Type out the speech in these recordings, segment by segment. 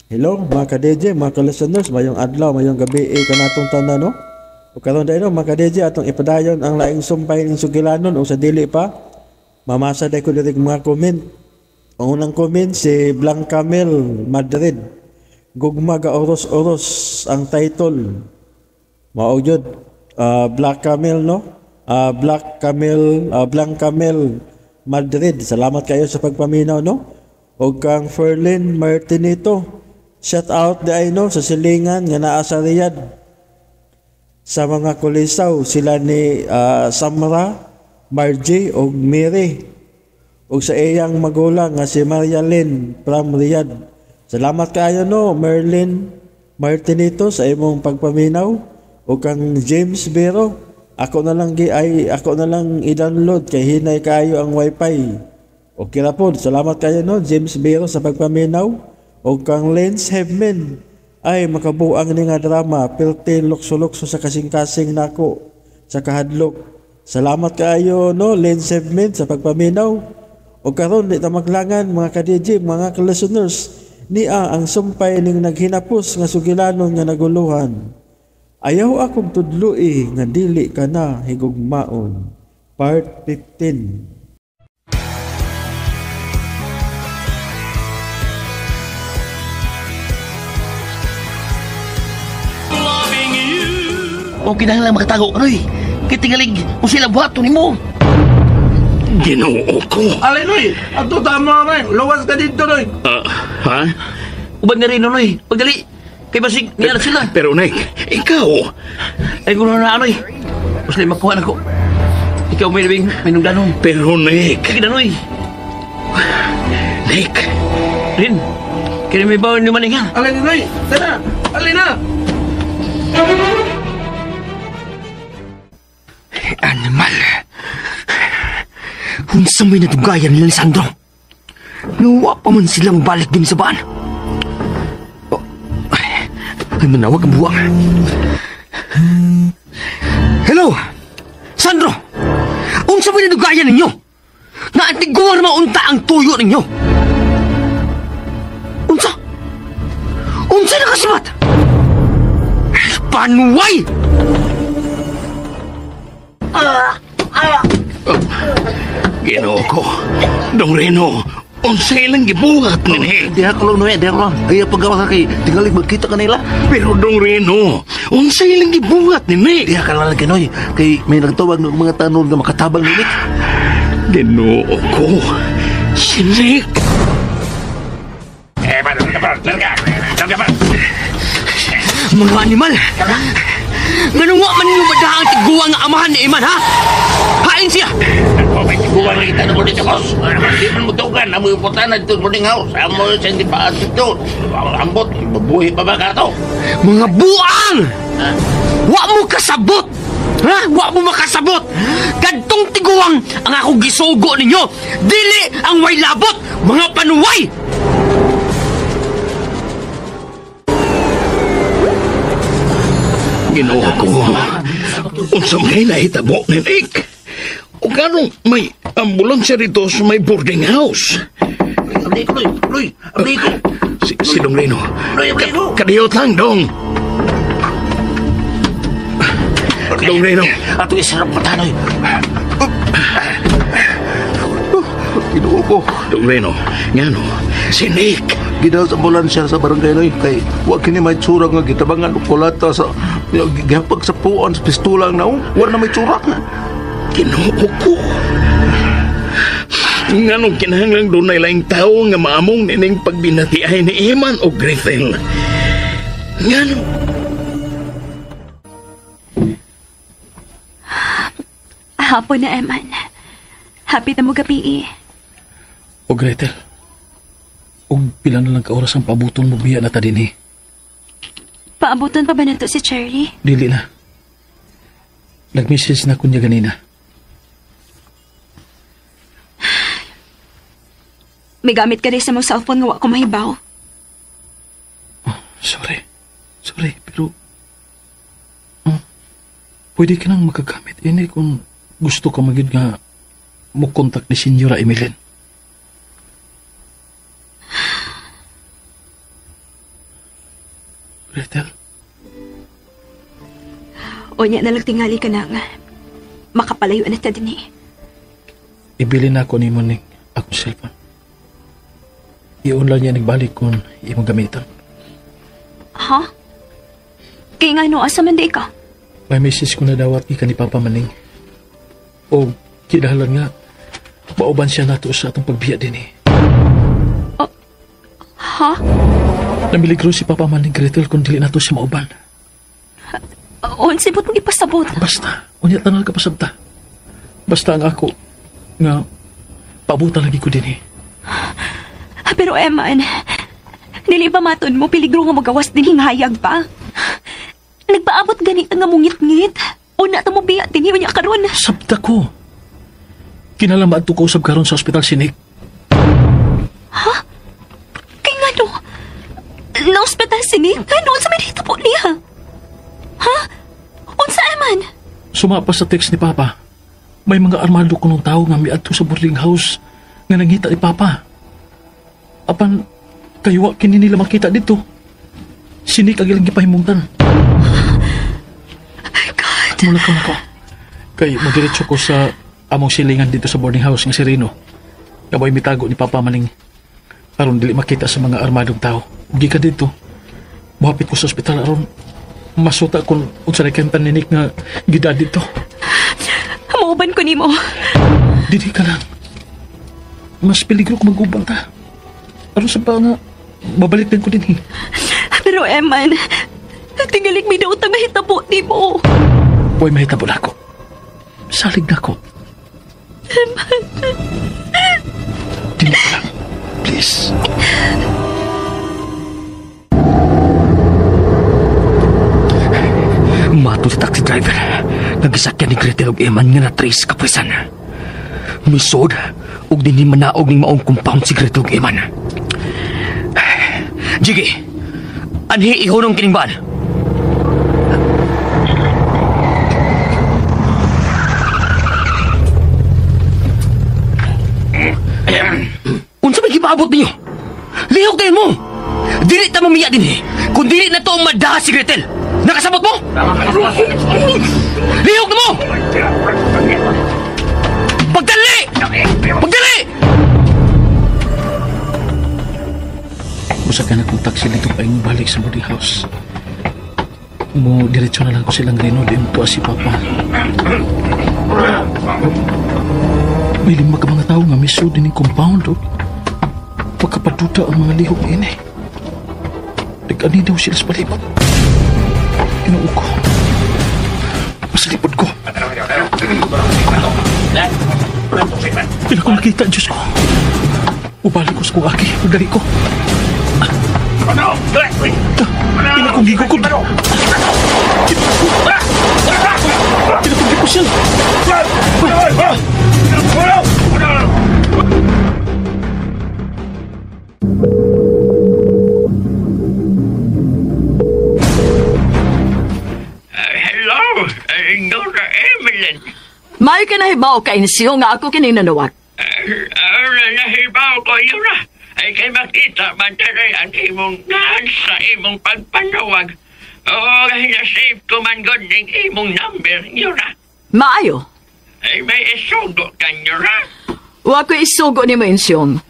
Hello mga ka-DJ, mga ka-listeners, mayong adlaw, mayong gabi eh, kanatong tanan, no? O karon dahil no, mga ka-DJ, atong ipadayon ang laing sumpay ning sugilanon o sa dili pa. Mamasa dahil ko diri mga comment. Ang unang comment si Blancamel Madrid. Gugma ga oros-oros ang title. Mao gyud Black Camel, no? Black Camel, Blancamel Madrid. Salamat kayo sa pagpaminaw, no? O kang Ferlin Martinito. Shout out di ay no sa silingan nga naa sa Riyadh. Sa mga kulisaw sila ni Samra, Margie ug Mary. Ug sa iyang magulang nga si Maria Lynn from Riyadh. Salamat kaayo no Merlin Martinito sa imong pagpaminaw. Ug kang James Bero, ako na lang gi ay ako na lang i-download kay hinay kaayo ang wifi. Okay ra pod. Salamat kayo no James Bero sa pagpaminaw. O kang Lance Hebman, ay makabuang ni nga drama, pirti lukso-lukso sa kasing-kasing nako sa kahadlok. Salamat kaayo no Lance Hebman sa pagpaminaw. O karon di ta maglangan mga ka-DJ, mga ka-listeners, niya ang sumpay ning naghinapos nga sugilanon nga naguluhan. Ayaw akong tudloi nga dili ka na higugmaon. Part 15. O kinahanglan makatago ka, Noy. Kay tingalig kung sila buhaton nimo. Ginoo ko. Alay, Noy! Ato tama, Noy! Luwas ka dito, Noy! Ha? Uban na rin, Noy. Pagdali. Kay basig, niya na sila. Pero, Nick, ikaw. Ay, kung na, Noy. Basta makuha na ko. Ikaw may labing minungdanong. Pero, Nick. Sige na, Noy. Nick. Rin. Kaya may bawin ni Maning, ha? Alay, Noy! Tara! Alay na! Animal! Unsa may natugayan nila ni Sandro? Nawa pa man sila mabalik din sa baan. Oh, ay, manawag ang buwang. Hello! Sandro! Unsa may natugayan ninyo? Nga antiguan maunta ang tuyo ninyo! Unsa? Unsa nakasibat? Panuway! Ginoo ko. Dong Reno, unsa ilang gibuhat ni? Diha ka lang, Noy. Diha ka lang. Ay, paggawa ka kay tingalig magkita kanila. Pero Dong Reno, unsa ilang gibuhat ni? Diha ka lang lagi, Noy. Kay may nagtawag ng mga tanod nga makatabang ni Nick. Ginoo ko. Si Nick. Mga animal! Nganong wa man ninyo madaha ang tiguang nga amahan ni Iman, ha? Hain siya! May tiguang kita na boarding house. Di man mo tugan. Amoy importante dito boarding house. Amoy sa hindi pa dito. Ambot, mabuhi pa ba ka to? Mga buang! Wa mo kasabot! Ha? Wa mo makasabot! Kadtong tiguang ang akong gisugo ninyo! Dili ang way labot! Mga panuway! Ginoo ko. Unsa may nahitabo ni Nick? O ganong may ambulansya dito sa may boarding house? Abli ko, Noy. Noy, abli ko. Si Dong Reno. Noy, abli ko. Kadiyot lang, Dong. Dong Reno. Ato isarap pa ta, Noy. Ginoo ko. Dong Reno, ngano? Si Nick. Gidal sa ambulansya sa barangay, Noy. Kay wa kini may tsura nga gitabangan og kulata sa gihapag sa puan sa pistola ang naong. Wa na may tsura. Ginoo ko. Nganong kinahanglang dunay laing tawo nga maamong nining pagbinatiay ni Iman o Gretel? Ngano? Hapon na, Eman. Happy na mo gabi eh. O Gretel, og pila na lang ka oras ang paabuton mo biya na ta din eh. Paabuton pa ba na to si Cherry? Dili na. Nag-message na kunya ganina. May gamit ka rin sa mong cellphone nga wa ko mahibaw. Oh, sorry. Sorry, pero... Oh, pwede ka nang makagamit ini kung gusto ka magyud nga mo kontak ni Senyora Emeline. Gretel. O niya nalang tingali ka na nga. Makapalayo na ta din eh. Ibili na ako ni mo ning akong cellphone. Iunlan niya nagbalik kung imong gamiton. Ha? Kaya nga no, asa man di ka? May message ko na dawat ika ni Papa Maning. O, kinahalan nga, mauban siya nato sa atong pagbiya din eh. Oh, ha? Namiligro si Papa Maning, Gretel, kung dili nato siya mauban. Unsay bot mong ipasabot? Basta, unya tanal ka pasabta. Basta ang ako, nga, paabutan lagi ko din eh. Pero Eman, dili ba maton mo, peligro nga magawas din hinghayag pa? Nagpaabot ganit nga mungit-ngit. Una ta mo biya din niya karon. Sabta ko. Kinalamaan to kausap karon sa ospital si Nick. Ha? Kay nga no? Na-ospital si Nick? Ano? Unsa may dito po niya? Ha? Unsa Eman? Sumapa sa text ni Papa. May mga armado kunong tao nga miadto sa boarding house nga nangita ni Papa. Apan, kayo kini nila makita dito. Si Nick ang ilang gipahimungtan. God. Mula ko na ko. Kay madiretso ko sa among silingan dito sa boarding house nga si Rino. Kaboy mitago ni Papa Maning. Aron dili makita sa mga armadong tao. Ugi ka dito. Muhapit ko sa ospital aron masuta kung unsa na kayong ni Nick nga gidad dito. Mauban ko nimo. Dili ka lang. Mas peligro kung mag-uban ta. Aron sa pa nga, babalik din ko din eh. Pero Eman, tingaling may daw tang mahitabo nimo. Boy, mahitabo na ako. Salig na ako. Eman. Dili ka lang. Please. Mato sa taxi driver. Nagisakyan ni Gretel og Eman nga na-trace kapulisan. Misod og dinhi manaog ning maong compound si Gretel og Eman. Jiggy, anhi ihunong kining van. Unsa may gipaabot ninyo? Lihok tayo mo! Dili ta mamiya dinhi, kung dili na to madaha si Gretel. Nakasabot mo? Lihok na mo! Pagdali! Pagdali! Usa ka na kong taxi dito pa yung balik sa boarding house. Mo, diretso na lang ko silang Reno. Di mo tuwa si Papa. May 5 ka mga tao nga miso din yung compound. Oh. Pagkapaduta ang mga lihok ini. Nag-ani daw sila sa palibot. Inuo ko. Masalipod ko. Pila ko nakita, Diyos ko. Ubalik ko sa kong aki. Pagdali ko. Pila kong gigukod. Pila kong gikusil. Hello, Nora Evelyn. May kanahibaw ka insiyo nga ako kining nanawag. Nahibaw ko, Yura. Ay kay makita man taray ang imong naan sa imong pagpanawag. O, na-save ko man god ning imong number, Yura. Maayo. Ay may isugo ka, Yura. Wa ko'y isugo ni mo, Insyong.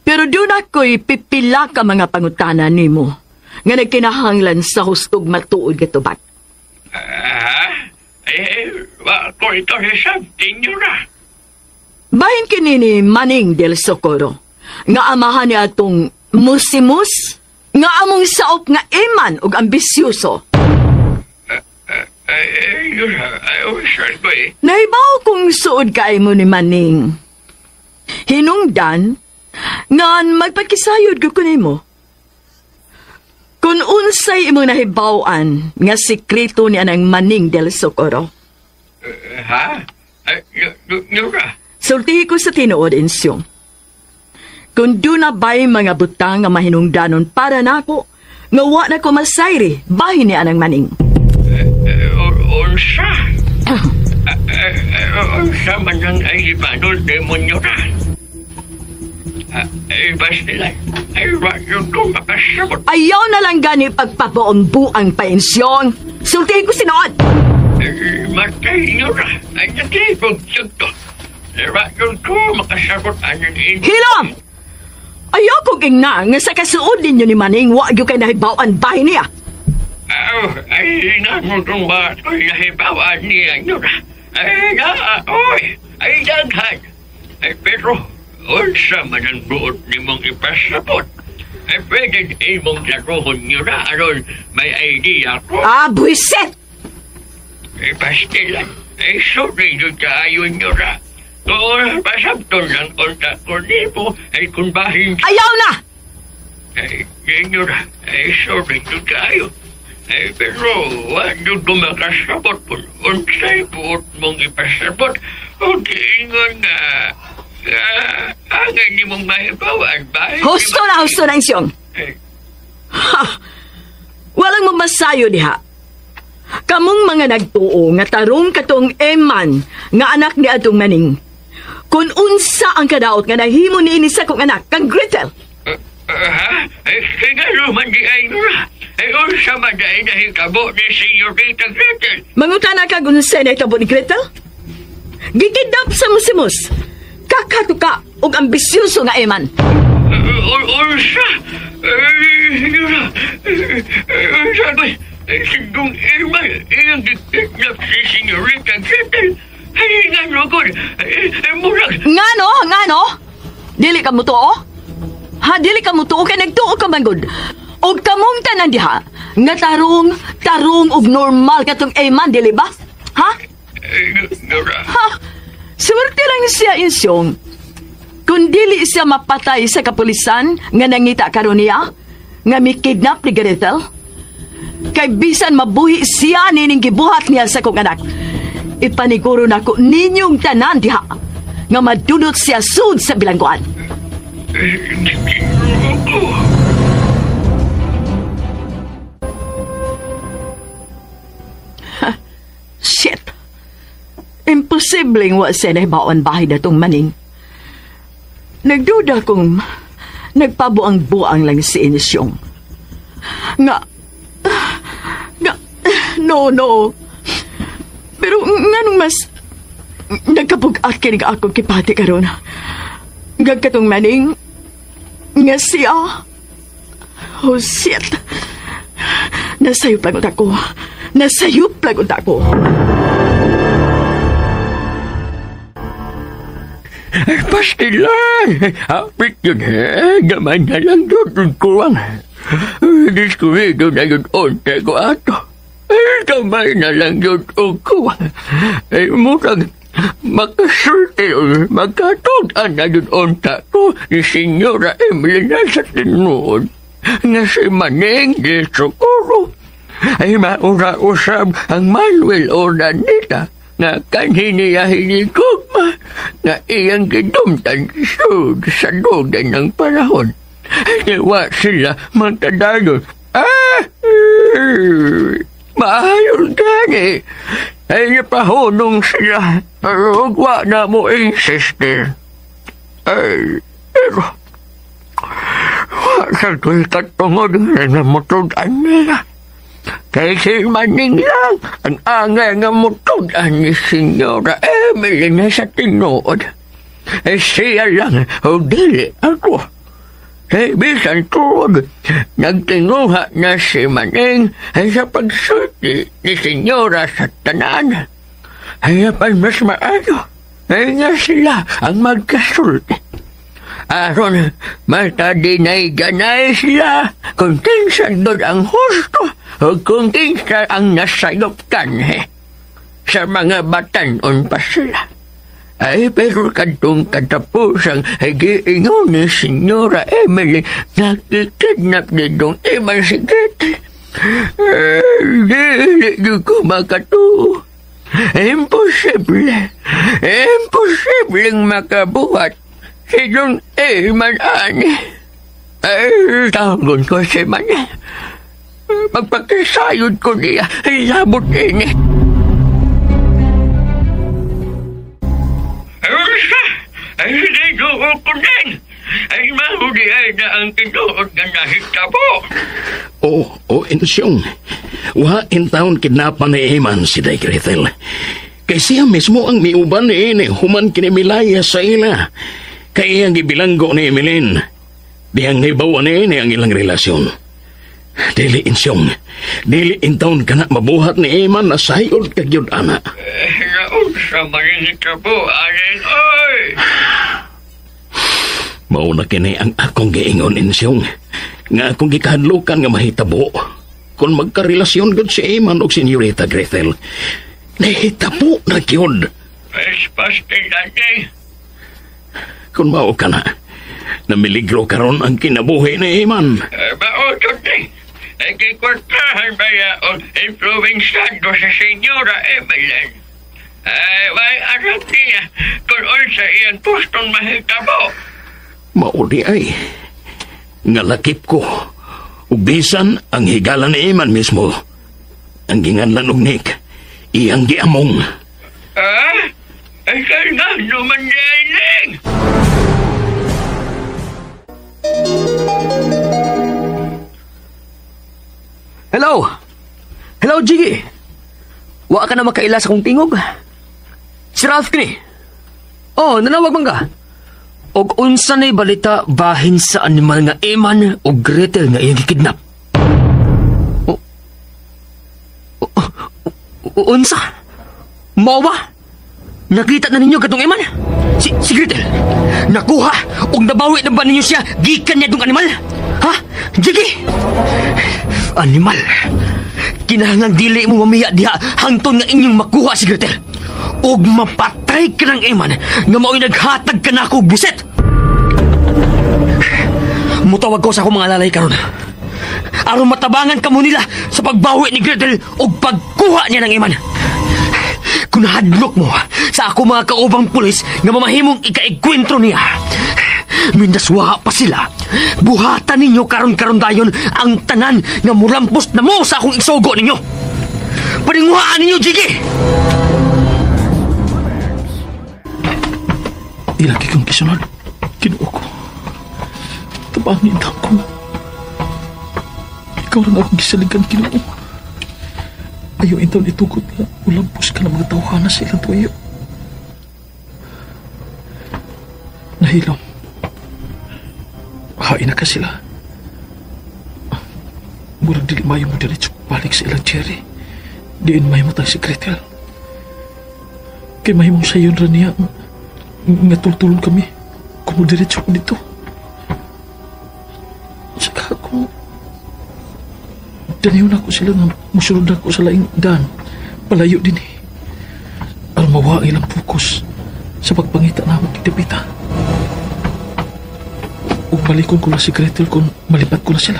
Pero doon ako'y pipila ka mga pangutana nimo nga nagkinahanglan sa hustog matuod gatubat. Wa ko ito hisabtin, Yura. Bahin kini ni Maning del Socorro, nga amahan ni atong musimus, nga among saop nga iman ug ambisyoso. Nahibaw kung suod kay mo ni Maning. Hinungdan, ngan magpakisayod ko kunimo. Kung unsay imong nahibaw-an nga sikreto ni anang Maning del Socorro. Ha? Yura? Sultihi ko sa tinuod, Insyong. Kung doon na ba'y mga butang nga mahinungdanon para nako, nga wa na ko masayri, bahin ni anang Maning. Unsa? Unsa man ang ay ibanol demonyo na? Ay, basta ay, wag ko makasabot. Ayaw na lang gani pagpabuong-buang pensyon. Sultihin ko sinuod. Matay nyo ra. Ay, natipog ko. Wag ko makasabot anong ino. Hilom! Ayaw kong ingna nga sa kasuod ninyo ni Maning wag yung kay nahibawan bahay niya. Aw, ay, namutong ba ako'y nahibawan niya nyo ra? Ay, na, oy, ay, daghan. Ay, pero, unsa man ang buot ni mong ipasabot? Ay, pwede imong laruhon nyo ra aron may idea ko. Ah, buwisit! Ay, pastilan. Ay, sorry nyo kaayo nyo ra. Kung pasabton lang konta ko nimo, ay kung bahin... Ayaw na! Ay, nyo ra. Ay, sorry nyo kaayo. Ay, pero, wag nyo kumakasabot kung unsay buot mong ipasabot. O giingon nga, angay ni mong mahibawan ba? Husto na siyong. Ha! Walang mamasayo diha. Kamong mga nagtuo nga tarong katong Eman nga anak ni atong Maning. Kung unsa ang kadaot nga nahimo niini sa kong anak, kang Gretel. Ha? Ay, kaya man di ay nura. Ay, unsa man di ay nahitabo ni Senyorita Gretel. Mangutana kag unsa nahitabo ni Gretel? Gikidnap sa musimus. Kakatuka og ambisyoso nga Eman. Unsa? Nura. Unsa ba? Sigong Eman, iyang gikidnap si Senyorita Gretel. Ay, nga no, murag. Ngano? Ngano? Dili ka mutuo? Ha, dili ka mutuo kay nagtuo ka man gud. Og kamong tanan diha nga tarong, tarong og normal katong Eman, dili ba? Ha? Ha? Swerte lang siya insyong. Kung dili siya mapatay sa kapulisan nga nangita karon niya, nga mikidnap ni Gretel, kay bisan mabuhi siya nining gibuhat niya sa kong anak. Ipaniguro na ko ninyong tanan diha nga madunot siya sud sa bilangguan. Shit! Imposibleng wa siya nahibawan bahay na tong Maning. Nagduda kong nagpabuang-buang lang si Inisyong. Nga, no, no. Pero nganong mas nagkapug-at kinig akong kipati karon. Gagkatong Maning, nga siya. Oh, shit. Nasayop lang ako. Nasayop lang ako. Pastilan! Hapit yun. Gamay na lang doon ko ang. Diskurido na yun onte ko ato. Gamay na lang yun ko. Murag makasulti o magkatugan na yun onta ko ni Senyora Emily na sa tinuod. Nga si Maning di Socorro. Ay maura-usab ang Manuel Ordanita na kanhi niya hinikugma na iyang gidumtan sud sa dugan ng panahon. Niwa sila magkadayon. Ah! Maayon gani. Ay napahunong sila. Ugwa na mo insister. Ay, pero wa sa ko'y katungod na namutugan nila. Kay si Maning lang ang angay nga mutugan ni Senyora Emily na sa tinuod. Eh siya lang o dili ako. Kay bisan tuod, nagtinguha na si Maning ay sa pagsulti ni Senyora sa tanan. Ay apan mas maayo, ay nga sila ang magkasulti. Aron, matadinay-ganay sila kung kinsa doon ang husto o kung kinsa ang nasayop kanhe. Sa mga batanon pa sila. Ay, pero kadtong katapusang giingon ni Senyora Emily nakikidnap ni Dong Eman si Gretel. Dili ko makatuo. Imposible. Imposibleng makabuhat si Dong Eman ani. Ay, tawagon ko si Manel. Pagpakisayod ko niya, ay labot ini. Ay, hindi ko ko din. Ay mahuli ay na ang tinuod nga nahitabo. Oo, Insyong. Wa in town kidnapan ni Eman si Day Gretel. Kay siya mismo ang miuban ni ini, human kinimilaya sa ila. Kay iyang gibilanggo ni Emeline. Dihang naibawa ni ini ang ilang relasyon. Dili, Insyong. Dili in town ka na mabuhat ni Eman na sayod kagyod, ana. Naunsa man ang hitabo, aning oy. Mauna kini ang akong giingon, Insyong. Nga akong gikahadlukan nga mahitabo. Kung magkarelasyon gud si Eman og Senyorita Gretel. Nahitabo na gyud. Espas tindating. Kung mao ka na, namiligro karon ang kinabuhi ni Eman. Mautot ni. Ay kay kwartahan ba ya o influensyado sa Senyora Evelyn? Ay, way arat niya kung unsa iyang gustong mahitabo. Mauli ay, nga lakip ko. Ug bisan ang higala ni Eman mismo. Ang ginganlan og Nick, iyang giamong. Ah? Ay, kay nga naman ni. Hello? Hello, Jiggy. Wa ka na makaila sa kong tingog? Si Ralph kini. Oh, nanawag man ka. Og unsa na'y balita bahin sa animal nga Eman o Gretel nga iyang gikidnap? Unsa? Mao ba? Nakita na ninyo katong Eman? Si Gretel? Nakuha og nabawi na ba ninyo siya gikan niya tong animal? Ha? Jiggy? Animal? Kinahanglan dili mo mamiya diha hangtod nga inyong makuha si Gretel. Og mapatay ka ng Eman nga mao'y naghatag ka na ako buset. Mutawag ko sa akong mga lalay karon. Aron matabangan kamo nila sa pagbawi ni Gretel og pagkuha niya ng Eman. Kung nahadlok mo sa ako mga kaubang pulis nga mamahimong ikaigkwentro niya, mindaswa pa sila. Buhatan ninyo karon-karon dayon ang tanan nga mulampos na mo sa akong isugo ninyo. Paninguhaan ninyo, Jiggy! Ilagi kong kisunod. Kinuo ko. Tabangin ako. Ikaw rin akong gisaligan, Kinuo. Ayaw intaon itugot nga ulampos ka ng mga tawhana sa ilang tuyo. Nahilom. Hain na ka sila. Murag dili mayo mo diretso balik sa ilang cherry. Diin may matang si Gretel. Kay mahimong sayon ra niya nga tultulon kami kung mo diretso ko dito. Saka kung danayon ako sila nga musunod ako sa laing daan, palayo din eh. Aron mawa ang ilang focus sa pagpangita na akong kidapita. Ug balikon ko na si Gretel kung malipat ko na sila.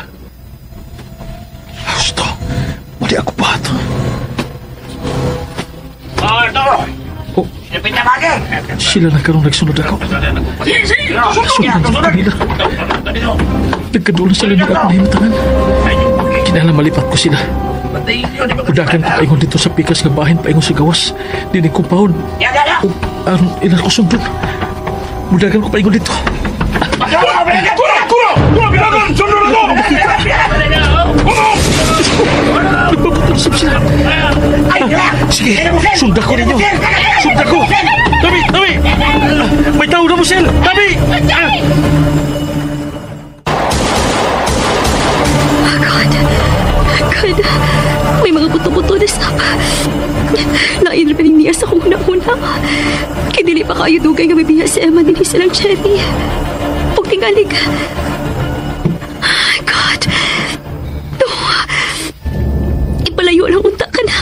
Gusto, mali ako pa ito. Oh, sila na karong nagsunod ako. Sunod na kanila. Nagkadulo sila ng akong nahimutangan. Kinahanglan malipat ko sila. Udakan ko paingon dito sa pikas nga bahin paingon sa gawas. Dinig kong paon. O, aron ilang ko sundon. Udakan ko paingon dito. Kura! Kura! Kura! Bilagan! Sundon ako! Nagpapatalsip sila. Sige, sundan ko ninyo. Sundan ko. Tabi! Tabi! May tao na mo, Sel! Tabi! Oh, God. God. May mga buto-buto na sap. Lain rin niya sa akong una-una. Kaya dili pa kayo dugay nga mabiya si Emma din silang cherry. Huwag tingalig. God. No. Ipalayo lang unta ka na.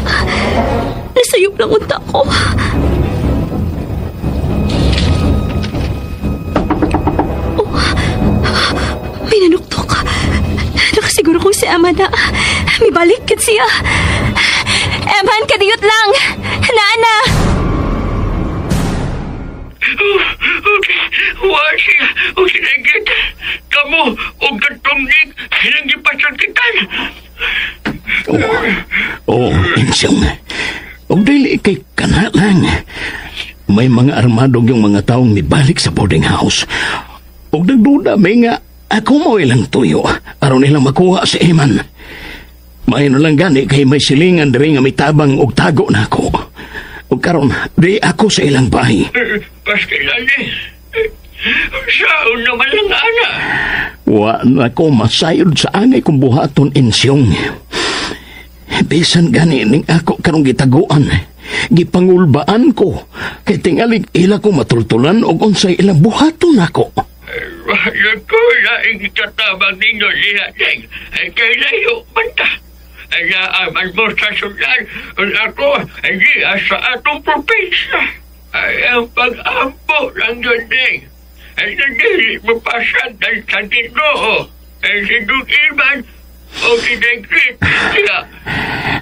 Nasayop lang unta ko. Oh, may nanuktok. Nakasiguro kong si Emma na. May balik kit siya. Eman, kadiyot lang. Naana. Okay, wa siya. O sinagit. Kamu, o gatong nig, silang gipasakitan. Oh, Insyong. Og dili kay kana lang. May mga armadong yung mga taong mibalik sa boarding house. Ug nagduda mi nga ako mo ilang tuyo aron ilang makuha si Eman. May na lang gani kay may silingan diri nga mitabang og tago na ako. Ug karon di ako sa ilang bahay. Pastilan eh. Saan naman lang, ana? Wa na ko masayod sa angay kong buhaton, Insyong. Bisan gani ning ako karong gitaguan. Gipangulbaan ko kay tingalig ila ko matultulan og unsay ilang buhaton nako. Ko laing katabang ninyo diha, Deng. Ay kay layo man ta. Ay naaman mo sa syudad. Ako, hindi sa atong probinsya. Ay ang pag-ampo lang yun, Deng. Ay nandili mo pa siya sa Ginoo. Ay si Dug Iman o si Deng Krit.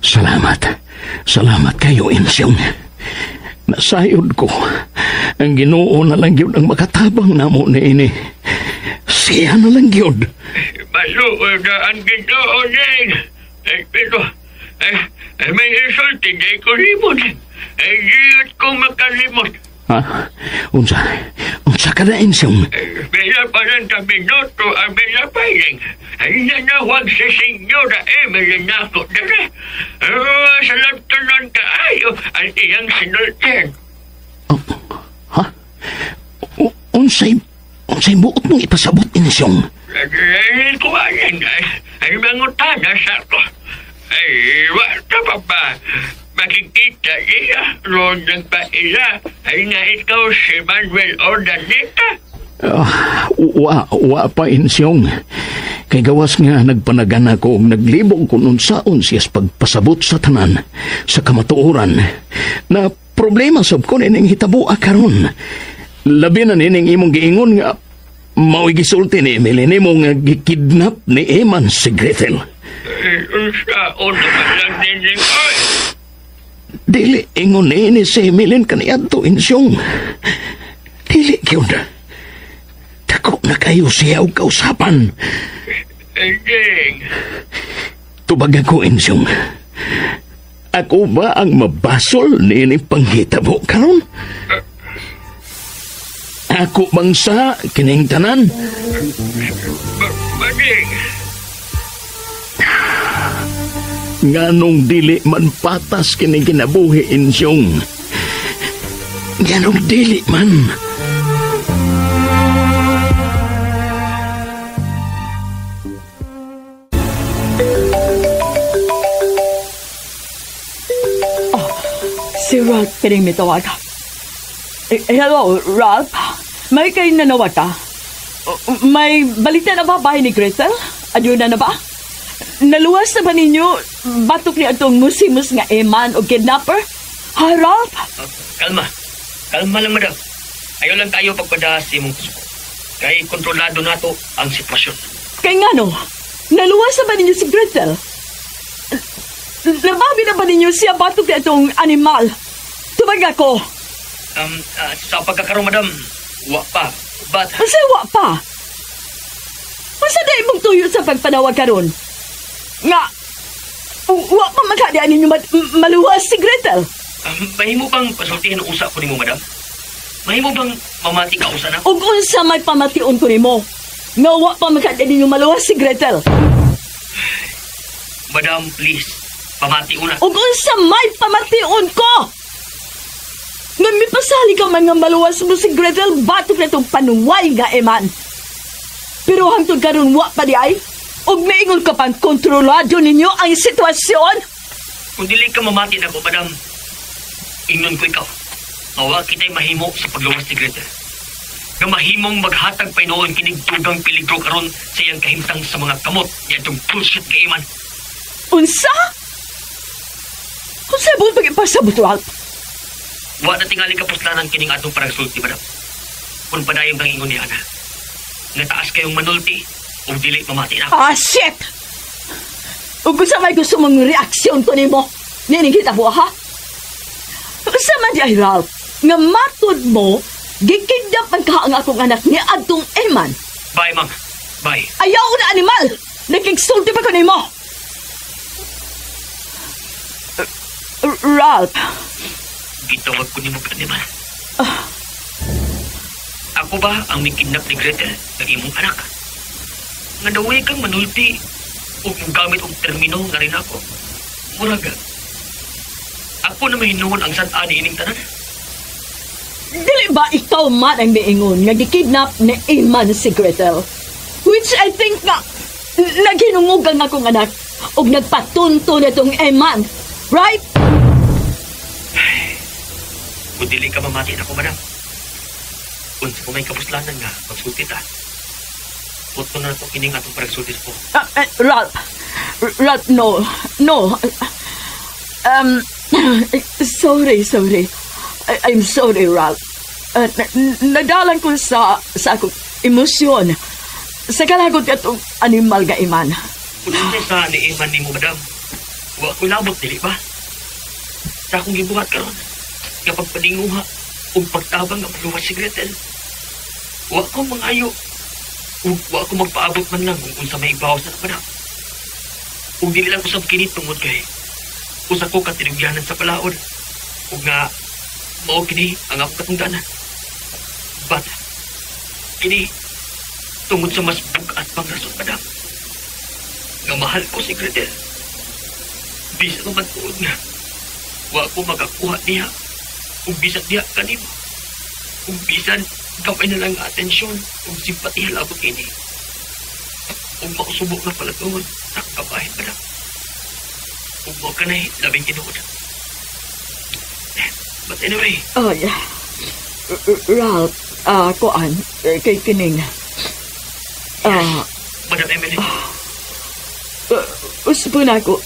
Salamat. Salamat kayo, Insyong. Nasayod ko. Ang Ginoo na lang yun ang makatabang namo ni ini. Siya na lang yun. Maluoy na ang Ginoo, Deng. Ay, pero, ay, may isulti di ko limot. Ay, diyot ko makalimot. Ha? Unsa? Unsa ka na, Insyong? Bila pa lang ka minuto ang bilapay. Ay, nanawag si Senyora Emily nako dere. Sa lagtanan kaayo ang iyang sinultian. Oh, ha? Unsay buot mong ipasabot, Insyong? Ay, kuwanan ay mangutana sa ako. Ay, wa ka pa ba? Makikita niya, roon ng paila, ay na ikaw si Manuel Ordaneta. Wa pa, Insyong. Kay gawas nga nagpanagan ako og naglibog kung unsaon siya pagpasabot sa tanan sa kamatuoran na problema sab ko nining hitabo karon. Labi na nining imong giingon nga mao'y gisulti ni Emily nimo nga gikidnap ni Eman si Gretel. Unsaon naman lang nining oy. Dili ingon ni si Emily kaniadto, Insyong. Dili gyud. Dako na kayo siya og kausapan. Ding. Tubag ako, Insyong. Ako ba ang mabasol niini panghitabo karon? Ako bang sa kining tanan? Bading. Nganong dili man patas kining kinabuhi, Insyong? Nganong dili man? Si Ralph pining mitawag. Hello, Ralph. May kayo nanawag ka? May balita na ba bahay ni Gretel? Adyo na ba? Naluwas na ba ninyo batok ni atong musimus nga eman o kidnapper? Ha, Ralph? Kalma. Kalma lang, madam. Ayaw lang tayo pagpadahas sa imong kusuko. Kay kontrolado nato ang sitwasyon. Kay ngano, naluwas na ba ninyo si Gretel? Nababi na ba ninyo siya batok ni atong animal? Tubag ako. Sa pagkakaroon, madam, wa pa. But... Unsa wa pa? Unsa na imong tuyo sa pagpanawag karon? Nga, wa pa magkadian ninyo maluwas si Gretel. Mahimo bang pasultihan usa ko nimo, madam? Mahimo bang mamati ka usa na? Ug unsa may pamation ko nimo? Nga wa pa magkadian ninyo maluwas si Gretel. Madam, please, pamati una. Ug unsa may pamation ko? Nga mipasali ka man nga maluwas mo si Gretel batok na itong panuway nga eman. Pero hangtod karon wa pa di ay, ug maingon ka pang kontrolado ninyo ang sitwasyon. Kung dili ka mamati na ko, madam, ingnon ko ikaw. Mawa kita'y mahimo sa pagluwas ni Gretel. Nga mahimong maghatag pa noon kinig dugang peligro karon sa iyang kahimtang sa mga kamot niya itong bullshit kay eman. Unsa? Unsa buong pag-ipasabot, Ralph? Wa na tingali kapuslanan kining atong paragsulti, madam. Kung padayon kang ingon ni Ana, nga taas kayong manulti o dili mamati na. Ah, shit! Ug kung sa may gusto mong reaksyon ko nimo, nining kita po, ha? Unsa man di ay, Ralph, nga matud mo, gikidnap ang kaang akong anak ni adtong Eman. Bye, ma'am. Bye. Ayaw na animal! Nagkigsulti pa ko nimo! Ralph. Gitawag ko ni mo animal. Ako ba ang mikidnap ni Gretel ng imong anak? Nga daway kang manulti ug gamit og termino nga rin ako. Murag, ako na mahinuon ang sad ni ining tanan. Dili ba ikaw man ang miingon nga gikidnap ni Eman si Gretel? Which I think nga naghinungog ang akong anak ug nagpatunto na itong Eman. Right? Kung dili ka mamati nako, madam. Unsa ko may kapuslanan nga magsulti ta. Puto na to kining atong paragsulti sa po. Ralph. Ralph, no. No. Sorry, sorry. I'm sorry, Ralph. Nadalan ko sa akong emosyon. Sa kalagot atong animal nga Eman. Kung unsa sa ni Eman nimo, madam. Wa ko labot, dili ba? Sa akong gibuhat karon, nga pagpaninguha ug pagtabang nga maluwas si Gretel. Wa ko mangayo ug wa ko magpaabot man lang kung unsa may ibaw sa madam. Ug dili lang usab kini tungod kay usa ko ka tinugyanan sa palaod ug nga mao kini ang akong katungdanan. But kini tungod sa mas bug-at pang rason, madam. Nga mahal ko si Gretel. Bisan pa man tuod nga wa ko makakuha niya ug bisan diha kanimo. Ug bisan gamay na lang ang atensyon ug simpatiya labot kini. Ug mausubo nga palatuhon sa akong kabahin, madam. Ug mao kanay labing tinuod. But anyway, Oh, yeah. Ralph, kuan, kay kining. Madam Emily, Usbo na ako.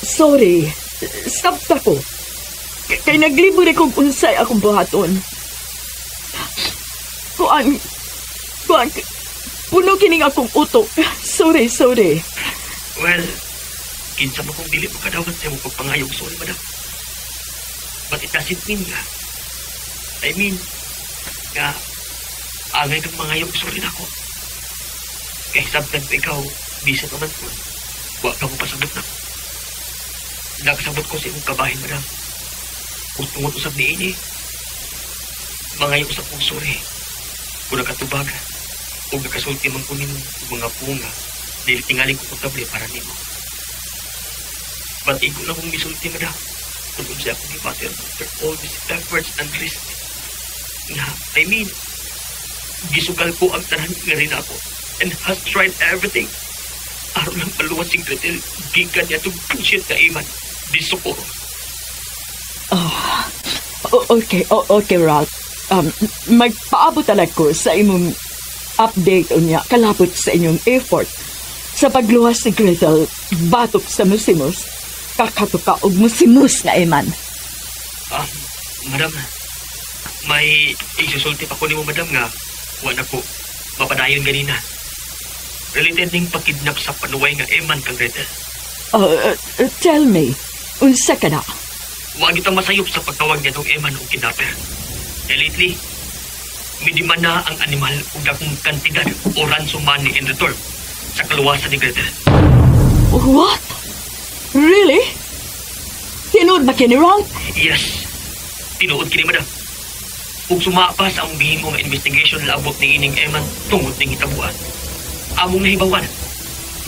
Sorry. Stop ko. Kay naglibot kong unsay akong buhaton. Kuan, kuan, puno kining akong utok. Sorry, sorry. Well, kinsa man kong dili makadawat sa imong pagpangayog sorry, madam. But it doesn't mean nga. I mean, nga, angay kang mangayog sorry nako. Kay sabtan ko ikaw, bisan pa man ko, wa ka mo pasabot nako. Nakasabot ko sa imong kabahin, madam. Kung tungod usab ni ini, mangayo usab kong sorry. Kung nakatubag, o nakasulti man ko nimo og mga punga, dili tingali komportable para nimo. But igo lang kong misulti, madam. Kung unsa akong gibater after all these efforts and risk. Nga, I mean, gisugal ko ang tanan nga rin ako and has tried everything. Aron lang paluwas si Gretel, gikan niya itong bullshit na Eman. Di Socorro. Oh, okay, oh, okay, Ralph. Magpaabot talaga ko sa imong update unya kalabot sa inyong effort sa pagluwas ni Gretel batok sa musimos kakatuka og musimos nga Eman. Ah, madam, may isusulti pa ko nimo, madam, nga wa na ko mapadayon ganina. Related ning pagkidnap sa panuway nga Eman kang Gretel. Tell me, unsa ka na? Wa kita masayop sa pagtawag niya tong Eman og kidnapper. Kaya lately, midiman na ang animal og dakong kantidad o ransom money in return sa kaluwasan ni Gretel. What? Really? Tinuod ba kini, Ralph? Yes, tinuod kini, madam. Ug suma pa sa among gihimo nga investigation labot ni ining Eman tungod ning hitabuan. Among nahibawan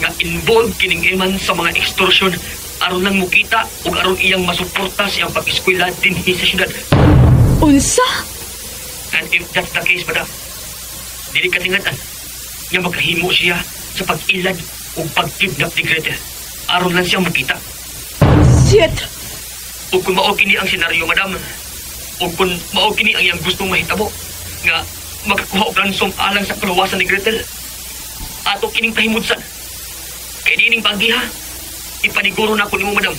nga involved kining Eman sa mga extortion aron lang mukita ug aron iyang masuporta siyang pag-eskwela dinhi sa syudad. Unsa? And if that's the case, madam, dili katingad-an nga makahimo siya sa pag-ilad ug pagkidnap ni Gretel aron lang siya mukita. Shit! Ug kung mao kini ang senaryo, madam, ug kung mao kini ang iyang gustong mahitabo, nga makakuha og ransom alang sa kaluwasan ni Gretel, ato kining pahimudsan. Kay dining paggiha, ipaniguro na ko nimo, madam,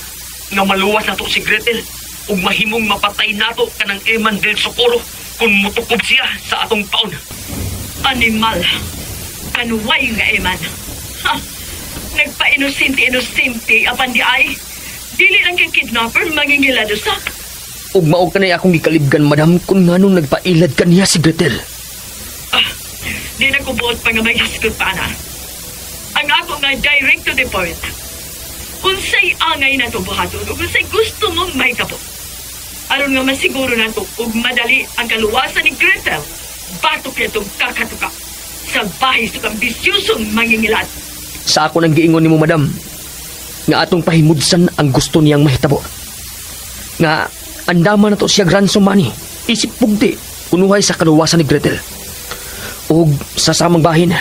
nga maluwas nato si Gretel ug mahimong mapatay nato kanang Eman del Socorro kung mutukob siya sa atong paon. Animal. Panuway nga Eman. Ha! Nagpa-inosente-inosente apan di ay. Dili lang kay kidnapper mangingilado sa. Ug mao kanay akong gikalibgan, madam, kung nganong nagpailad kaniya si Gretel. Ah, di na ko buot pa nga may hisgot pa na. Ang ako nga direct to the point. Unsay angay na to buhaton ug unsay gusto mong mahitabo. Aron nga masiguro nato ug madali ang kaluwasan ni Gretel. Batok na itong kakatuka. Salbahe sa ambisyosong mangingilat. Sa ako nang giingon nimo, madam, nga atong pahimudsan ang gusto niyang mahitabo. Nga andama na to siya ransom money. Isip pugti kunuhay sa kaluwasan ni Gretel. Ug sa samang bahin,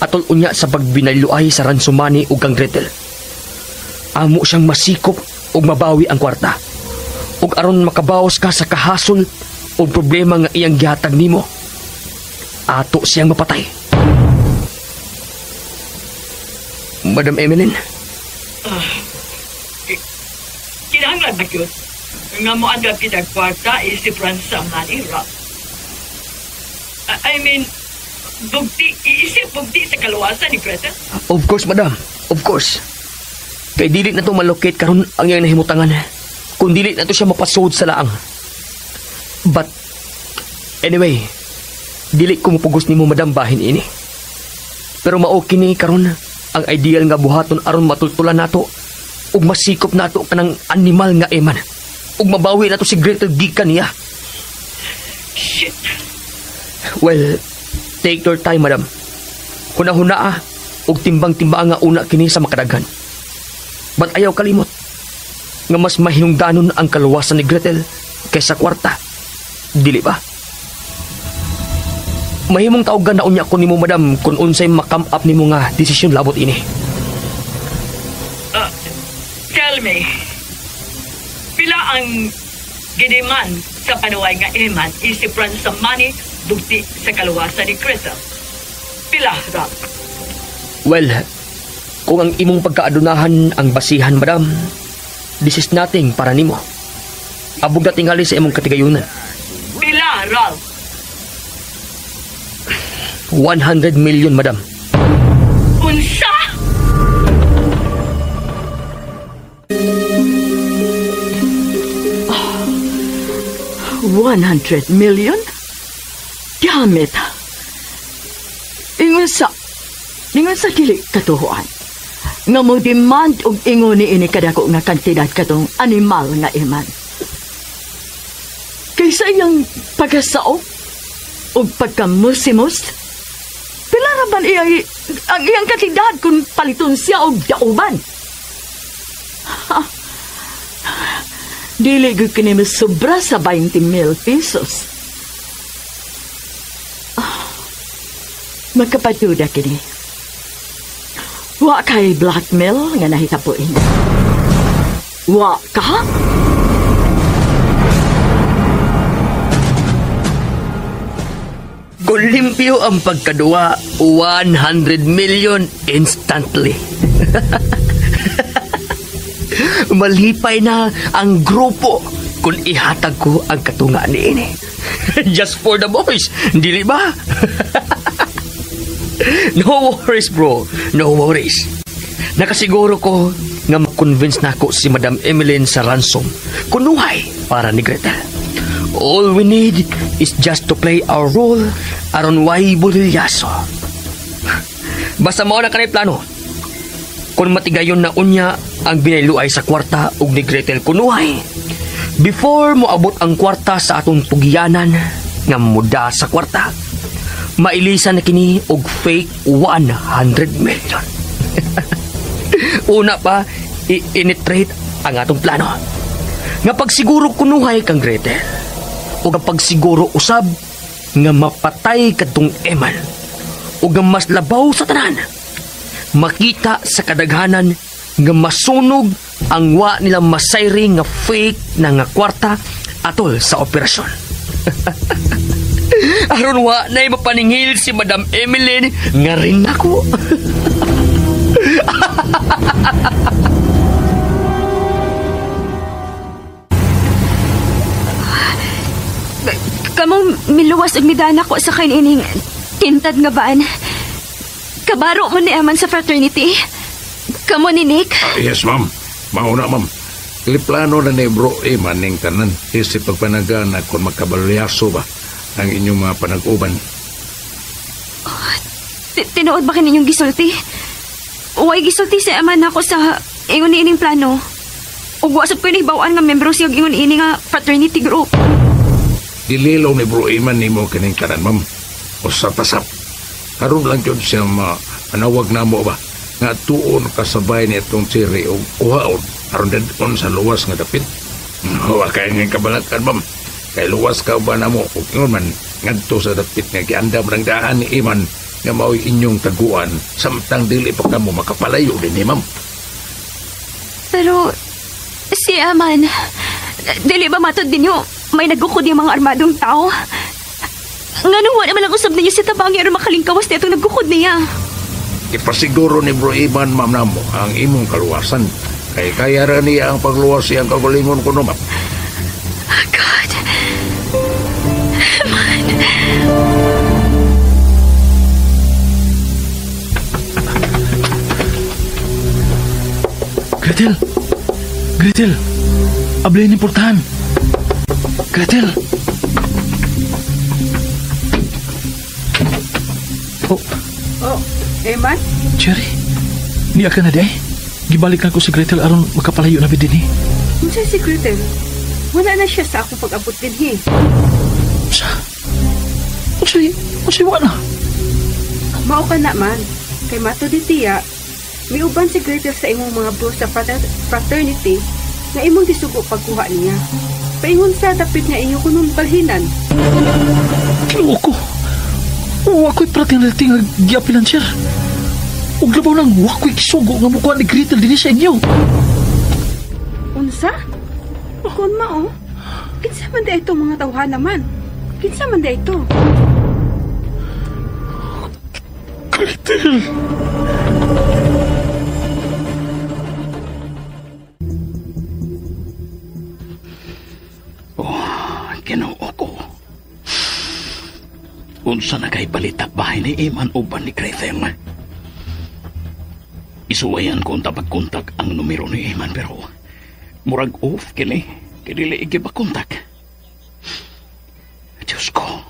atol unya sa pagbinayloay sa ransom money ug kang Gretel. Amo siyang masikop ug mabawi ang kwarta. Ug aron makabawas ka sa kahasol o problema nga iyang gihatag nimo, ato siyang mapatay. Madam Emeline? Kinahanglan ba yun? Nga mo andam kita kwarta isip ransom money, Rob. I mean, bugti, iisip bugti sa kaluwasan ni Gretel? Of course, madam. Of course. Kay dili na to malocate karon ang iyang nahimutangan. Kung dili na to siya mapasod sa laang. But, anyway, dili ko mupugos nimo, madam, bahin ini. Pero mao kini karon ang ideal nga buhaton aron matultulan nato ug masikop nato kanang animal nga Eman. Ug mabawi nato si Gretel gikan niya. Shit. Well, take your time, madam. Huna-huna ug timbang-timbang nga una kini sa makadaghan. But ayaw kalimot nga mas mahinungdanon ang kaluwasan ni Gretel kaysa kwarta. Dili ba? Mahimong taogan na unya ko nimo, madam, kung unsay makam up nimo nga desisyon labot ini. Tell me, pila ang gidiman sa panuway nga Eman isip ransom money bugti sa kaluwasan ni Gretel? Pila, Rob? Well, kung ang imong pagkaadunahan ang basihan, madam, this is nothing para nimo. Abog na tingali sa imong katigayunan. Pila, Ralph? 100 million, madam. Unsa? Oh, 100 million? Damn it. Ingon sa dili katuhuan. Nga mo demand og ingon ni ini kadako nga kantidad katong animal nga Eman. Kaysa iyang pagkasaok og pagkamusimos, pila ra man ang iyang kantidad kung paliton siya og dauban. Ha. Dili gyud kini sobra sa 20,000 pesos. Ah, magkapaduda kini. Wa kay blackmail nga nahitapuin. Wa ka? Kung limpyo ang pagkaduwa, 100 million instantly. Malipay na ang grupo kung ihatag ko ang katunga niini. Just for the boys, dili ba? No worries, bro. No worries. Nakasiguro ko nga makonvince na ako si Madam Emeline sa ransom kunuhay para ni Gretel. All we need is just to play our role aron way bulilyaso. Basta mao na kanay plano. Kung matigayon na unya ang binayluay sa kwarta og ni Gretel kunuhay, before moabot ang kwarta sa atong pugiyanan nga muda sa kwarta, mailisan na kini og fake 100 million. Una pa, i-penetrate ang atong plano. Nga pagsiguro kunuhay kang Gretel, o nga pagsiguro usab nga mapatay kadtong Eman, o nga mas labaw sa tanan, makita sa kadaghanan nga masunog ang wa nila masayri nga fake na nga kwarta atol sa operasyon. Aron wa na'y mapaningil si Madam Emeline nga rin ako. Kamong miluwas og midana ko sa kanining tintad nga van. Kabaro mo ni Eman sa fraternity. Kamo ni Nick? Yes, ma'am. Mauna, ma'am. Liplano na ni bro Eman ning tanan. Isip pagpanagana kung magkabalyaso ba ang inyong mga panag-uban. Oh, tinuod ba kaninyong gisulti? Uway gisulti si Eman ako sa ingon ni ining plano. Ug wa sab ko ni bawaan nga membro siya ingon ini nga fraternity group. Gililaw ni Bro Iman nimo kining tanan, ma'am. O sa pasap. Karon lang yun siya manawag na mo ba nga tuon kasabay ni itong Cherry o uhaon aron dadon sa luwas nga dapit. Wa kay nga kabalakan, ma'am. Kay luwas ka ba na mo ug ingon man ngadto sa dapit nga giandam ng daan ni Iman nga mao'y inyong taguan samtang dili pa kamo makapalayo din ni ma'am. Pero si Eman, dili ba matod ninyo may nagukod yung mga armadong tao? Nganong wala man lang usab ninyo si Tabangi aron makalingkawas niya itong nagukod niya? Ipasiguro ni Bro Iman, ma'am, namo ang imong kaluwasan. Kay kaya ra niya ang pagluwas siyang kagalingon ko no, ma'am. Oh, God. Man. Gretel! Gretel! Abli ni portahan! Gretel! Oh. Oh, Eman? Cherry, niya ka na di ay? Gibalik na ko si Gretel aron makapalayo na din eh. Unsa si Gretel? Wala na siya sa akong pag-abot din eh. Unsa? Unsa wala na? Mao ka na man. Kay mato di tiya, miuban si Gretel sa imong mga bro sa fraternity na imong gisugo pagkuha niya. Paingon sa dapit nga inyo kunong balhinan. Kinuo ko. Wa ko'y fraternity nga giapilan, sir. Ug labaw nang wa ko'y gisugo nga mukuha ni Gretel dinhi sa inyo. Unsa? Kon mao? Kinsa man di ito mga tawhan naman? Kinsa man di ito? Gretel! Ginoo ko. Unsa na kay balita bahay ni Iman uban ni Gretel? Isuwayan ko ang pagkontak ang numero ni Iman pero murag off kini. Kini igiba kontak. Diyos ko.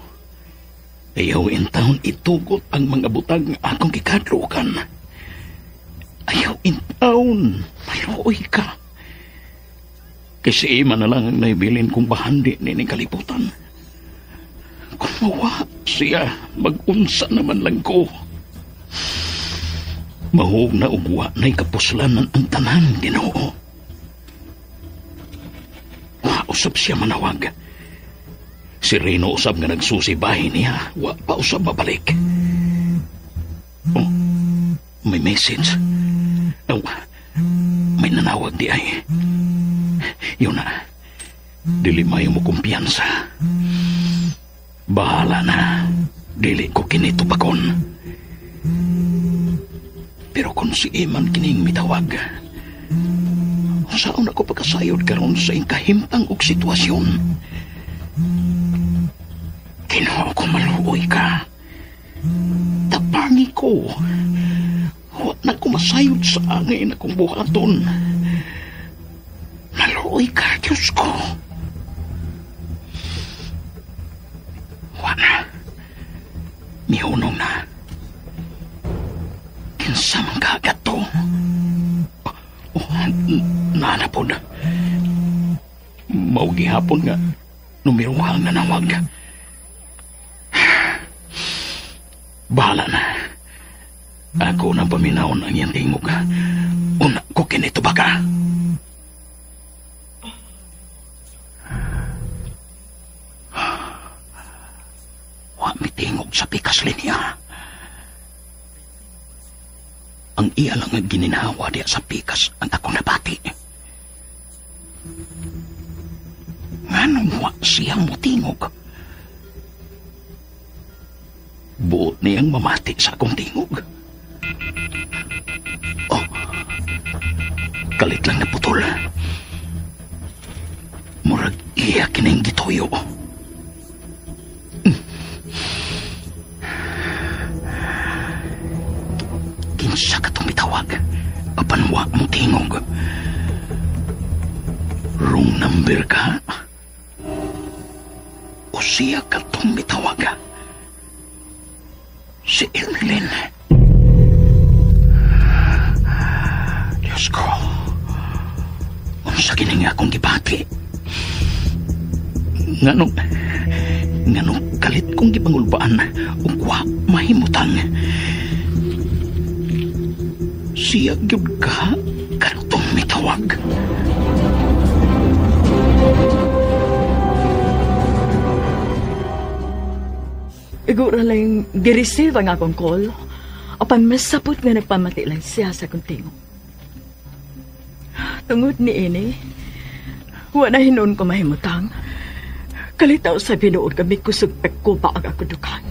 Ayaw in town itugot ang mga butang akong gikadlukan. Ayaw in town. Mayroy ka. Kasi Iman na lang ang naibilin kong bahandi ni kalibutan. Kung mawa siya, mag-unsa naman lang ko. Mahog na ugwa na'y kapuslanan ang tanan, Ginoo. Wa usab siya manawag. Si Reno usab nga nagsusi bahay niya. Wa pa usab mabalik. Oh, may message. Oh, may nanawag di ay. Yun na. Dili mayo mo kumpiyansa. Bahala na. Dili ko kinito bakon. Pero kung si Iman kining mitawag, saan ako pagkasayod karon sa inkahimtang og sitwasyon? Kinuha ko maluoy ka. Tapangi ko. Wa na ko masayod sa angay na kong buhaton. Maluoy ka, Diyos ko. Wa na. Mihunong na. Kinsa man kaagad to? Oh, naanapod. Maugihapon nga numerohang nanawag. Bahala na. Ako nang paminawon ang iyang tingog. Una ko kinito baka. Wa mitingog sa pikas linya. Ang iya lang ang gininhawa diya sa pikas ang akong nabati. Nganong wa siya motingog? Buot niyang mamati sa akong tingog. Oh, kalit lang na putol. Murag iya kining gituyo. Kinsa ka itong mitawag? Apan wa mo tingog. Wrong number ka? O siya ka itong mitawag? Si Erlyn. Diyos ko. Unsa kini nga akong gibati? Nganong Nganong kalit kong gipangulbaan ug wa mahimutang. Siya gyud ka kanutong mitawag. Igura lang gi-receive ang akong call. Apan masapot nga nagpamati lang siya sa akong tingog. Tungod ni ini, wa na hinon ko mahimutang. Kalitaw sa binuod kami kusog pagkuba ang ako dukan.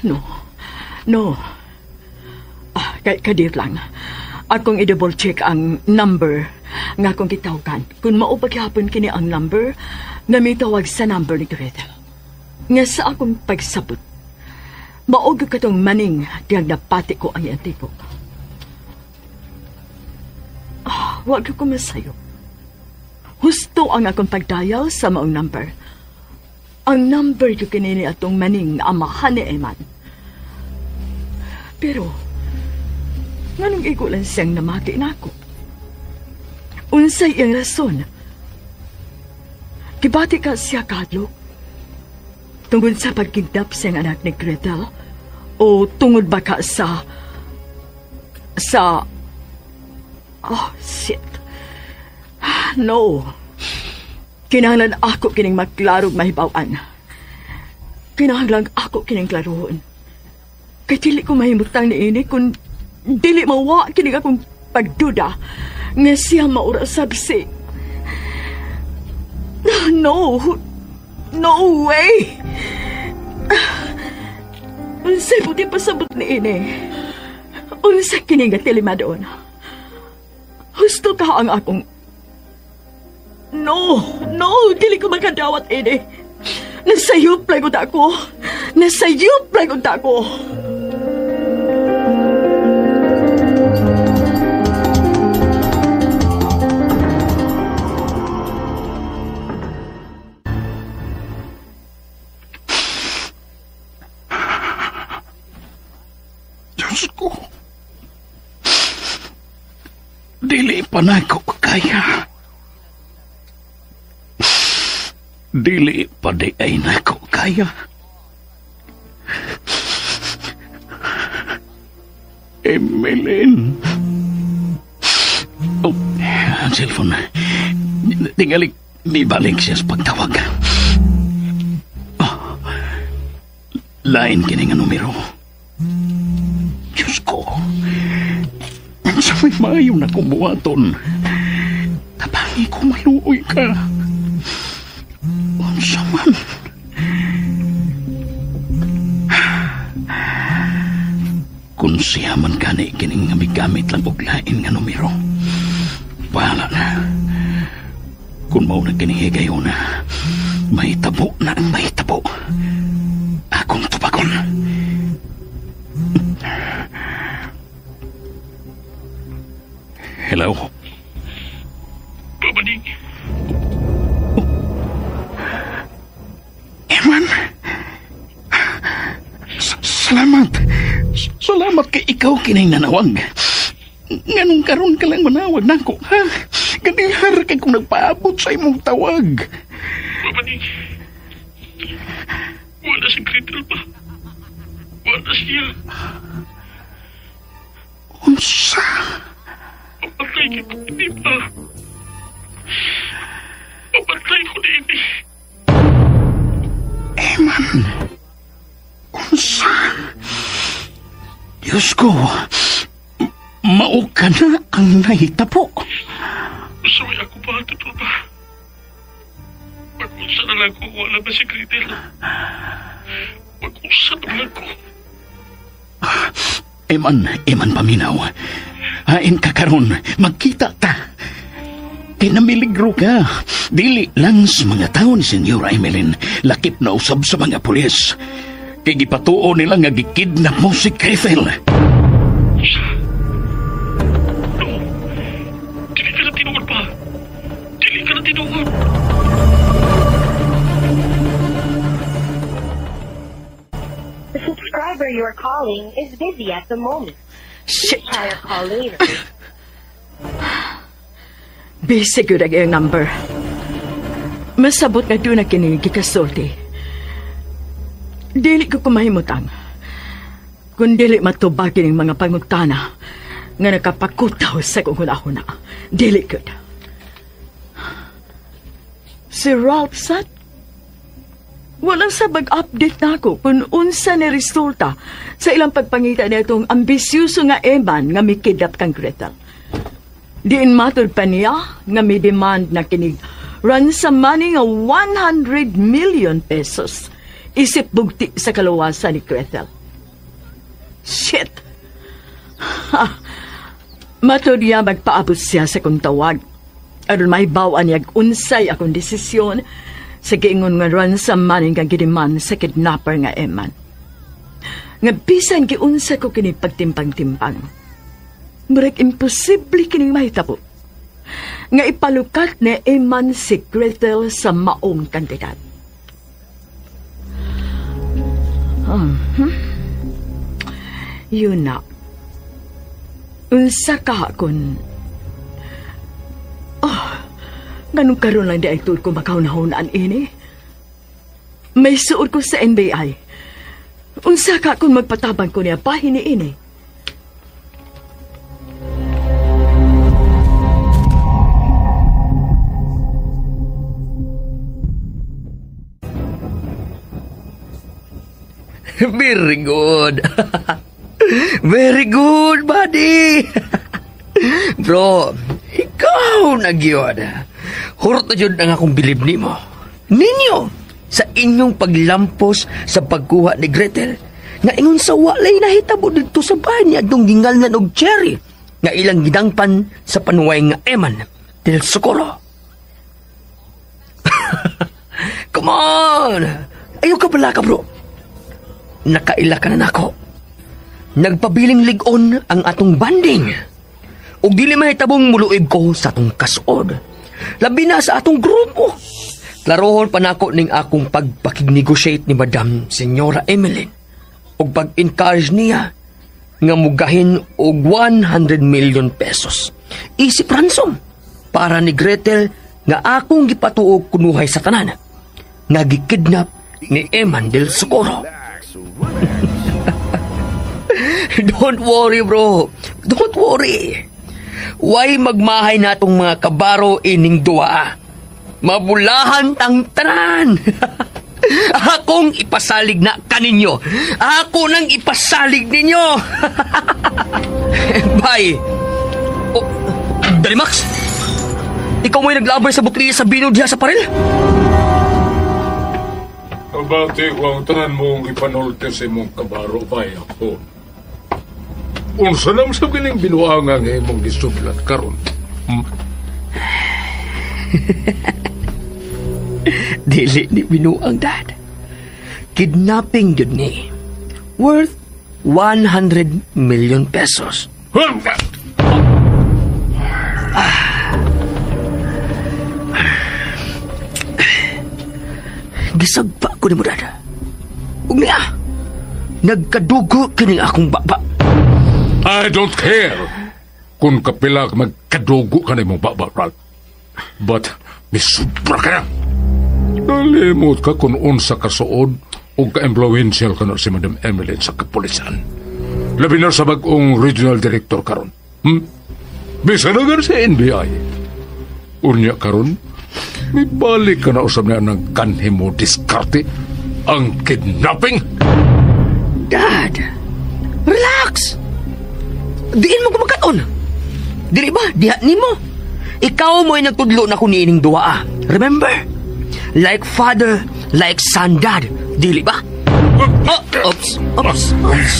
No, no. Kadir lang. Akong i-double check ang number nga akong gitawagan. Kung maupaghapon kini ang number, nga mitawag sa number ni Gretel. Nga sa akong pagsabot, maog katong maning diyang napati ko ang iyang tigok. Wag ko masayo. Husto ang akong pagdayaw sa maong number. Ang number ko kinini atong maning amahan ni Eman. Pero, nganong igo lang siyang namati na ako? Unsay iyang rason? Gibati ka siya kadlok? Tungod sa pagkidnap siyang anak ni Gretel? O tungod ba ka sa... Oh, shit. No. Kinahanglan ako kining magklarog mahibawan. Kinahanglan ako kining klarohon. Kay dili ko mahimutang niini kung dili mawa kining akong pagduda nga siya maura sab si... No. No way! Unsay buti pasabot ni ini? Unsa kini nga tilimadon? Husto ka ang akong... No! No! Dili ko makadawat ini. Nasayop lang ako. Nasayop lang ako. Diyos ko. Dili pa na ko kaya. Dili pa di ay nako kaya. Emeline. Oh, ang cellphone. Tingali, mibalik siya sa pagtawag. Oh, lain kini nga numero. Diyos ko. Sa may maayo na kumuhaton. Tabangi ko maluoy ka. Unsa man. Kung siya man gani kining nga migamit lang og lain nga numero. Bahala na. Kung mao na kining higayon na, mahitabo na ang mahitabo. Akong tubagon. Hello? Babaning. Eman. Salamat. Salamat kay ikaw kining nanawag. Nganong karon ka lang manawag nako, ha? Ganihar kay kung nagpaabot sa imong tawag. Babaning. Wala si Gretel pa. Wala siya. Unsa? Papatay ko ini pa. Papatay ko ini. Eman. Unsa? Diyos ko, mao ka na ang nahitapo. Sorry ako ba, totoo ba? Pag-usa na lang ko, wala ba si Gretel? Pag-usa na lang ko. Eman, paminaw. Hain ka karon, magkita ta. Pinamiligro ka. Dili lang sa mga tao ni Senyora Emeline, lakip na usab sa mga pulis. Kay gipatuo nila nga gikidnap mo si Gretel. No. Dili ka na tinuod pa. Dili ka na tinuod. The subscriber you are calling is busy at the moment. Shit. Try a call later. Busy gyud ang iyang number. Masabot nga doon na kini gikasulti. Dili ko kumahimutang. Kung dili matubagin ang mga pangutana nga nakapakutaw sa kong hunahuna. Dili ko. Si Ralph Sat, walang sa mag-update na ako kung unsa ni resulta sa ilang pagpangita na itong ambisyoso nga Eman nga mikidnap kang Gretel. Diin matod pa niya nga may demand na kinig ransom money nga 100 million pesos isip bugti sa kaluwasan ni Gretel. Shit! Matod niya magpaabot siya sa kong tawag. Aron mahibawan niya unsay akong desisyon sa giingon nga ransom money nga gidiman sa kidnapper nga Eman. Nga bisan giunsa ko kini pagtimpang-timpang. Murag imposible kining mahitabo. Nga ipalukat ni Eman si Gretel sa maong kantidad. Yun na. Unsa ka kun... Oh, ganun karon lang di ay tuod ko makahunahunaan ini. May suod ko sa NBI. Unsa ka kung magpatabang ko niya bahin ni ini. Very good. Very good, buddy. Bro, ikaw na gyud. Hurot na gyud ang akong bilib nimo. Ninyo sa inyong paglampos sa pagkuha ni Gretel nga ingon sa walay nahitabo didto sa bahay niya adtong gingalnan og Cherry nga ilang gidangpan sa panuway nga Eman del Socorro. Come on! Ayaw ka pala ka, bro. Nakaila ka na nako. Nagpabiling lig-on ang atong banding. Ug dili mahitabong muluib ko sa atong kasuod. Labi na sa atong grupo. Klarohon pa nako ning akong pagpakig-negotiate ni Madam Senyora Emeline ug pag-encourage niya nga mugahin og 100 million pesos. Isip ransom para ni Gretel nga akong gipatuog kunuhay sa tanan nga gikidnap ni Eman del Socorro. Don't worry, bro. Don't worry. Why magmahay na itong mga kabaro ining duwa? Mabulahan tang tanan. Akong ipasalig na kaninyo. Ako nang ipasalig ninyo. Bye. Oh, dali, Max. Ikaw mo'y naglabay sa bukliya sa bino diha sa paril? Abati ko ang tanan mong ipanulte sa imong kabaro, bay ako. Unsa naman sa kining binuangan nga imong gisublat karon? Dili ni binuang, Dad. Kidnapping yun ni. Worth 100 million pesos. Gisagpa ko ni mo, Dad. Ug niya, nagkadugo kining akong baba. I don't care kung kapila magkadugo ka na imong baba, Ralph. But misubra ka na. Nalimot ka kung unsa kasuod o ka-influential ka na si Madam Emeline sa kapulisan. Labi na sa bag-ong regional director karon. Bisa na gan sa NBI. Unya karon, may balik ka na usap niya ng kanhi mo diskarte ang kidnapping. Dad, relax. Diin mo kumakaon. Dili ba? Diha nimo. Ikaw mo'y nagtudlo na kuniining duwa. Remember? Like father, like son, Dad. Dili ba? Oh, oops, oops, oops.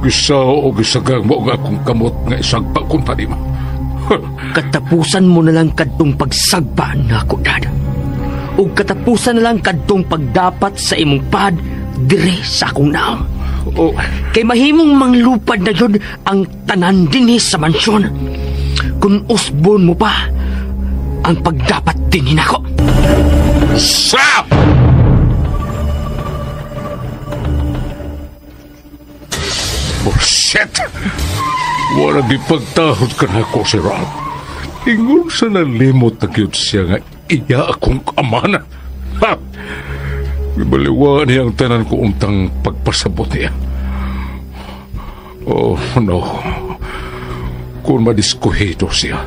Gisa o gisagang mo ang akong kamot nga isagpa kung tanima. Katapusan mo na lang kadtong pagsagpa nako, Dad. O katapusan na lang kadtong pagdapat sa imong pad dire sa akong naong. Oh. Kay mahimong manglupad na yun ang tanan dinhi sa mansyon. Kung usbon mo pa ang pagdapat dinhi nako. Stop! Oh, shit! Wala di pagtahod ka na ako si Ralph. Ingon sa nalimot na cute siya nga iya akong amana. Ha! Gibaliwan niya ang tanan ko untang pagpasabot niya. Oh, no. Kung madiskuhido siya.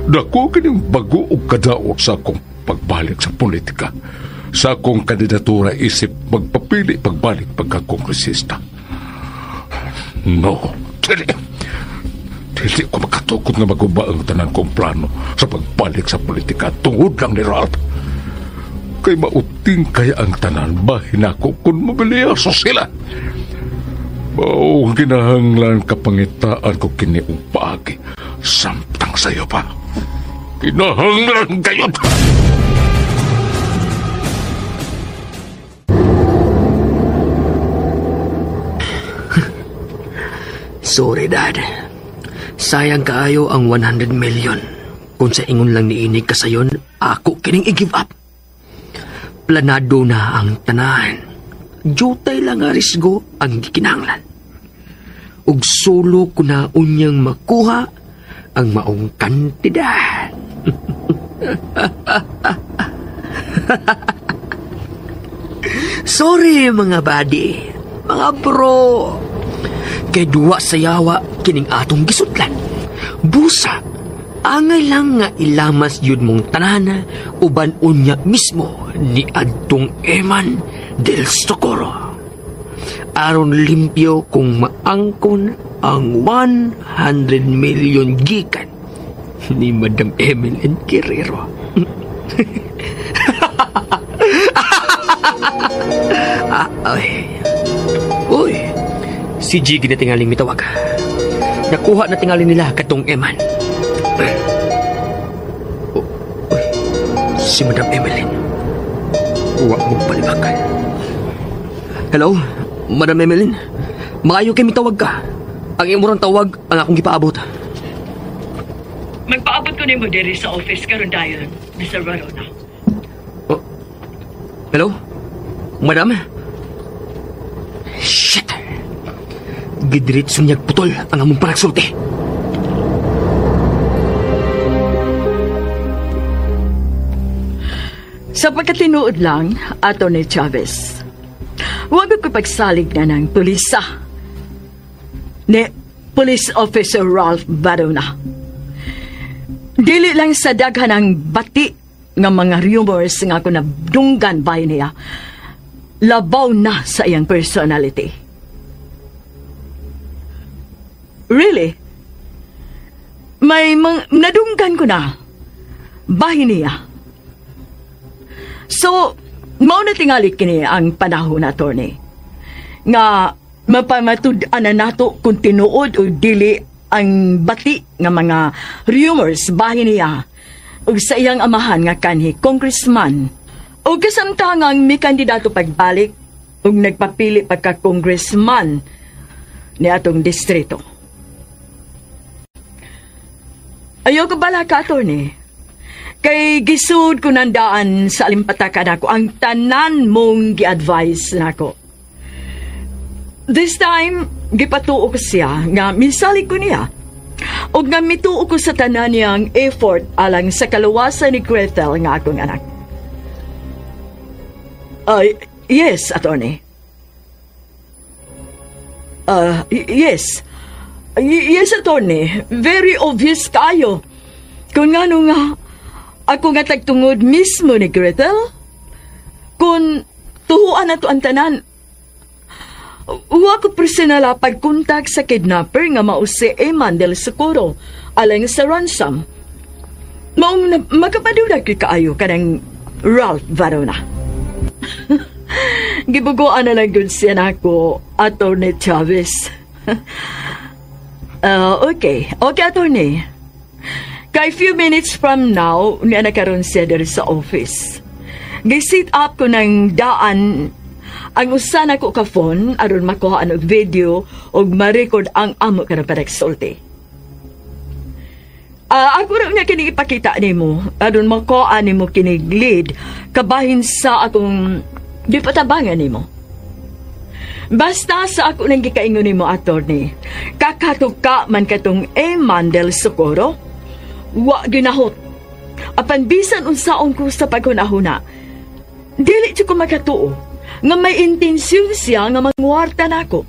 Dako kining bago og kadaot sa akong pagbalik sa politika. Sa akong kandidatura isip magpapili pagbalik pagkakongresista. No, dili. Dili ko makatukod nga maguba ang tanan kong plano sa pagbalik sa politika tungod lang ni Ralph. Kay mauting kaya ang tanan bahin ako kung mabiliyaso sila. Maong kinahanglan kapangitaan ko kini og paagi. Samtang sayo pa. Kinahanglan kayo. Sorry, Dad. Sayang kaayo ang 100 million. Kung sa ingon lang niinig ka sayon, ako kining i-give up. Planado na ang tanan. Jutay lang nga risgo ang gikinahanglan. Ug solo ko na unyang makuha ang maong kantidad. Sorry mga buddy, mga bro. Kay duwa sa yawa kining atong gisudlan. Busa, angay lang nga ilamas yun mong tanan uban unya mismo ni adtong Eman del Socorro. Aron limpyo kung maangkon ang 100 million gikan ni Madam Emily Guerrero. Ay. Uy, si Jiggy na tingaling mitawag. Nakuha na tingali nila katong Eman. Oh, uy, si Madam Emeline. Uwa mo palibakan. Hello, Madam Emeline. Maayo kay mitawag ka. Ang imurang tawag ang akong gipaabot. Magpaabot ko nimo diri sa office karon dayon, Mr. Varona. Oh. Hello? Madam? Shit! Gidiretso niyag putol ang among panagsulti. Sa pagkatinuod lang, Atty. Chavez, huwag ko pagsalig na ng pulisa ni Police Officer Ralph Barona. Dili lang sa daghan ang bati nga mga rumors nga ako nabdunggan ba niya, labaw na sa iyang personality. Really? May nadunggan ko na bahin niya. So, mao na tingali kini ang panahon, attorney, nga mapamatud-an na nato kung tinuod o dili ang bati nga mga rumors bahin niya ug sa iyang amahan nga kanhi congressman. O kasamtangang may kandidato pagbalik ug nagpapili pagka-congressman ni atong distrito. Ayaw ko bala ka, attorney. Kay gisud ko nandaan sa alimpatakan ako ang tanan mong gi-advise nako. This time, gipatuo ko siya nga misalig ko niya. Og nga mituo ko sa tanan niyang effort alang sa kaluwasan ni Gretel nga akong anak. Yes, attorney. Yes. Yes, attorney. Very obvious kayo. Kung ano nga, ako nga tagtungod mismo ni Gretel, kung tuhuan na to ang tanan, uwa ko personal pagkontak sa kidnapper nga mao si Eman del Socorro alang sa ransom. Maong makapadulag kaayo kanang Ralph Varona. Gibugoan na lang yun siya nako, Attorney Chavez. Okay. Okay, Attorney. Kay few minutes from now, niya nakaroon siya diri sa office. Gisit up ko ng daan ang usa nako ka phone aron makuha og video og ma-record ang amo kanang panagsulti. Ako ra niya kini ipakita nimo aron makuha nimo kinig lead kabahin sa akong gipatabangan nimo. Basta sa ako nang gikaingon nimo, attorney, kakatuka man katong Eman del Socorro, wa ginahot. Apan bisan unsaon ko sa paghunahuna, Dili jud ko makatuo nga may intensyon siya nga mangwarta nako.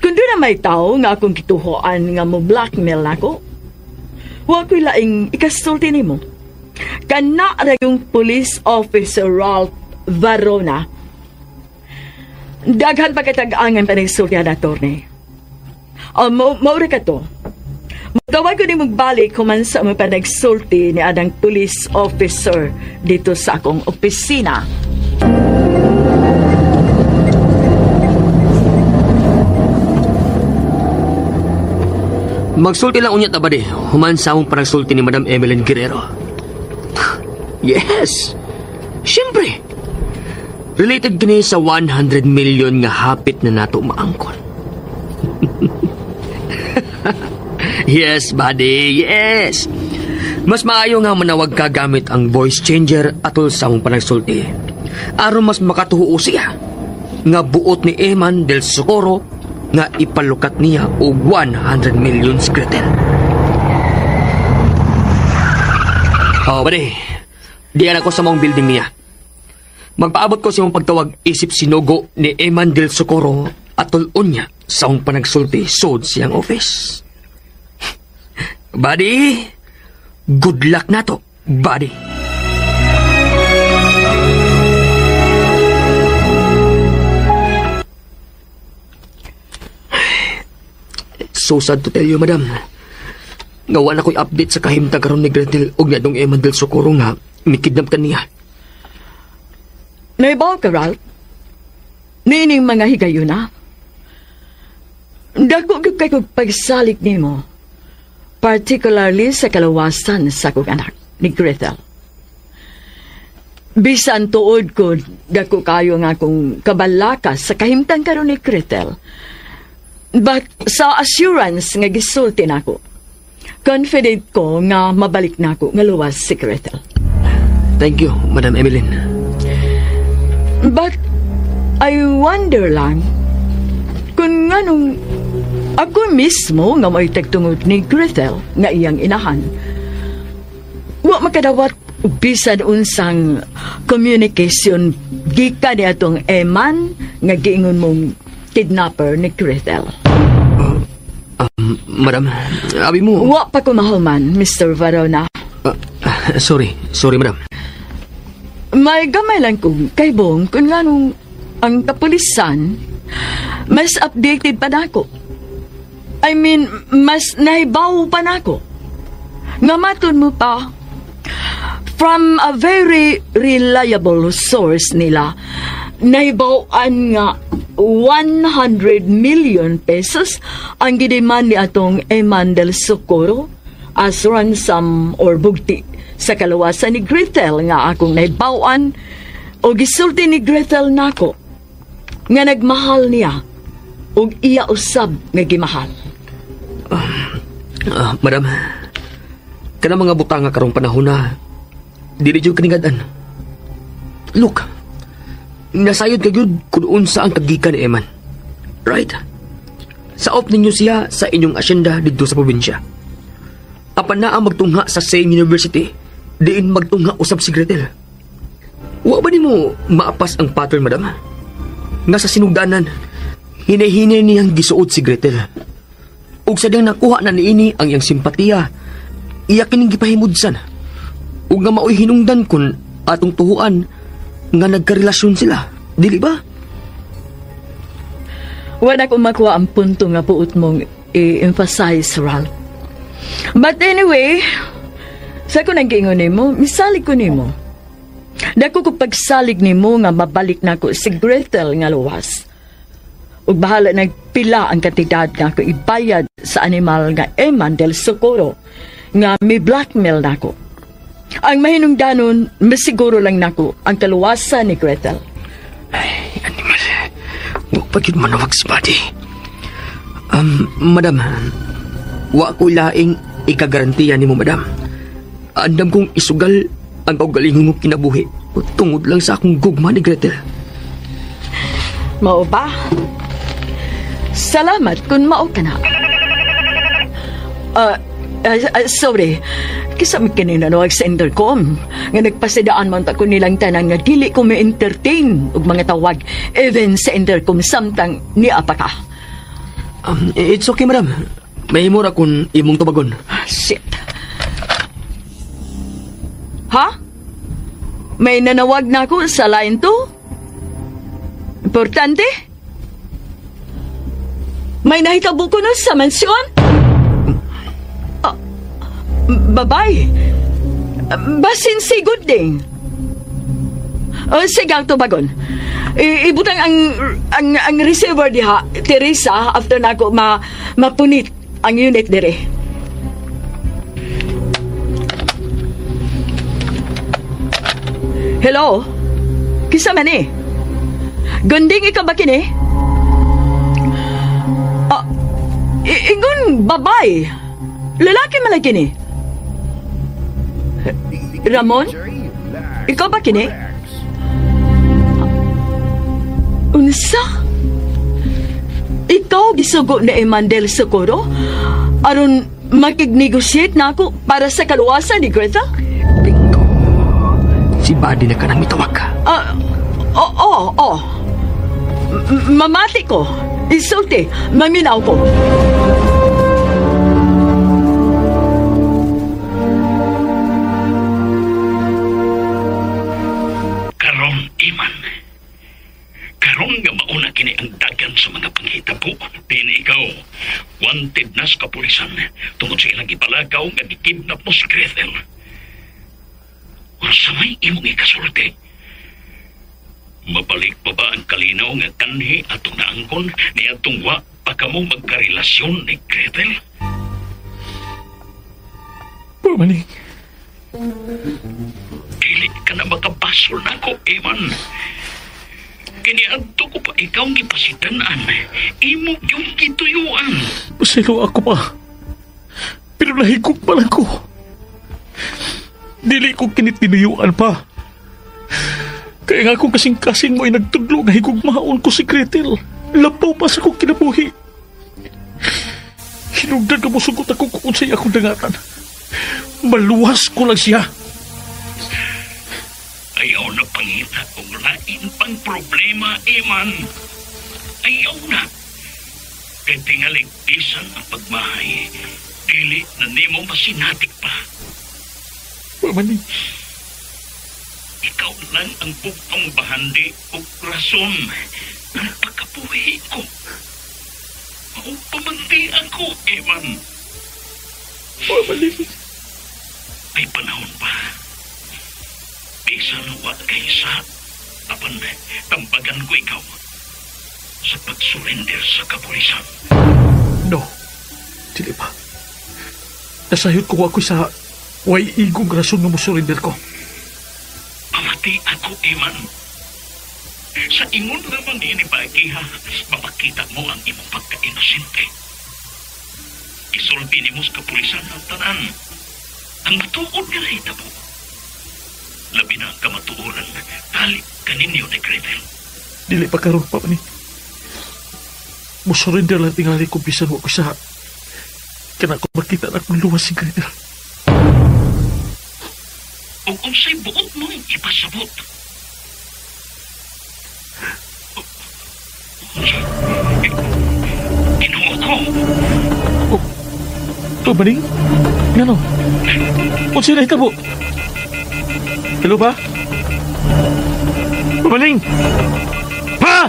Kung doon na may tao nga akong kituhoan nga mo blackmail nako, wa ko'y laing ikasulti nimo. Kana ra yung police officer Ralph Varona. Daghan pa katag-angan pa nagsulti na attorney. Maura ka to. Magtawag ko ni magbalik human sa mga panagsulti ni adang police officer dito sa akong opisina. Magsulti lang unya ta ba di, human sa among panagsulti ni Madam Emeline Guerrero. Yes! Siyempre! Related kini sa 100 million nga hapit na nato maangkon. Yes, buddy, yes! Mas maayo nga manawag ka gamit ang voice changer atol sa among panagsulti. Aron mas makatuo siya nga buot ni Eman del Socorro nga ipalukat niya og 100 million si Gretel. Oh, buddy, diyan ako sa mong building niya. Magpaabot ko sa imong pagtawag isip sinugo ni Eman del Socorro atol unya sa akong panagsulti sod siyang office. Buddy, good luck na to, buddy. So sad to tell you, madam. Nga wala ko'y update sa kahimtang karon ni Gretel og niadong Eman del Socorro nga mikidnap kaniya. Naibaw ka, Ralph? Niining mga higayuna? Dako gyud kay kog pagsalig nimo, particularly sa kalawasan sa akong anak ni Gretel. Bisan tuod ko, dako kayo nga akong kabalaka sa kahimtang karon ni Gretel. But sa assurance nga gisulti nako, confident ko nga mabalik nako nga luwas si Gretel. Thank you, Madam Emeline. But I wonder lang kung nganong ako mismo nga mo'y tagtungod ni Gretel nga iyang inahan. Wa makadawat bisan unsang communication gikan ni atong Eman nga giingon mong kidnapper ni Gretel. Madam, abi mo... Wa pa ko mahuman, Mr. Varona. Sorry, madam. May gamay lang kong kaibong kung nganong ang kapulisan mas updated pa nako. I mean, mas nahibaw pa nako. Nga matun mo pa, from a very reliable source nila, nahibawan nga 100 million pesos ang gideman ni atong Eman del Socorro as ransom or bugti sa kalawasan ni Gretel nga akong nahibawan o gisulti ni Gretel nako nga nagmahal niya og iya usab nga gimahal. Madam, kanang mga butanga karong panahon na dili jud kaningadan. Look, nasayod ka gyud kun unsa ang kagikan ni Eman. Right? Saop ninyo siya sa inyong asyenda didto sa probinsya. Apan naa magtungha sa same university, diin magtungha usab si Gretel. Wa ba nimo maapas ang pattern, madam? Nga sa sinugdanan, hinay-hinay niyang gisuot si Gretel. Ug sa diyang nakuha na niini ang iyang simpatiya, iya kining gipahimudsan. Ug nga maoy hinungdan kun atong tuhuan nga nagkarelasyon sila, dili ba? Wala ko makuha ang punto nga buot mong i-emphasize, Ralph. But anyway, sa ko nang giingon nimo, misalig ko nimo. Dako ko pagsalig nimo nga mabalik nako si Gretel nga luwas. Ug bahala nagpila ang kantidad nga ako ibayad sa animal nga Eman del Socorro nga mi blackmail nako. Ang mahinungdanon, masiguro lang nako ang kaluwasan ni Gretel. Ay, animal. Huwag pa yun manawag si Buddy. Madam, wa ko laing ikagarantiya ni mo, madam. Andam kong isugal ang kaugalingon mong kinabuhi tungod lang sa akong gugma ni Gretel. Mao ba? Salamat kung mao ka na. Sorry. Kisa may kaninanawag sa intercom. Nga nagpasidaan man ta ko nilang tanan nga dili ko ma-entertain og mga tawag even sa intercom samtang niapa ka. It's okay, madam. Mahimo ra kung imong tubagon. Shit. Ha? May nanawag na ako sa line 2? Importante? May nahitabo ko na sa mansyon? Babay. Basin si Gooding. Sige ang tubagon. Ibutang ang receiver diha, Teresa, after na ako mapunit ang unit dire. Hello? Kisa man eh? Gunding ikaw ba kini? Ingon babay. Lalaki man lang kini. Ramon? Ikaw ba kini? Unsa? Ikaw gisugo na Emmanuel Socorro? Aron makig-negotiate na ako para sa kaluwasan ni Greta? Bingo. Si Buddy na ka nang mitawag. Oo. Mamati ko. Isulti. Maminaw ko. Karon, Iman. Karon nga mauna kini ang dagan sa mga panghitabo. Din ikaw, wanted na sa kapulisan tungod sa ilang gipalagaw nga gikidnap mo si Gretel. Unsa may imong ikasulti? Mabalik pa ba ang kalinaw nga kanhi atong naangkon ni atong wa pa kamo magkarelasyon ni Gretel? Pamaning. Dili ka na makabasol na ako, Eman. Kiniadto ko pa ikaw ang gipasidan-an. Imo yung gituyuan. Pasilo ako pa. Pero nahigog pa lang ko. Dili ko kinitinuyuan pa. Kaya nga akong kasing-kasing mo ay nagtudlo nga higugmaon ko si Gretel. Labaw pa sa akong kinabuhi. Hinugdan ka mo sugot ako kung unsay akong dangatan. Maluwas ko lang siya. Ayaw na pangita kung lain pang problema, Eman. Ayaw na. Kaya tingalig bisan ang pagmahay. Dili na nimo masinatik pa. Pamaning. Ikaw lang ang bugtong bahandi o rason ng pagkabuhi ko. Maupamanti ako, Eman. Pamaning. May panahon pa. Bisan wa kaysa, apan tambagan ko ikaw sa pagsurrender sa kapulisan. No, dili pa. Nasayod ko ako sa way igong rason nga mosurrender ko. Pamati ako, Eman. Sa ingon lamang ni Bagi, ha, mapakita mo ang imong pagka-inosente. Isulti ni mo sa kapulisan ang tanan. Ang matuod nga nahitabo. Labi na ang kamatuoran, tali kaninyo ni Gretel. Dili pa karon pa ni. Musurrender lang tingali ko bisan wa ko sa kana ko makita na akong luwas si Gretel. Ug unsay buot mo ipasabot? Ginoo ko. Oh, maning? Ngano? Unsay nahitabo? Hello ba? Pamaling! Pa!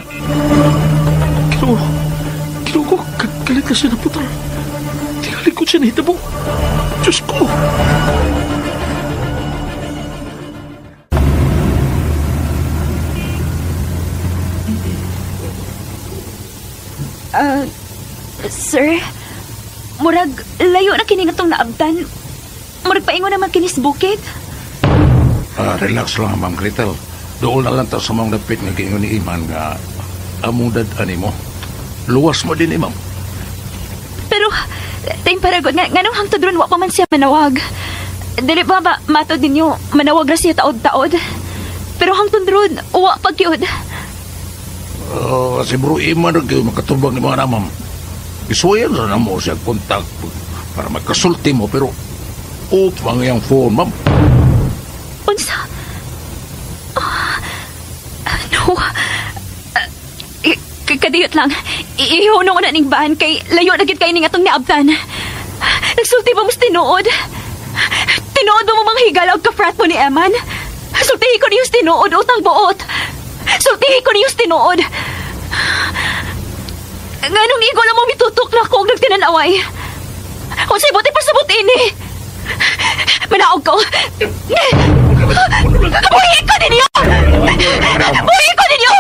Kilo ko, kalit na siya na putol. Tingali ko siya nahitabo. Diyos ko! Sir, murag layo na kini nga tong naabtan. Murag paingon naman kinis bukid. Relax lang, Ma'am Gretel. Dool na lang ta sa mga dapit nga giingon ni Iman nga among dad-ani mo. Luwas mo din, Ma'am. Pero, tayong paragot, nganong hangtod ron, wa pa man siya manawag. Dili ba matod ninyo, manawag ra siya taod-taod. Pero hangtod ron, wa pa gyud. Si Bro Iman kayo makatubang ni mga na, Ma'am. Isuwayan na mo siya kontak. Para magkasulti mo, pero off ang iyang phone, ma'am. Unsa? No. Kadiyot lang. Ihunong ko na ning van kay layo na gid kay ning atong naabtan. Nagsulti ba mo sa tinuod? Tinuod ba mo mga higala og ka-frat mo ni Eman? Sultihi ko niyo sa tinuod, utang buot. Sultihi ko niyo sa tinuod. Nganong igo lang mo mitutok na ako og nagtinanaway? Unsay buti pasabot ini? Manaog ko. Buhi ko ninyo! Buhi ko ninyo!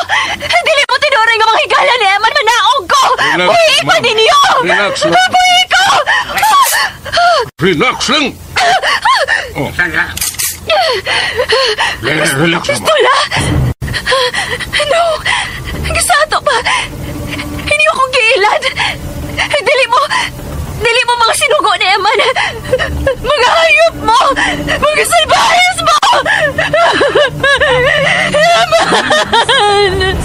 Dili mo tinuoray nga mga higala ni Eman, manaog ko! Buhi ko ninyo! Relax lang. Buhi ko! Relax lang! Oh. Relax lang. Pistola! No! Gisato pa! Hindi ko giilad! Dili mo! Dili mo mga sinugo ni Eman! Mga hayop mo! Mga salbahis mo! Eman!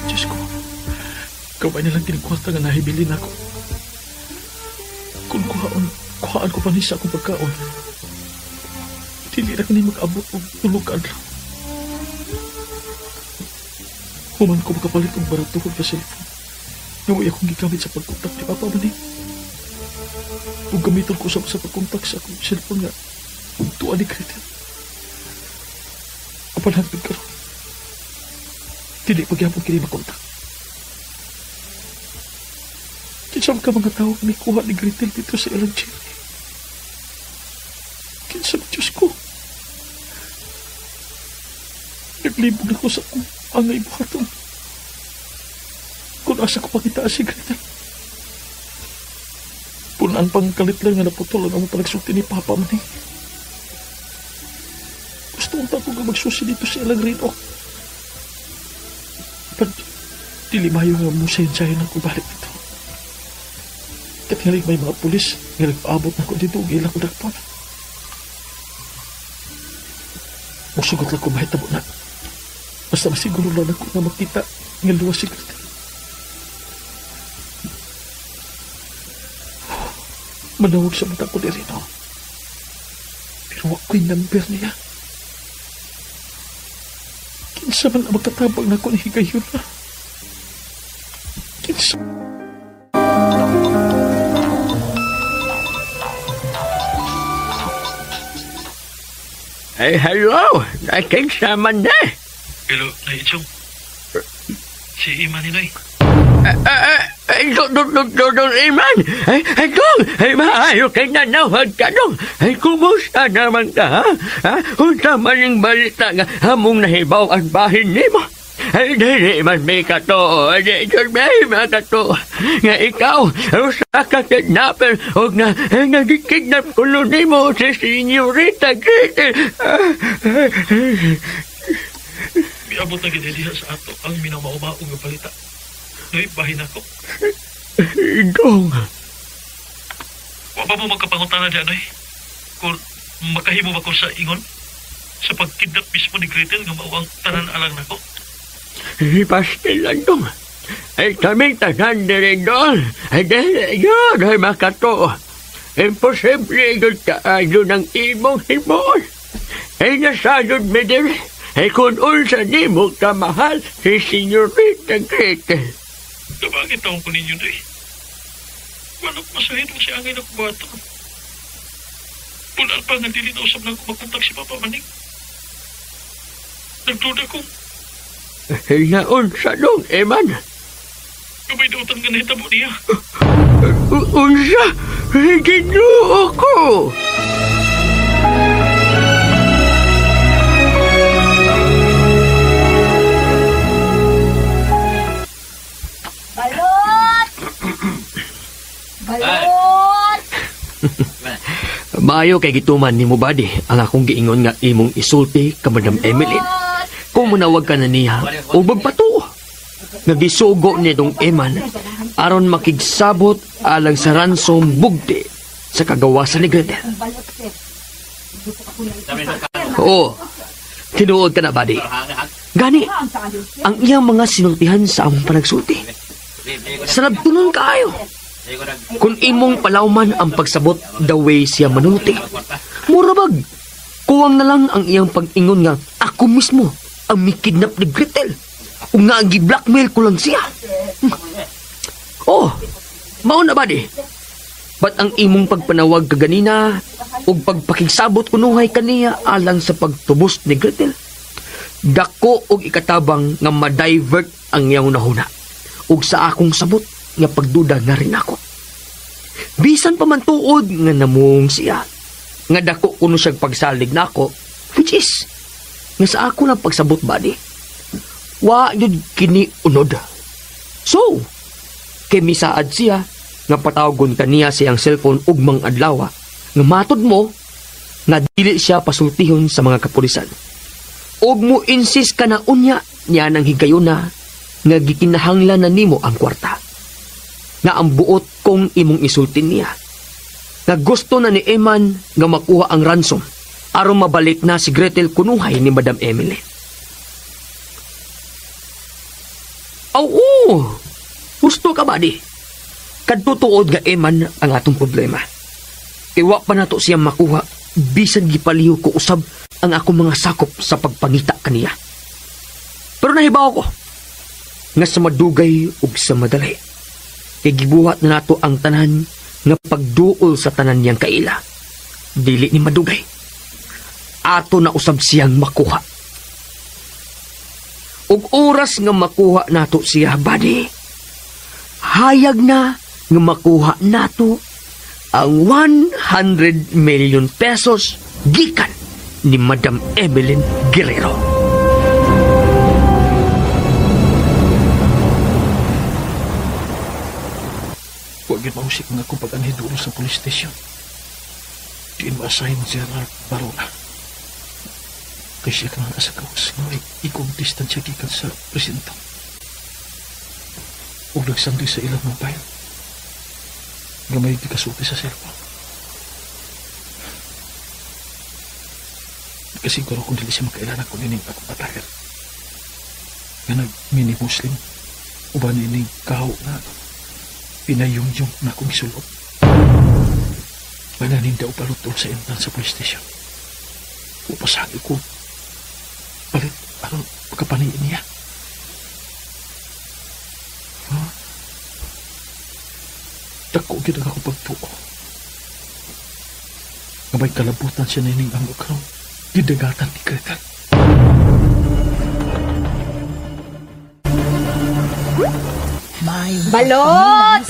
Diyos ko, gawin nilang kinukwarta nga nahibilin ako. Kung kuhaan ko pa niya sa akong pagkaon, dili na kani mag-abot og tulog ka adlaw. Human ko makapalit og baratuhod ka cellphone. Nga way akong gigamit sa pagkontak ni Papa Maning. Ug gamiton ko sa pagkontak sa akong cellphone nga tuwa ni Gretel. Apan hangtod karon, dili pagyapon kini makontak. Kinsa ka mga tao nga mikuha ni Gretel dito sa ilang cherry? Kinsa, Diyos ko? Naglibog na ko sa akong angay buhaton. Kung asa ko pakita si Gretel. Punan pang kalit lang nga naputol ang among panagsulti ni Papa man eh. Gusto kong tako nga magsusi dito sa ilang rino. Pag dili mayo nga musayin-sayin ako balik dito. Katingalig may mga pulis nga nagpaabot na ko dito ug ilang ko dakpon. Musugot lang ko mahitabo na. Basta masiguro lang ako nga makita nga luwas si Gretel. Manawag sa mata ko diri, no? Pero wa ko'y number niya. Kinsa man ang magkatabang na ko ni higayon na. Kinsa... Hey, hello! Kinsa man na? Hello, Naichong. Si Iman Hinoy. Dong, Iman! Ay, dong! Ay, maayo kay nanawag ka, dong! Ay, kumusta naman ka, ha? Unsa man yung balita nga among nahibaw ang bahin nimo? Ay, dili man may kato. Dili may makato. Nga ikaw, usa ka kidnapper, og na nagikidnap kulo nimo si Senyorita Gretel. Miabot na gid diha sa ato ang minamaumaong nga balita. Noy, bahin ako. Dong. Wa pa mo magkapangutana diyan, Noy? Kung makahimo ba ko sa ingon? Sa pagkidnap mismo ni Gretel nga mao ang tanan alang nako? Pastil lang, dong. Ay, kaming tanan diri, dong. Ay, dili yun, ay makato. Imposible yun kaayo ng imong himon. Ay, nasayod mi diri. Ay, kung unsa nimo kamahal si Senyorita Gretel. Kabangit taong ko ninyo, Noy. Wala ko masahin kung siya angay nakubuhato. Pulaan pa nga dili na usap lang kung magkontak si Papa Maning. Nagduda kong... Naunsa dong, Eman? Gamay dautan nga nahitabo niya. Unsa? Ginoo ko! Balot! Balot! Maayo kay gituman nimo badi ang akong giingon nga imong isulti ka Madam Emeline. Kung munawag ka na niya o magpatuo. Nagisugo ni dong Eman aron makigsabot alang sa ransom bugti sa kagawasan ni Gretel. Oo, tinuod ka na badi. Gani, ang iyang mga sinultihan sa among panagsulti. Salabtunon kaayo. Kung imong palawman ang pagsabot the way siya manulti. Murabag, kuwang na lang ang iyang pag-ingon nga ako mismo ang mikidnap ni Gretel. Ug nga ang gi-blackmail ko lang siya. Oh, mao na ba di? Ba't ang imong pagpanawag kaganina ug pagpakigsabot kunuhay kaniya alang sa pagtubos ni Gretel? Dako og ikatabang nga ma-divert ang iyang hunahuna ug sa akong sabot nga pagduda na rin ako. Bisan pa man tuod nga namong siya nga dako kuno siyang pagsalig nako, which is nga sa ako lang pagsabot ba di? Wa yun kini unod. So, kay misaad siya nga patawagon kaniya siyang cellphone ugmang adlaw nga matod mo nga dili siya pasultihon sa mga kapulisan. Og mo insist ka na unya niya nang higayuna nga gikinahanglan na nimo ang kwarta. Nga ang buot kong imong isultin niya. Nga gusto na ni Eman nga makuha ang ransom aron mabalik na si Gretel kunuhay ni Madam Emily. Oo, gusto ka ba di? Kadtutuod nga Eman ang atong problema. Iwa pa nato siya makuha bisan gipaliho ko usab ang akong mga sakop sa pagpangita kaniya. Pero nahibaw ko nga sa madugay ug sa madali kay gibuhat na nato ang tanan nga pagduol sa tanan niyang kaila. Dili ni madugay. Ato na usab siyang makuha. Ug oras nga makuha nato siya, buddy, hayag na nga makuha nato ang 100 million pesos gikan ni Madam Evelyn Guerrero. Huwag yun mausik nga akong pag-anhi doon sa police station. Diin ma-assign si Ralph Barona. Kaya siya ka nga nasa kawas nga may ikong distansya gikan sa presinto. Huwag nagsandig sa ilang mobile. Nga may gikasulti sa cellphone. Kasiguro kung dili siya makailan ako nining akong attire. Nga nag-mini-Muslim. Uban nining kaho na pinayong-yung na akong isulot. Mananinda o palutol sa entrance sa police station. Upasagi ko. Palit, aron pagkapaniin niya. Huh? Dako gyud ang akong pagtuo. Nga may kalabutan siya nining ang karon. Gidagatan ni Gretel. Balot!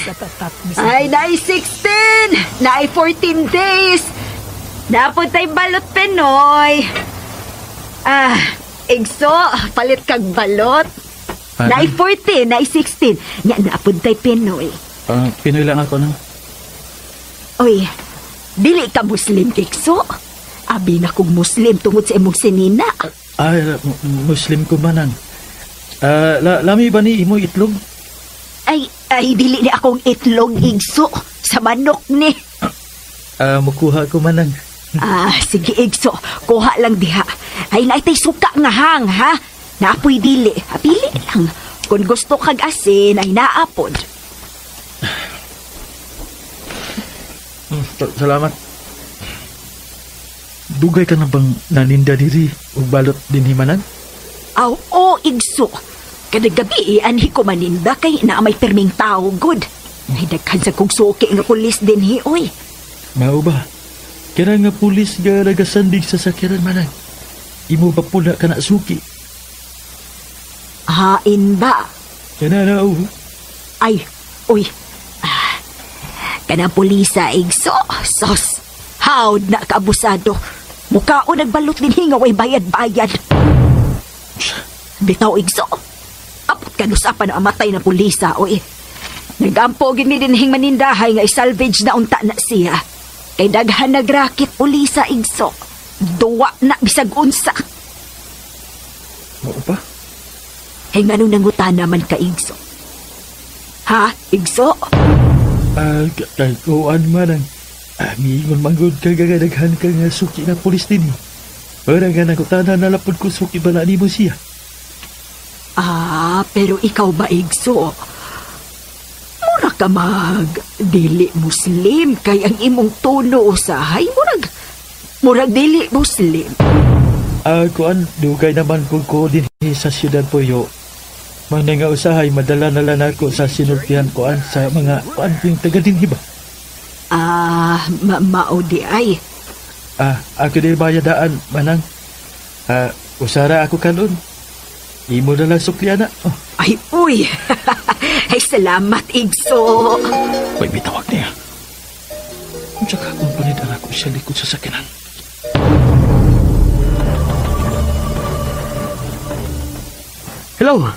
Ay, naay 16! Naay 14 days! Napuntay balot, Penoy! Ah, Igso, palit kag balot. Naay 14, naay 16. Nya, napuntay Penoy. Pinoy lang ako nang. Oy, dili ka Muslim, Igso. Abi na kong Muslim tungod sa imong sinina. Ay, Muslim ko manang. Lami ba ni imo itlog? Ay, dili ni akong itlog, Igso. Sa manok ni. Mukuha ko manang. Sige, Igso. Kuha lang diha. Ay, naitay suka nga hang, ha? Naapoy dili. Pili lang. Kung gusto kag asin, ay naapod. Salamat. Dugay ka na bang naninda diri ug balot din himanan? Aw, o, Igso. Kada gabi, anhi ko maninda kay na may perming tao, good. Ay, daghan sa kong suki nga pulis din, hi, oy. Mao ba? Kaya nga pulis nga nagasandig sa sakyanan manang. Imo ba pula ka na suki? Hain ba? Kana na, oh. Ay, uy. Kanang pulisa, Igso. Sos. Howd na kaabusado. Mukha o nagbalot din hinga, way bayad-bayad. Bitaw, Igso. Apot ka nusapan na amatay na pulisa, oy. Nagampo gini din hing manindahay nga isalvage na unta na siya. Kay daghan nagrakit pulisa, Igso. Duwa na bisag unsa. Mao pa? Kay nganong nangutana man ka, Igso? Ha, Igso? Kay kuan man ang miingon manggod ka gagadaghan ka nga suki nga pulis din. Para nga nangutana na lapod ko suki bala nimo siya. Ah, pero ikaw ba, Igso? Mura ka mag dili Muslim kay ang imong tono usahay murag dili Muslim. Kuan, dugay naman ko din sa siyudad Puyo. Mga nga usahay, madala na lang ako sa sinultihan kuan sa mga kuan yung taga dinhi ba? Ah, mao di ay. Ah, ako di bayadaan, manang. Ah, usara ako kanon. Imo na lang suklian na. Oh. Ay, uy! Ay, salamat, Igso. May bitawag niya. Kung saka akong panidan ako sa likod sa sakinan. Hello,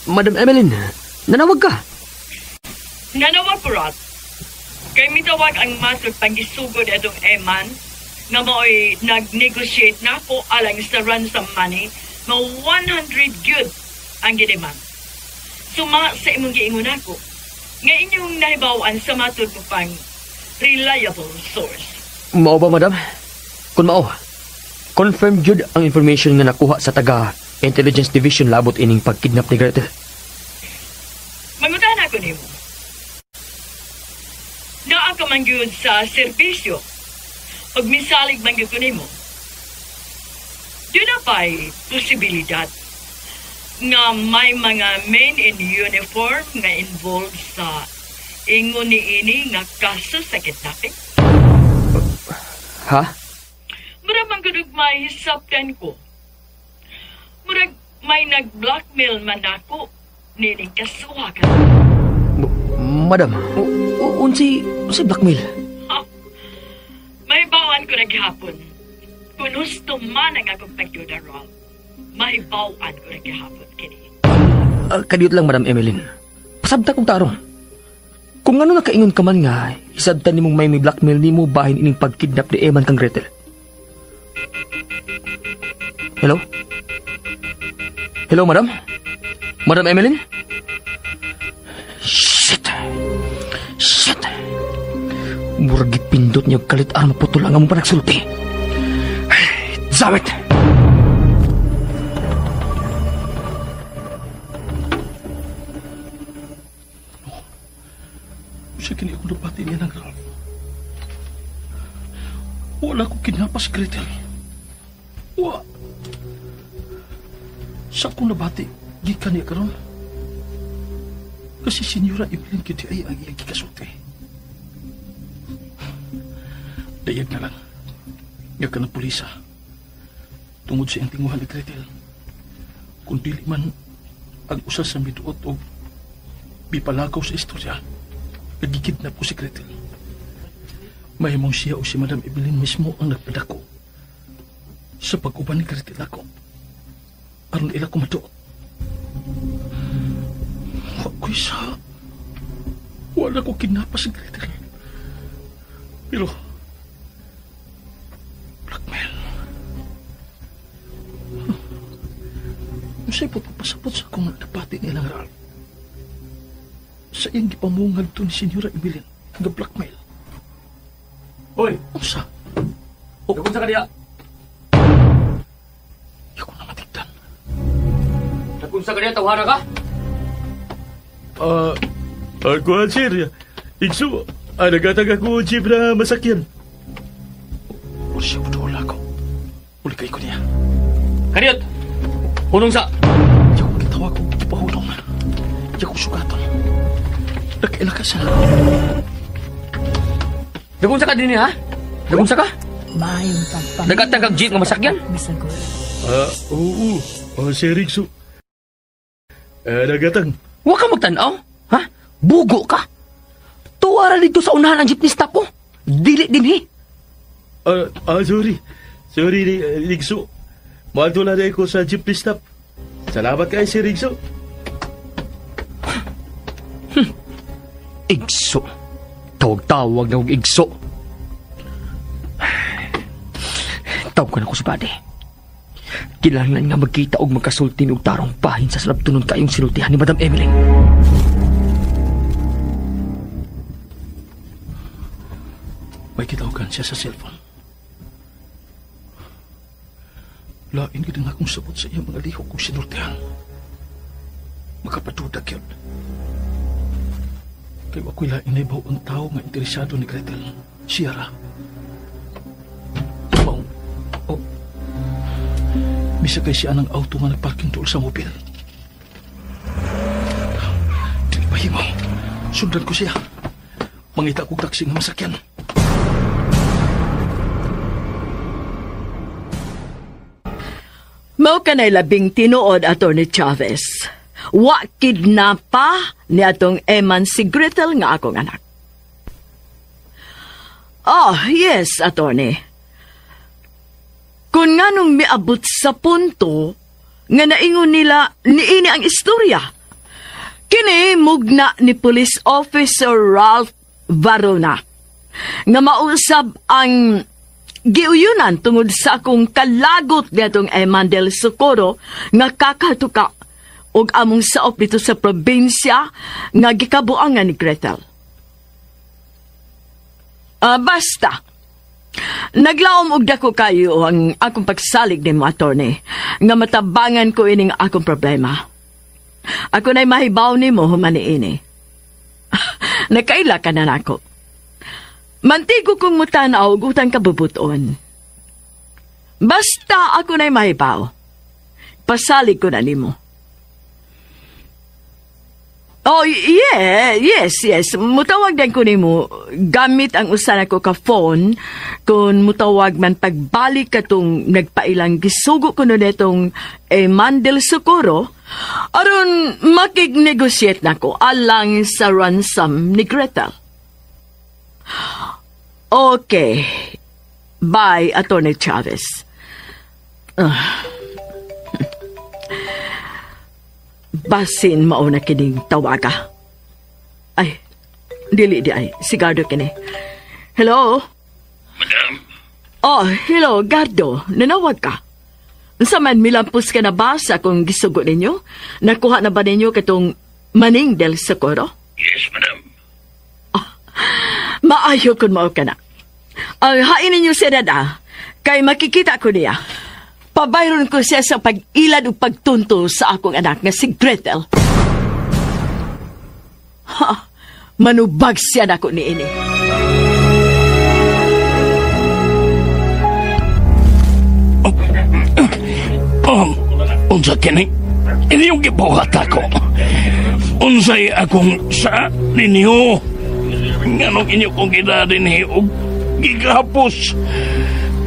Madam Emeline. Nanawag ka? Nanawag ko, Rod. Kay mitawag ang matod pangisugod atong Eman nga mao'y nag-negotiate na ko alang sa ransom money nga 100 good ang gideman. Suma sa imong giingon ako nga inyong nahibaw-an sa matod mo pang reliable source. Mao ba, madam? Kung mao, confirm jud ang information nga nakuha sa taga Intelligence Division labot ining pagkidnap ni Gretel. Mangutan ako nimo. Naa ka man gyud sa serbisyo. Pag misalig man gyud ko nimo. Doon na pa'y posibilidad nga may mga men in uniform nga involved sa ingon ni ini nga kaso sa kidnapping. Ha? Murag man gud may hisabtan ko. Murag may nag-blackmail man ako nining kasuha ka. Madam, unsay blackmail? May bawaan ko naghapon. Kung husto man ang akong pagduda, Ralph, may bawaan ko naghapon kini. Kadiyot lang, Madam Emeline. Pasabta kong tarong. Kung ano nakaingon ka man nga, isabta nimong may blackmail nimo bahin ining pagkidnap ni Eman kang Gretel. Hello? Hello, Madam? Madam Emeline? Shit! Shit! Murag gipindot niya kalit aron maputol ang among panagsulti. Zawit! Siya kini akong nabati niya ng Ralph. Wala akong kinapas, Gretel. Wa. Sa akong nabati, gikan niya karon. Kasi Senyora Evelyn kiti ay ang iyang gikasulti. Dayag na lang. Nga ka ng pulisa. Tungod sa iyang tinguhan ni Gretel. Kung dili man ang usa sa miduot o bipalagaw sa istorya, nagikidnap ko si Gretel. Mahimong siya o si Madam Evelyn mismo ang nagpadako sa pag-uban ni Gretel ako. Aron ila ko maduot. Wa ko'y sa... Wala ko kinapa si Gretel. Pero... Blackmail. Unsay po pagpasabot sa akong nabati nilang Ralph. Sa iyang gipamungad to ni Senyora Evelyn nga blackmail. Hoy! Unsa? Oh. Nagunsa ka diya? Ikaw na matigdan. Nagunsa ka diya? Tawhara ka? Kuhan, sir. Igso, nagatag ako jeep na masakyan. Wala siya budola ko. Uli kay ko niya. Kaniyot! Hunong sa! Di ako magitawag ko ipahulong. Di ako sugaton. Nakaila ka sa... Nagunsa ka din ha? Nagunsa ka? Mayong pagpamilya. Nagatag kag jeep nga masakyan? Oo. Sir Igso. Nagatang. Huwag ka magtanaw, ha? Bugo ka. Tuwara dito sa unahan ang jeepney stop ko. Dili din, he. Sorry. Sorry, Rigso. Maadto na ko sa jeepney stop. Salamat kay si Rigso. Igso. Tawag-tawag na og igso. Tawag ko na ko si Buddy. Kailangan nga magkita og magkasulti og tarong bahin sa salabtunon kayong sinultihan ni Madam Emeline. May kitawagan siya sa cellphone. Lain gid ang akong sabot sa iyang mga lihok kung sinultihan. Makapadudag yun. Kaya ako'y laing naibaw ang tao nga interesado ni Gretel. Siya ra. Maong, oh, misakay siya ng auto nga nagparking tuol sa mobil. Dili ba himaw? Sundan ko siya. Mangita kong taksi nga masakyan. Mao kanay labing tinuod, Atty. Chavez. Wa kidnapa ni atong Eman si Gretel nga akong anak. Oh, yes, Atty. Kung nga nung miabot sa punto, nga naingon nila niini ang istorya. Kini mugna ni Police Officer Ralph Varona, nga mausab ang giuyunan tungod sa akong kalagot niadtong Eman del Socorro nga kakatuka og among saop dito sa probinsya nga gikabuangan ni Gretel. Basta, naglaom og dako kayo ang akong pagsalig nimo, attorney, nga matabangan ko ining akong problema. Ako na'y mahibaw nimo human niini. Nakaila ka na nako. Mantigo kong mutanaw og utang kabubuton. Basta ako na'y mahibaw. Pasalig ko na nimo. Oh, yeah, yes. Mutawag din ko nimo gamit ang usa nako ka phone kung mutawag man pagbalik katong nagpailang gisugo ko no netong Eman del Socorro aron makig-negosyate nako alang sa ransom ni Gretel. Okay. Bye, Atty. Chavez. Basin mauna kining tawaga. Ay, dili di ay. Si Gardo kini. Hello? Madam? Oh, hello, Gardo. Nanawag ka. Unsa man milampos ka na ba sa akong gisugo ninyo? Nakuha na ba ninyo katong Maning del Socorro? Yes, madam. Oh, maayo kun mao ka na. Hain ninyo siya dada. Kay makikita ko niya. Pabayron ko siya sa pag-ilad o pagtunto sa akong anak nga si Gretel. Ha, manubag siya nako niini. Unsa kini? Inyong gibuhat ako. Unsay akong sa ninyo? Nganong inyo kong gidadinhi og gigapos?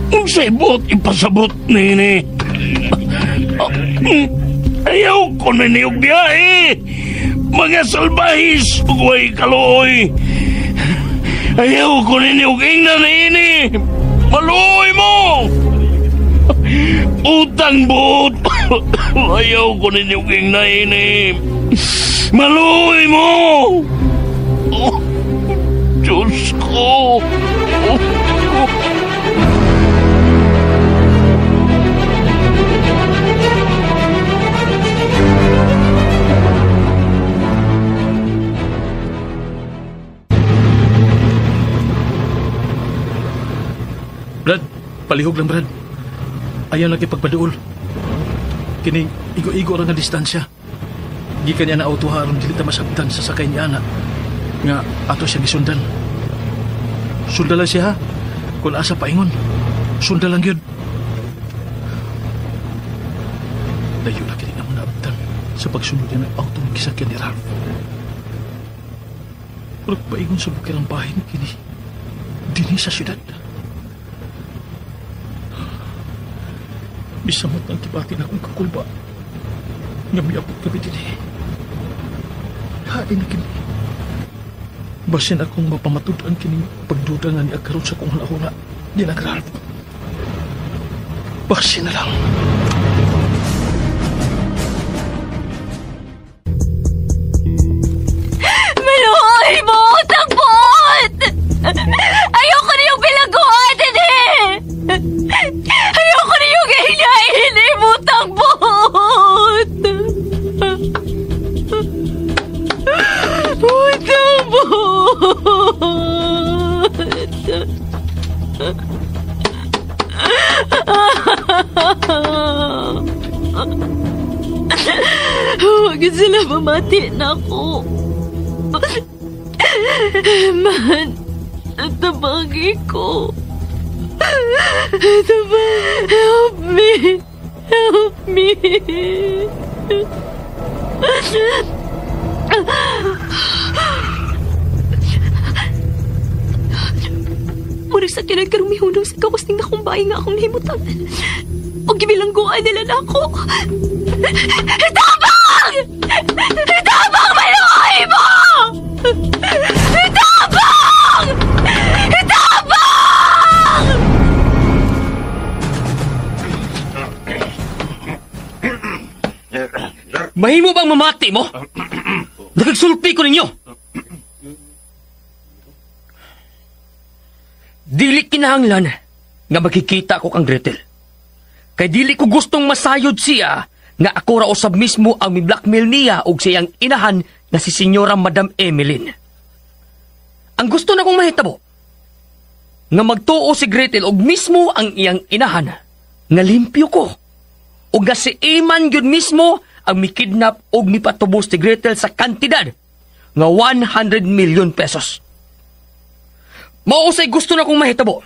Unsay buot ipasabot nini? Ayaw ko ninyo biyahe. Mga salbahis ug way kaluoy. Ayaw ko ninyo ingnan nini. Maluoy mo. Utang buot. Ayaw ko ninyo ingnan nini. Maluoy mo. Oh, Diyos ko. Oh, oh. Brad, palihog lang, Brad. Ayaw lang ipagpaduol. Kini, igo-igo ra nga distansya. Gikan niya na auto aron dili ta masabtan sa sakay niya na nga ato siya gisundan. Sundan lang siya, ha? Kung asa paingon, sundan lang yun. Layo na kini na mo naabtan sa pagsunod niya ng auto ng gisakyan ni Ralph. Murag paingon sa bukirang bahin kini dinhi sa syudad. Bisamot ng kibati na akong kakulba. Nga miabot kami din eh. Hain na kini. Basin akong mapamatud-an kining pagduda nga niya karon sa kong hunahuna. Di na Ralph. Basin na lang. Maluhoy mo! Takbot! Ayoko na yung bilaguan eh! Ayoko na yung gahilain eh! Takbot! Takbot! Huwag sila mamati na ako. Man, tabagi ko. Tabagi. Help me. Help me. Murag sa kinagkarong mihunong sa kawas ning nakumbay nga akong nahimutangan. O gibilangguan nila na ako. Tabang! Tabang! Maluhay mo! Tabang! Tabang! Mahimo bang mamati mo? Nakagsulpi ko ninyo. Dili kinahanglan nga makikita ko kang Gretel. Kay dili ko gustong masayod siya nga ako ra usab mismo ang mi-blackmail niya og siyang inahan na si Senyora Madam Emeline. Ang gusto na kong mahitabo nga magtuo si Gretel og mismo ang iyang inahan nga limpyo ko. Og nga si Eman gyud mismo ang mikidnap og mipatubos si Gretel sa kantidad nga 100 million pesos. Mausay gusto na kong mahitabo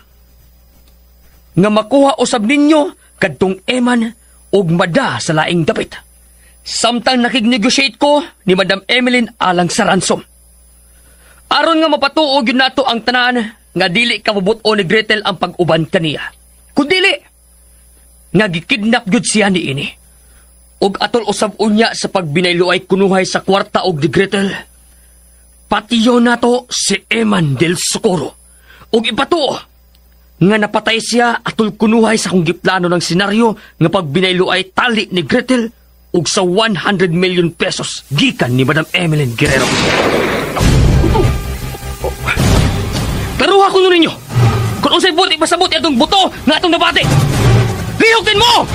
nga makuha usab ninyo kadtong Eman og mada sa laing dapit. Samtang nakig-negotiate ko ni Madam Emeline alang sa ransom. Aron nga mapatuo gyud nato ang tanan nga dili kabubut-on ni Gretel ang pag-uban kaniya. Kun dili nga gikidnap gyud siya niini. Og atol usab unya sa pagbinayloay kunuhay sa kwarta og di Gretel. Patiyo nato si Eman del Socorro. Og ipatuo nga napatay siya atol kunuhay sa kong giplano ng senaryo nga pagbinayloay tali ni Gretel og sa 100 million pesos gikan ni Madam Emeline Guerrero. Taruha ko nun ninyo kung unsay buti pasabot atong buto nga atong nabati. Lihok din mo!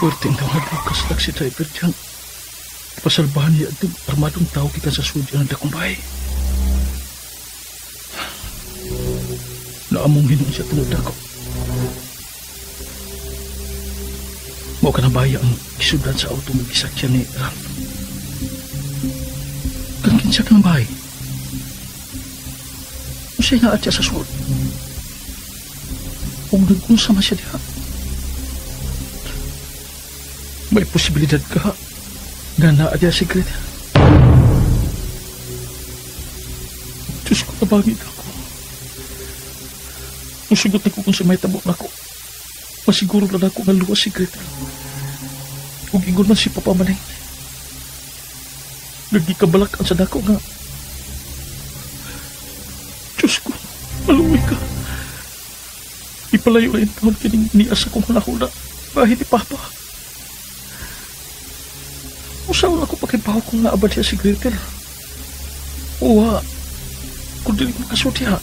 Puwerteng tawag bukas taxi driver dyan. Pasalbahan niya itong armadong tao gikan sa sudya ng dakong bahay. Naamong hinon siya tungod ako. Mao ka na baya ang gisudan sa auto ng gisakyan ni Ralph. Kang kinsa ka ng bahay? Unsay naa siya sa sud? Ug nag-unsa man siya diha? May posibilidad ka nga naa diha si Gretel. Diyos ko, nabangit ako. Musugot na ko kung sa may tabo na ko. Masiguro na ako nga luwas si Gretel. Ug ingon man si Papa Maneng. Nagikabalak ang sa dako nga. Diyos ko, maluwi ka. Ipalayo na taon kining niasa kong hunahuna. Bahit ni Papa. Usaw na ako pakibaw kung naabad siya si Gretel. Uwa, kung dili ko makasuti ha.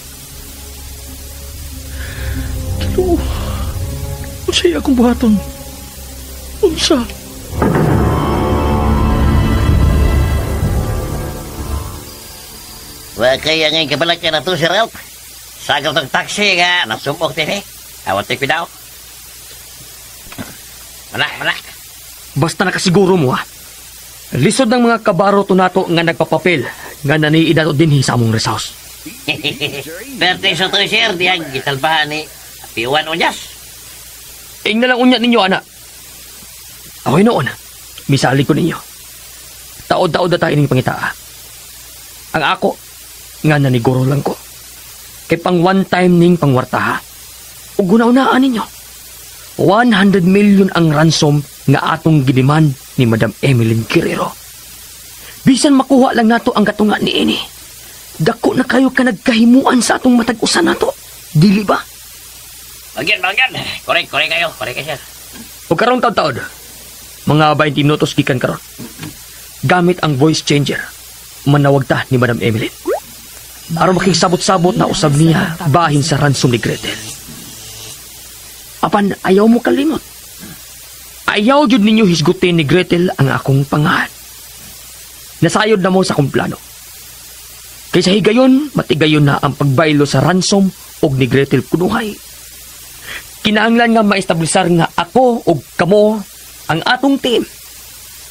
Kilo, unsay akong buhaton? Unsa? Wa kaya ngayon kabalak ka na to, Sir Ralph. Sagaw tong taxi nga, nasumok din eh. Awat tayo daw. Wala, wala. Basta nakasiguro mo ha. Lisod ng mga kabaro to nato nga nagpapapel nga naniida to dinhi sa among rest house. Perte sa to, sir, diyang gisalbahan ni Piwan Unyas. Ing na lang unya ninyo, anak. Ako'y noon, misali ko ninyo. Taod-taod na tayo ning pangitaa. Ang ako, nga naniguro lang ko. Kay pang one time ning pangwartaha. Ug guna-unaan ninyo. 100 million ang ransom nga atong giniman ni Madam Emeline Guerrero. Bisan makuha lang nato ang katunga ni ini. Dako na kayo ka nagkahimuan sa atong matag-usan nato. Dili ba? Bagyan, bagyan. Korek, korek kayo. Korek kayo, sir. O karong taod-taod, mga 20 minutos gikan karon. Gamit ang voice changer, manawag ta ni Madam Emeline. Aron makisabot-sabot na usab niya bahin sa ransom ni Gretel. Apan ayaw mo kalimot. Ayaw jud ninyo hisgutin ni Gretel ang akong pangahan. Nasayod na mo sa akong plano. Kaysa higayon, matigayon na ang pagbaylo sa ransom og ni Gretel kunuhay. Kinahanglan nga maestablisar nga ako og kamo ang atong team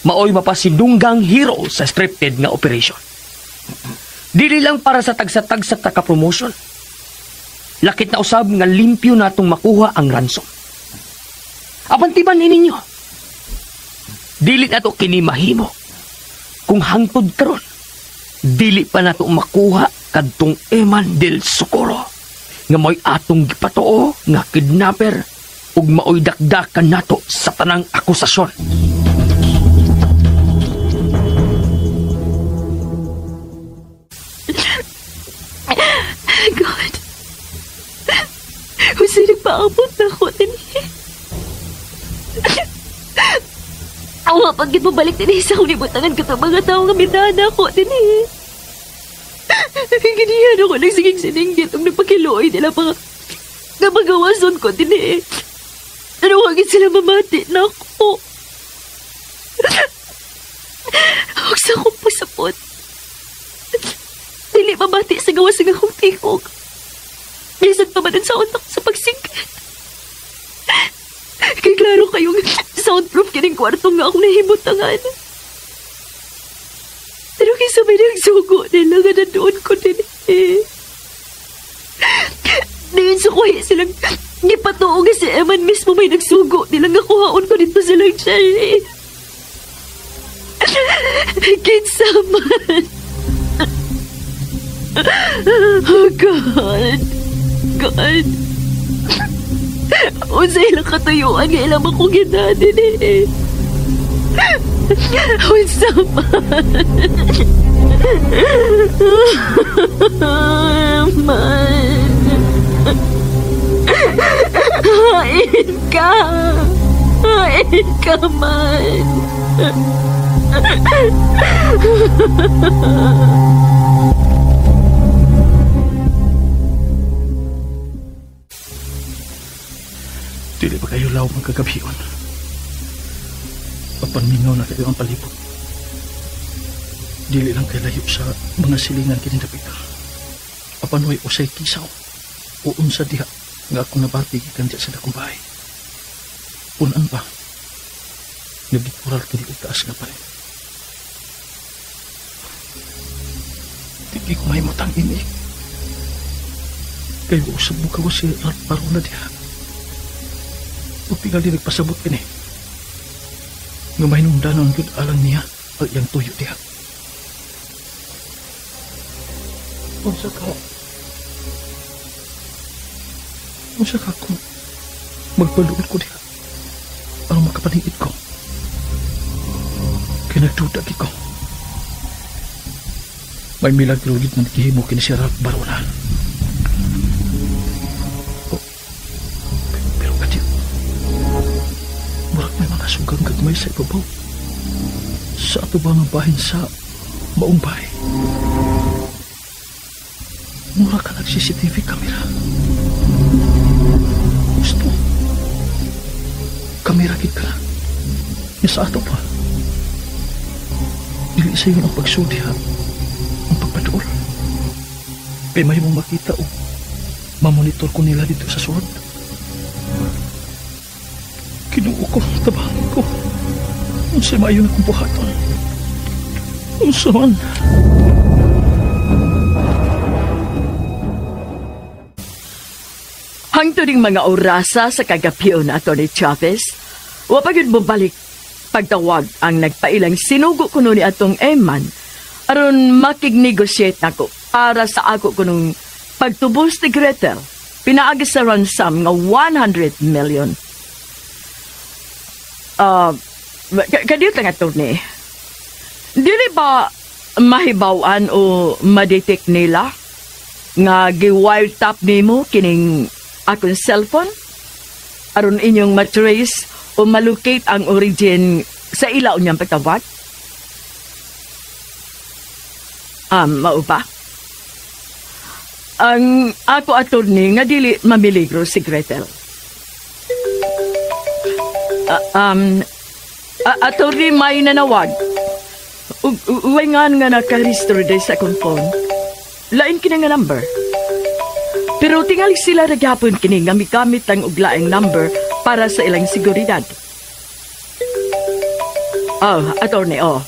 maoy mapasidunggang hero sa scripted nga operation. Dili lang para sa tagsa-tagsa ta ka promotion. Lakit na usab nga limpyo natong makuha ang ransom. Apan tiban ninyo. Dili nato kini mahimo kung hangtod karon dili pa nato makuha kadtong Eman del Socorro nga mao'y atong gipatuo nga kidnapper ug maoy dakdakan nato sa tanang akusasyon. God, kung nagpaabot na ako dinhi. Awa, pag gitmabalik dinhi sa akong ibutangan ka mga tao nga minana ako dinhi. Ginihan ako nagsiging sininggit ang nagpakiluoy nila mga nga magawason ko dinhi. Ano wagin sila mamati na ako. Huwag sa akong pasapot. Dili mamati sa gawas ng akong tingog. Bisan pa man sa utak sa pagsingkit. Kay klaro kayong soundproof kining kwarto nga akong nahimutangan. Pero kaysa may nagsugo nila nga nandoon ko din eh. Ngayon sa kuhi silang gipatuo nga si Eman mismo may nagsugo nila nga kuhaon ko dito silang Cherry. Kinsa man. Oh God. God. Unsa ilang katuyuan nga ilang akong ginanin eh. Unsa man. Man. Hain ka. Hain ka man. Dili ba kayo law magkagabion? Papanmingaw na kayo ang palibot. Dili lang kay layo sa mga silingan kining dapita. Apan way usay kisaw o unsa diha nga akong nabati gikan diha sa dakong bahay. Punan pa, nagikural kini og taas nga pared. Di ko mahimutang ini. Kay usab mo kawa si Ralph Barona diha. Pagpingali nagpasabot kini. Nga mahinungdanon gud alang niya ang iyang tuyo diha. Unsa ka? Unsa ka kung magpaluol ko diha aron makapaningit ko? Kay nagduda ko. May milagro gid man gihimo kini si Ralph Barona. Oh, pero kadi murag may mga sugang gagmay sa ibabaw. Sa ato ba nga bahin sa maong bahay? Mura ka nag-CCTV camera. Gusto. Kamera gid ka na. Nga sa ato pa. Dili sa yun ang pagsudi ha. Ang pagpaduol. Kay may mong makita o mamonitor ko nila dito sa sulod. Kinuo ko, tabangan ko. Unsa maayo na kong buhaton. Unsa man. Hangtod mga orasa sa kagapyon, Atty. Chavez, wa pa gyud mobalik pagtawag ang nagpailang sinugo kuno ni atong Eman aron makig-negotiate nako para sa ako kunong pagtubos ni Gretel pinaagi sa ransom nga 100 million. Kadiyot lang, attorney. Dili ba mahibaw-an o madetect nila nga gi-wiretap nimo kining akong cellphone aron inyong matrace o malocate ang origin sa ilaw niyang pagtawag? Mao ba? Ang ako, attorney, nga dili mamiligro si Gretel. Attorney, may nanawag. Uway nga nga nakarehistro day sa akong phone. Lain kini nga number. Pero tingali sila ragyapon kini nga migamit ang og laing number para sa ilang seguridad. Oh, attorney, oh.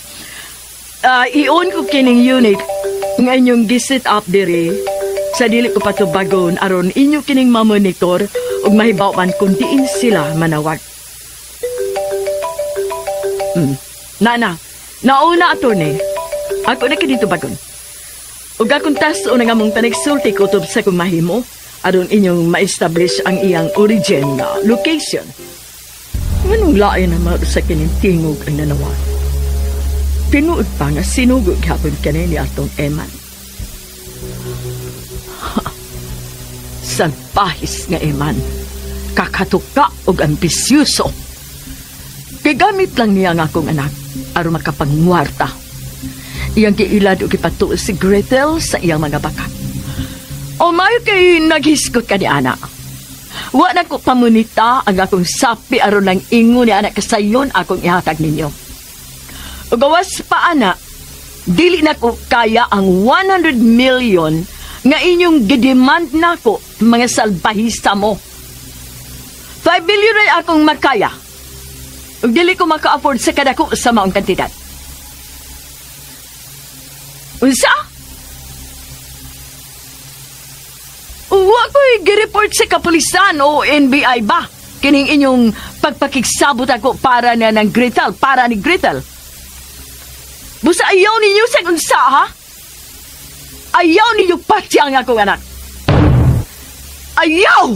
I-on ko kining unit nga inyong giset up diri sa dili ko patubagon aron inyo kining mamonitor ug mahibaw man kung diin sila manawag. Nana, nauna attorney. Ako na kini tubagon. Ug akong taas una nga mong panigsulti kutob sa kung mahimo aron inyong ma-establish ang iyang origin nga location. Nganong lain na sa kining tingog ang nanawag? Tinuod pa nga sinugo gyapon kani ni atong Eman. Salpahis nga Eman, kakatuka og ambisyoso. Kay gamit lang niya ang akong anak aron makapangwarta. Iyang giilad og ipatuo si Gretel sa iyang mga baka. O mayo kay naghisgot ka ni ana. Wa na ko pamunita ang akong sapi aron lang ingon ni ana kasayon akong ihatag ninyo. O gawas pa ana, dili na ko kaya ang 100 million nga inyong gidemand nako mga salbahista mo. 5 billion ay akong makaya. Ug dili ko maka-afford sa kadako sa maong kantidad. Unsa? Wa ko'y gireport sa kapulisan o NBI ba? Kining inyong pagpakigsabot ako para na ng Gretel, para ni Gretel. Busa ayaw ninyo sa unsa, ha? Ayaw ninyo pati ang akong anak. Ayaw!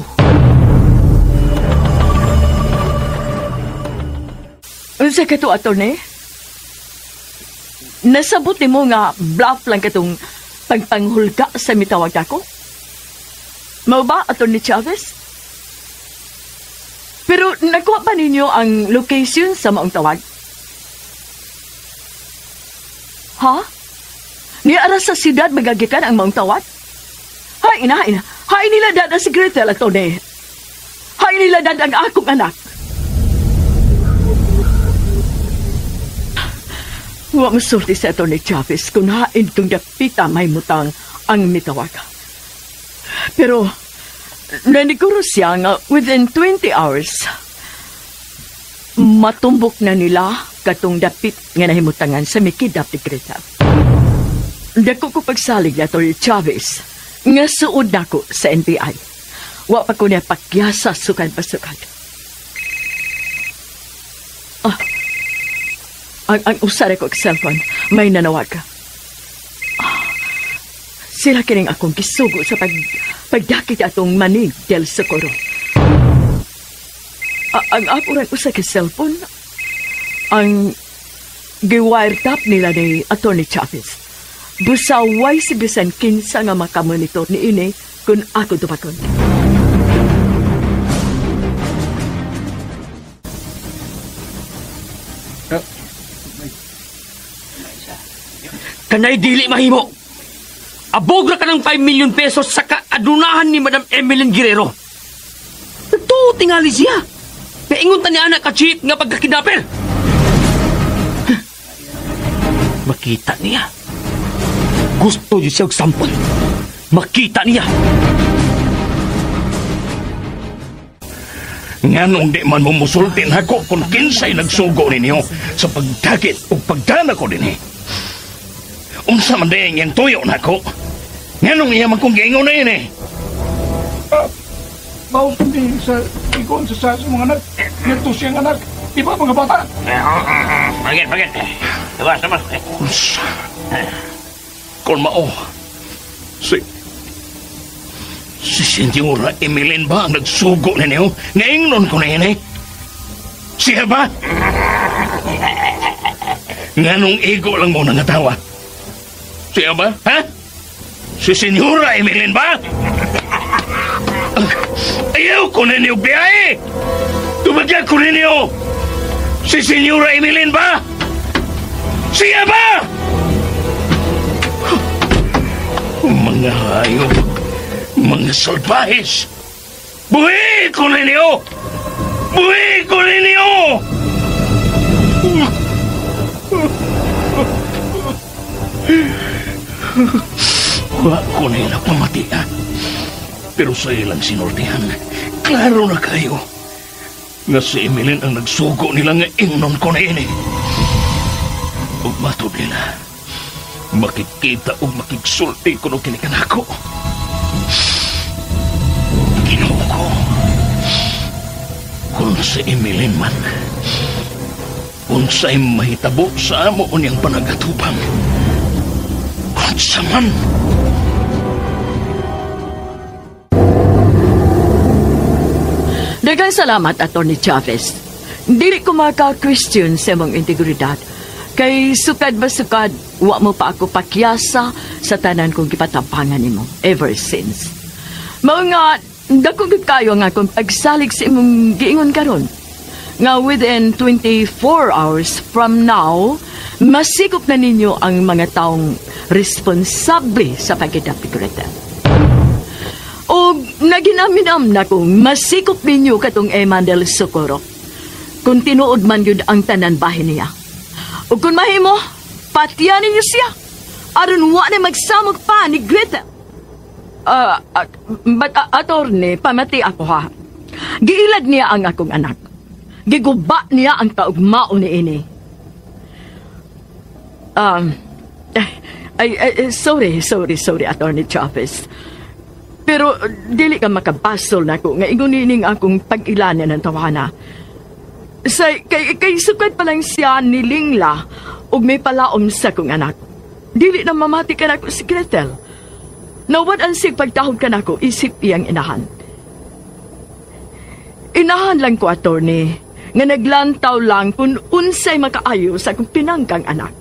Unsa ka to, attorney? Nasabot ni mo nga bluff lang katong pagpanghulga sa mitawag ako? Mao ba, Attorney Chavez? Pero nakuha pa ninyo ang location sa maong tawag? Ha? Niara sa siyudad magagikan ang maong tawag? Hay ina, hay ina. Hay nila dad ang si Gretel, Attorney. Hay nila dad ang akong anak. Wa masulti sa Attorney Chavez kung hain kung dapita may mutang ang mitawag. Pero naniguro siya nga within 20 hours, matumbok na nila katong dapit nga nahimutangan sa mikidap ni Gretel. Dako ko pagsalig ni Attorney Chavez nga suod nako sa NBI. Wa pa ko niya pakyasa sukan pasukad. Ah, ang usara ko ang cellphone, may nanawag. Sila kining akong gisugo sa pagdakit atong Manig del Socorro. Ang ako rin usa ka cellphone, ang giwiretap nila ni Attorney Chavez. Busa way si bisan kinsa nga makamonitor ni ini kung ako tubakon. Kanay dili mahimo. Abog ra ka ng 5 million pesos sa kaadunahan ni Madam Emeline Guerrero. Nagtuo tingali siya. Naingon ta ni anak ka cheat nga pagkakidnapper. Makita niya. Gusto yun siya og sampol. Makita niya. Nganong di man mo musultin ako kung kinsay nagsugo ninyo sa pagdakit o pagdana ko dinhi. Unsa man dayang iyang tuyo nako. Nganong iya man kong giingon na yun eh. Mao ni sa ikon sa sa mga anak. Nito siyang anak. Di ba mga bata? Bagit, bagit. Diba, sama. Unsa? Kung mao, si Senyora Emeline ba ang nagsugo ninyo? Ngaingnon ko na yun eh. Siya ba? Nganong ego lang mo nangatawa? Siya ba? Ha? Si Senyora Emeline ba? Ayaw ko ninyo biyahe! Tumagyan ko ninyo! Si Senyora Emeline ba? Siya ba? Mga hayop, mga salbahes! Buhi ko ninyo! Buhi ko ninyo! Wa ko nila pamatian. Pero sa ilang sinultihan, klaro na kayo. Nga si Emilyn ang nagsugo nila nga ingnon ko na ini. Ug matod nila, makikita ug makigsulti ko no kini kanako. Ginoo ko, kung si Emilyn man, unsay mahitabo sa amo unyang panagatubang. Unsa man. Daghang salamat, Atty. Chavez. Dili ko maka-question sa imong integridad. Kay sukad ba sukad, wa mo pa ako pakyasa sa tanan kong gipatabangan nimo ever since. Mao nga, dako gyud kayo nga akong pagsalig sa imong giingon karon. Nga within 24 hours from now, masikop na ninyo ang mga taong responsable sa pagkidnap ni Gretel. O naginaminam na kung masikop ninyo katong Eman del Socorro. Kung tinuod man yun ang tanan bahin niya. O kung mahimo, patiyan ninyo siya. Aron wa na magsamok pa ni Gretel. But attorney, pamati ako ha. Giilad niya ang akong anak. Giguba niya ang kaugmao ni ini. Sorry, Attorney Chavez. Pero dili ka makabasol na ko nga ingunining akong pag-ilanan ng tawana. Sa, kay sukad pa lang siya nilingla ug may palaom sa kong anak. Dili na mamati ka nako si Gretel. Nawad ang sig pagtahod ka nako isip iyang inahan. Inahan lang ko, attorney, nga naglantaw lang kung unsay makaayo sa akong pinangkang anak.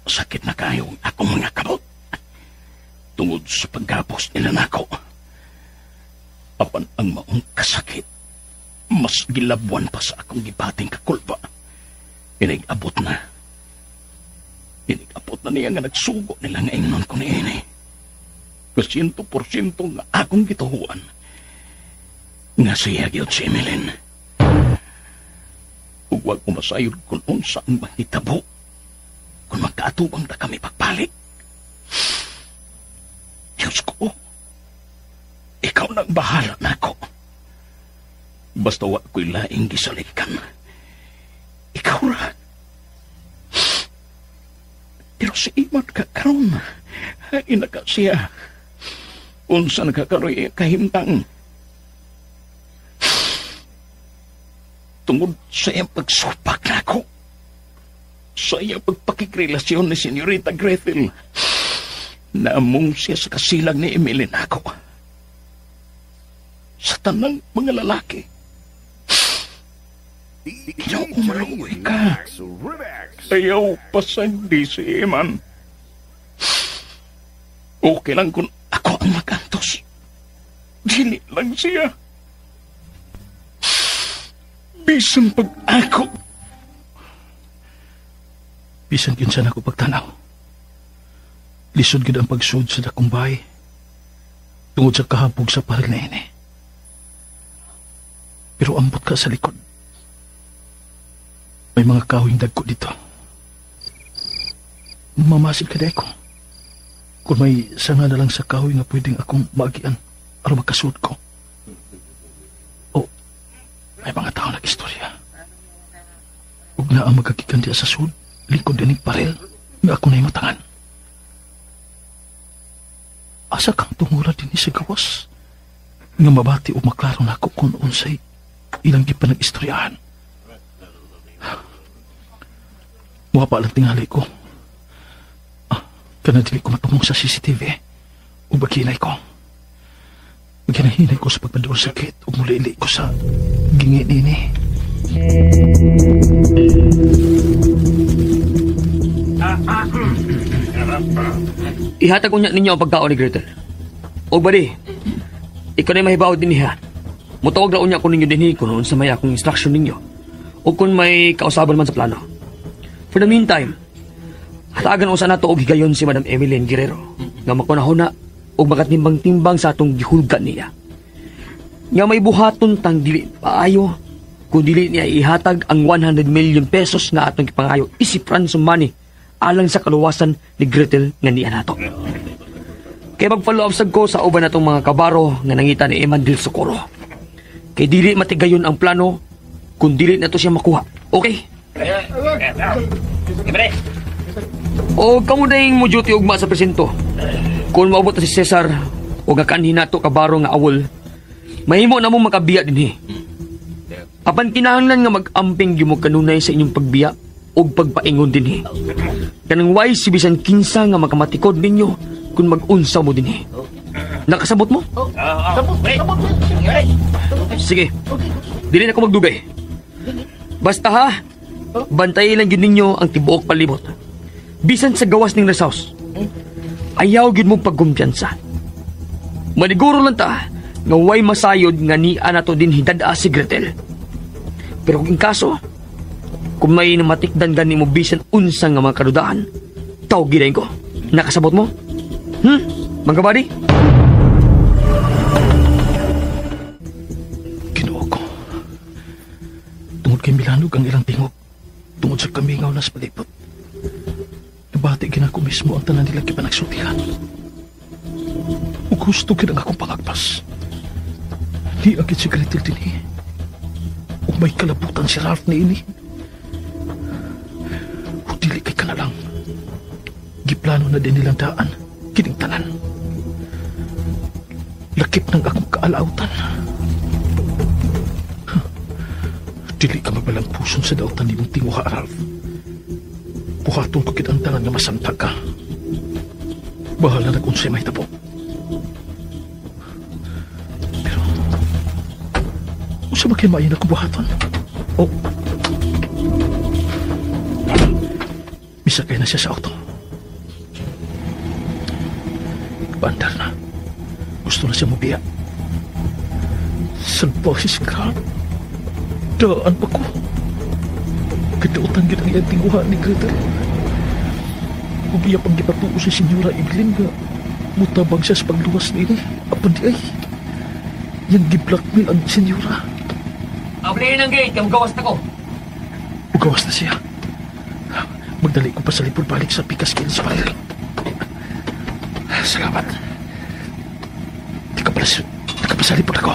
Sakit na kayo ang akong mga kamot. Tungod sa paggapos nila nako. Apan ang maong kasakit, mas gilabuan pa sa akong gibating kakulba. Inig-abot na. Inig-abot na niya nga nagsugo nila nga ingnon ko ni ini. 100% nga akong gituhuan. Nga siya gyud si Emeline. Ug wag ko masayod kung unsa ang mahitabo kung magkaatubang na kami pagbalik. Diyos ko, ikaw nang bahala na ako. Basta wa ko'y laing gisalikan. Ikaw ra. Pero si Iman ka karon, hain na ka siya. Unsa na ka karon kahimtang. Tungod sa iyang pagsupak na ako, sa iyang pagpakikrelasyon ni Senyorita Gretel, naamong siya sa kasilang ni Emeline ako. Sa tanang mga lalaki. Ginoo, maluoy ka. Ayaw pasagdi si Eman. Okay lang kung ako ang magantos. Dili lang siya. Bisan pag-ako. Bisan kinsa na ako pagtanaw. Lisod gid ang pagsud sa dakong bahay. Tungod sa kahapog sa paril na ini. Pero ambot ka sa likod. May mga kahoyng dagko dito. Mamasid ka deko. Kung may sanga na lang sa kahoy nga pwedeng akong maagian aron makasud ko. O, may mga tao nag-istorya. Ug naa magagikan diya sa sud, likod dining paril nga ako na'y matangan. Asa kang tungura din sa gawas nga mabati o maklaro na ako kung unsay ilang gipanag-istoryahan. Mukha pa lang tingali ko. Kana dili ko matumong sa CCTV. O baghinay ko. Maghinay-hinay ko sa pagpandoor sa gate o muli-ili ko sa gingi nini. Ihatag unya ninyo ang pagkaon ni Gretel. O bali, ikaw na mahibaw din niya. Mutawag na unya ko ninyo dinhi kung unsa may akong instruction ninyo. O kung may kausaban man sa plano. For the meantime, hatagan usa nato og higayon si Madam Emeline Guerrero nga makunahuna og makatimbang-timbang sa atong gihulgan niya. Nga may buhaton tang dili paayo, Kung dili niya ihatag ang 100 million pesos nga atong gipangayo isip ransom money alang sa kaluwasan ni Gretel nga niya nato. Kay mag-follow up sad ko sa uban natong mga kabaro nga nangita ni Eman del Socorro. Kay dili matigayon ang plano kung dili nato siya makuha. Okay? O kamo dayng mo duty ugma sa presinto. Kung maabot na si Cesar o nga kanhi nato kabaro nga awol, mahimo na mo makabiya dinhi. Apan kinahanglan nga mag-amping gyud mo kanunay sa inyong pagbiya og pagpaingon dinhi. Kanang way si bisan kinsa nga makamatikod ninyo kung mag-unsa mo dinhi. Nakasabot mo? Sige. Dili na ko magdugay. Basta ha, bantayi lang gyud ninyo ang tibuok palibot. Bisan sa gawas ning rest house. Ayaw gyud mo pagkumpiyansa. Maniguro lang ta nga way masayod nga niya nato din hidad-a si Gretel. Pero kung kaso, kung may namatikdan gani mo bisan unsa nga mga kadudahan, tawag gidayon ko. Nakasabot mo? Mga buddy? Ginoo ko. Tungod kay Milanog ang ilang tingog, tungod sa kamingaw na sa palibot, nabati ginako mismo ang tanan nila kipanagsultihan. Ug gusto gid ang akong pangagpas. Di agad si Gretel dinhi. Ug may kalabutan si Ralph niini. Ug dili kay kana lang. Giplano na din nilang daan, kining tanan. Lakip ng akong kaalautan. Dili ka mabalang puson sa dautan nimong tinguha, Ralph. Buhaton ko kit ang tanan nga masamtag ka. Bahala na kung sa'y mahitabo. Pero, unsa ba kay maayo na kong buhaton? Oh. Misakay na siya sa auto. Bandar na. Gusto na siya mubiya. Salbahe si Ralph. Daan pa ko. Kadautan gid ang iyang tinguha ni Gretel. Ug iya pang gipatuo si Senyora Evelyn nga mutabang siya sa pagluwas niini. Apan di ay, yang gi-blackmail ang senyora. Ablihin ang gate, kaya magawas na ko. Magawas na siya. Magdali ko pa sa lipod balik sa Pikas Kills Baril. Salamat. Di ka pala sa lipod ako.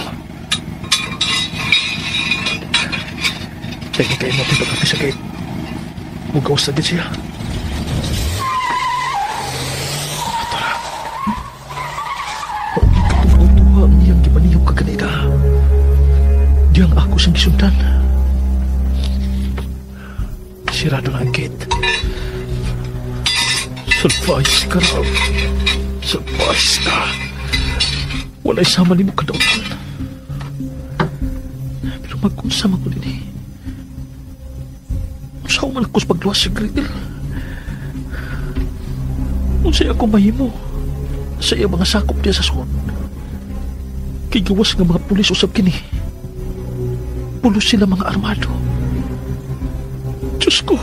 Teka kayo mo pagkapi sa gate. Magawas na din siya. Tara. Huwag katong ang iyang gimanihog kaganina. Diyang ako siyang gisundan. Sirado na ang gate. Surprise ka, Ralph. Surprise ka. Wala'y sama ni mo kadautan. Pero magkunsama ko din eh. Unsa man ako sa pagluwas sa Gretel? Unsay ako mahimo sa iya mga sakop diya sa sud? Kay gawas nga mga pulis usab kini. Pulos sila mga armado. Diyos ko.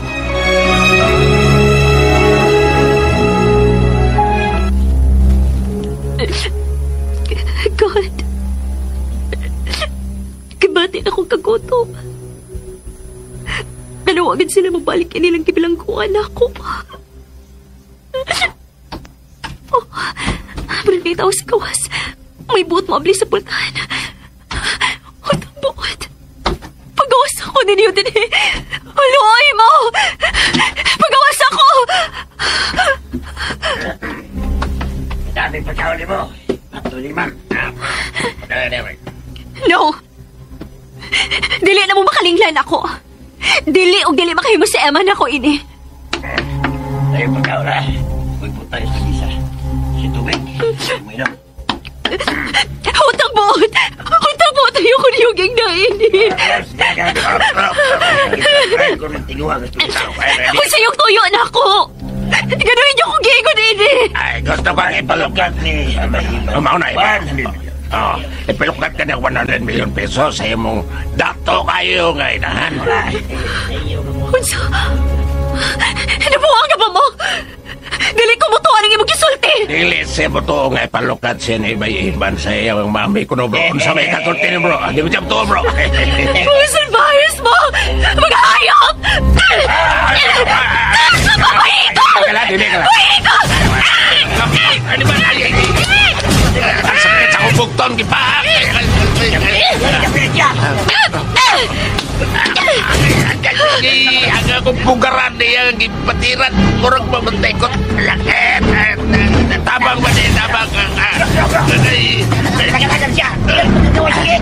God, kibatin akong kagutom. Nanawagan sila mabalik nilang kibilangguan ako. Oh, barangay tao sa gawas. May buot mo abli sa pultahan. Utang buot. Pagawas ako ninyo din eh. Haluay mo! Pagawas ako! Daming pagkauli mo. Patuloy, ma'am. No! Dili na mo makalinglan ako. Dili o dili makahimo si Emma na ako ini. Tayo pagkaura. Magpunta tayo sa gisa. Si tubig. Uminom. Utang buot! Utang buot! Ayoko niyong na ini. Kung sa'yong tuyo na ako! Ganuhin niyo kong gigon ini! Ay, gusto kong ipalukat ni... Umaw na, oh, ipalukat ka ng 100 million pesos sa imong dato kayo nga inahan. Unsa? Nabuang ka ba mo? Dili ko mutuan ang imong gisulti! Dili siya mo to nga ipalukat siya ni Bay Iman sa iyang mami ko no, bro. Unsa may kakulti ni bro. Di mo jam to, bro. Mga salbayas mo! Mga hayop! Papahinto! Kala, dili ka. Pahinto! Ano ba? Ang sakit sa akong bugton, gipaak! Ang akong pugaran niya, gipatiran, murag mamantekot. Tabang ba niya, tabang? Tagatagan siya! Sige!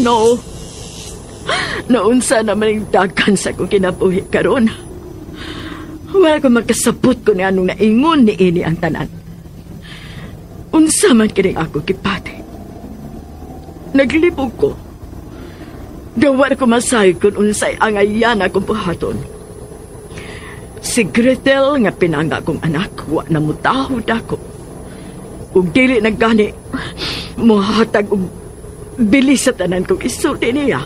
No. Naunsa naman yung dagan sa akong kinabuhi karon. Wala ko magkasabot ko ni anong naingon ni ini ang tanan. Unsa man kining ako kipati. Naglibog ko. Gawa ko masayod kung unsay angayan akong buhaton. Si Gretel nga pinanga akong anak, wa na mutahod ako. Ug dili nagani, muhatag og bilis sa tanan kong isulti niya.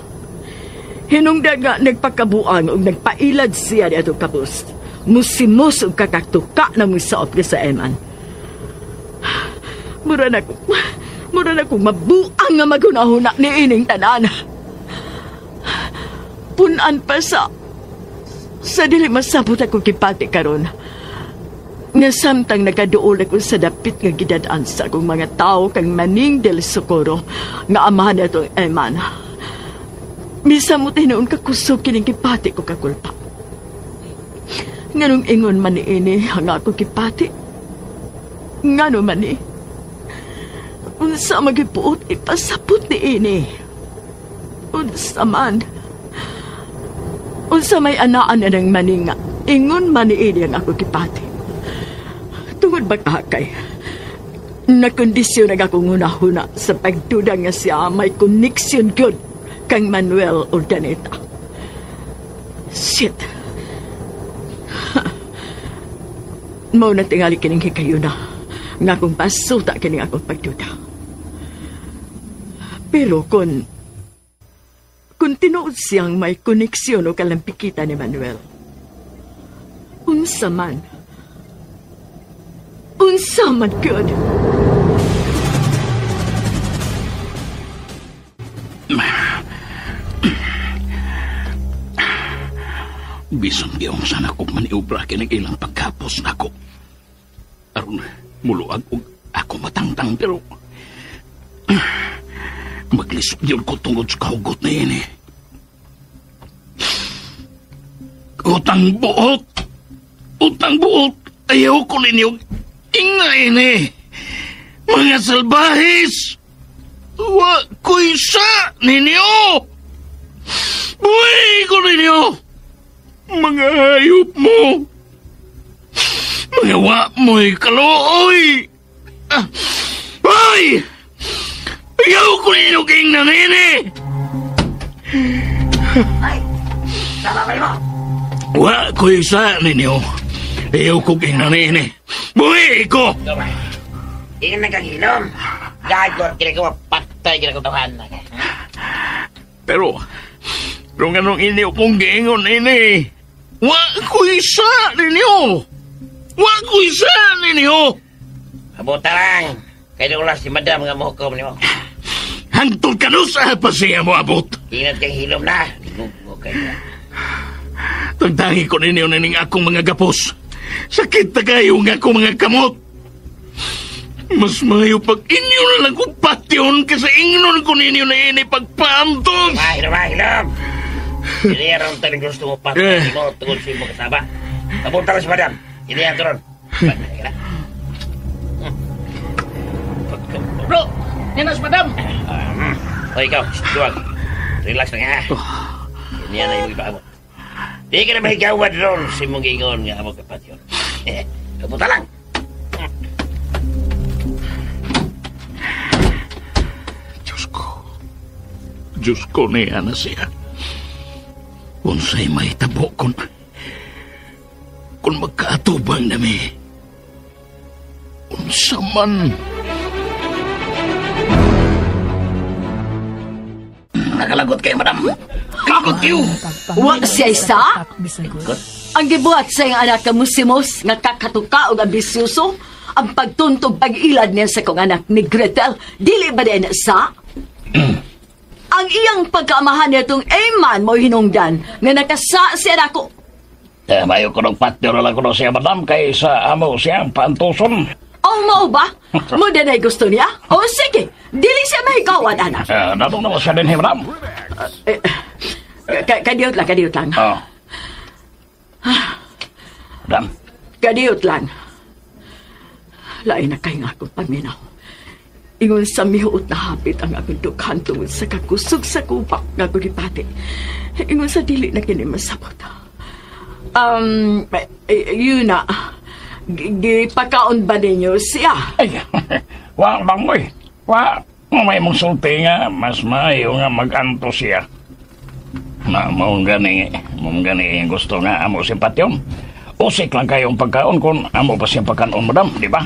Hinungda nga nagpakabuang ug nagpailad siya ni atong kabus. Musimos ug kakaktuka na musaop ni sa Eman. Mura na kong mabuang nga maghunahuna ni ining tanan. Punan pa sa dili masabot akong kipati karon. Nga samtang nagaduol ako sa dapit nga gidadaan sa akong mga tao kang Maning del Socorro nga amahan na itong Eman. Misa mo tinuon kakusog kining kipati ko kakulpa. Nganong ingon man ni ini ang akong kipati. Ngano man ni. Unsa magipuot ipasapot ni ini. Unsa man. Unsa may anaan na ng maninga. Ingon man ni ini ang akong kipati. Tungod ba kakay, nakondisyon ang akong hunahuna sa pagduda nga siya may connection good kang Manuel Urdaneta. Shit! Mao na tingali kining hikayo na nga akong pasuta kining akong pagduda. Pero kung tinuod siyang may koneksyon o kalampikita ni Manuel, unsa man good. Bisan giyong sana ko maniubra kining ilang pagkapos nako. Aron muluag og ako matangtang pero maglisod yun ko tungod sa kahugot na yun eh. Utang buot! Utang buot! Ayaw ko ninyo ingay ni! Mga salbahis! Wa ko'y sa ninyo! Buhay ko ninyo! Mga hayop mo! Mga wa mo'y kaluoy! Ay! Ayaw ko ninyo king nangini! Ay! Tama ba mo? Wa ko'y sa ninyo. Ayaw ko king nangini. Buhay ko! Ingin na kang hilom. Gago, ginagawa patay ginagawa. Pero anong inyo kong giingon ini? Wa ko'y sa ninyo! Wa ko'y sa ninyo! Abuta lang. Kaya ulas si madam nga muhukom niyo. Hangtod ka no sa pa siya mo abot. Ingat kang hilom na. Ligugog kayo. Tagtangi ko ninyo nining akong mga gapos. Sakit na kayo nga akong mga kamot. Mas mayo pag inyo na lang kong patyon kasi ingnon ko ninyo na ini pagpaantos. Hilom, hilom. Hindi ron tayo gusto mo patyon mo tungkol sa imo kasama. Papunta lang si madam. Hindi yan turon. Bro, yan na si madam. O ikaw, duwag. Relax lang ha. Hindi yan na yung iba mo. Di ka na mahigawad ron sa imong ingon nga amo kapatyon. Papunta lang. Diyos ko niya na siya. Unsay may tabo kung magkaatubang nami. Unsa man. Nakalagot kayo, madam. Kalagot kayo. Wa siya isa? Ang gibuhat sa iyang anak ka musimos nga kakatuka og ambisyoso, ang pagtuntog pag-ilad niya sa kong anak ni Gretel, dili ba din sa? Ang iyang pagkaamahan niya itong Eman mo hinungdan nga nakasa siya nako. Mayo ko ng partner lang ko na siya, madam, kay sa amo siya ang paantuson. Oh, mao ba? Mo na gusto niya? Oh, sige. Dili siya mahigawan, anak. Natong naman siya din, madam. Kadiyot lang, kadiyot lang. Oh. Madam? Kadiyot lang. Lain na kay nga akong paminaw. Ingon sa mihuot na hapit ang akong dukhan tungod sa kakusog sa kubak nga akong gipati. Ingon sa dili na kini masabot. Yun na. Gipakaon ba ninyo siya? Ay, wa bang mo'y. Wa, may mong sulti nga, mas maayo nga mag-anto siya. Na, maong gani gusto nga amo simpatyon. Usik lang kayong pagkaon kung amo pa siyang pagkaon, madam, di ba?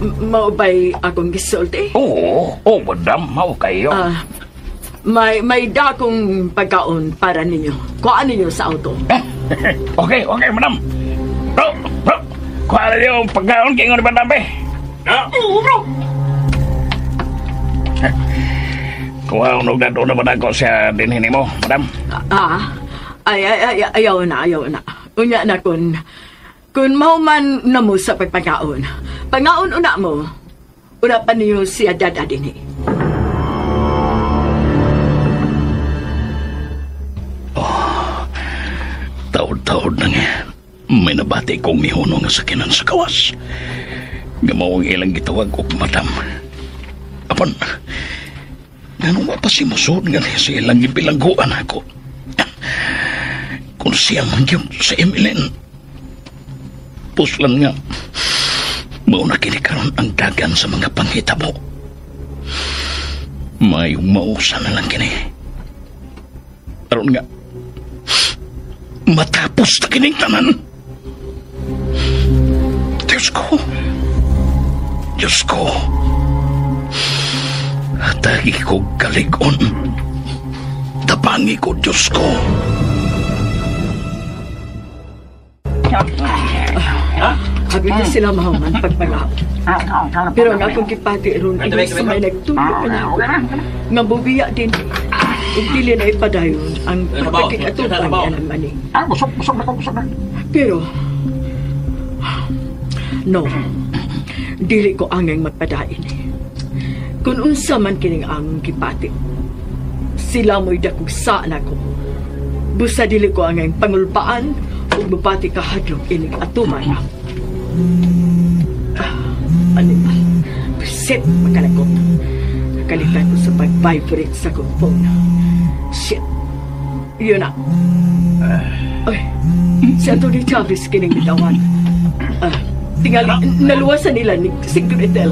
Mao ba'y akong gisulti? Oo, oo, madam, mao kayo. May dakong pagkaon para ninyo. Kuhaan ninyo sa auto. Okay, okay, madam. Bro, bro, kuhaan ninyo ang pagkaon kayo ni madam, eh. Oo, bro. Kuhaan og dadto na ba ko siya dinhin mo, madam? Ay, ayaw na, ayaw na. Unya na kun mahuman na mo sa pagpagaon. Pangaon una mo, una pa niyo siya dada din eh. Oh, taod-taod na nga. May nabati kong mihuno nga sakinan sa kawas. Nga mao ang ilang gitawag og madam. Apan, ganun wa pa si musod nga sa ilang gibilangguan ako. Kung siya man yun sa Emilyn, puslan nga, mauna kini karon ang dagan sa mga panghitabo. Mayong mausa na lang kini. Aron nga, matapos na kining tanan. Diyos ko, Diyos ko, hatagi ko galigon. Tabangi ko, Diyos ko. Habi na sila mahuman pagpangaon. Pero ang akong gipati ron ay sa may nagtulog ka na ako. Nga bubiya din. Ug dili na ipadayon ang pagkikatupang niya ng maning. Pero, no, dili ko angay magpadain. Kung unsa man kining among gipati, sila mo'y dakog saan ako. Busa dili ko angay pangulpaan ug mupati kahadlok ining atuman. Animal. Shit, makalagot. Nakalitan ko sa pag-vibrate sa kong phone. Shit. Yun na. Ay, si Anthony Chavez kining bitawan. Tingali, naluwasan nila ni si Gretel.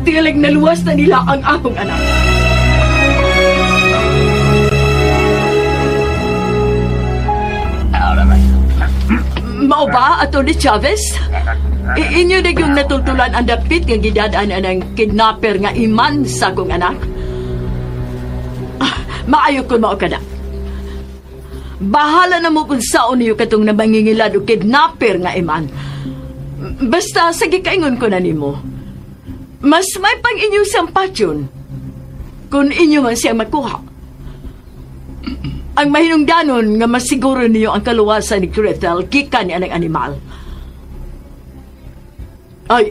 Tingali, naluwas na nila ang akong anak. Mao ba, Atty. Chavez? Inyo na yung natultulan ang dapit nga gidadaan ang kidnapper nga iman sa akong anak? Maayo ko mao ka na. Bahala na mo kung saan niyo katong namangingilad o kidnapper nga iman. Basta, sige kaingon ko na nimo. Mas may pang inyo siyang patyon kung inyo man siyang makuha. Ang mahinungdanon nga masiguro niyo ang kaluwasan ni Gretel gikan ni anang animal.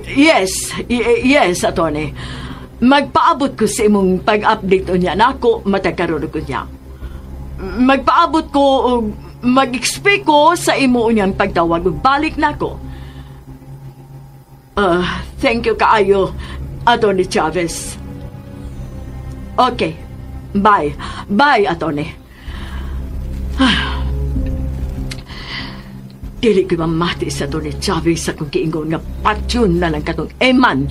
Yes, yes, attorney. Magpaabot ko sa imong pag-update unya nako matagkaroon ko niya. Magpaabot ko mag-expect ko sa imo unyang pagtawag ug balik nako. Thank you kaayo, Attorney Chavez. Okay. Bye. Bye, attorney. Dili ko mamati sa Attorney Chavez sa kung giingon nga patyon na lang katong eman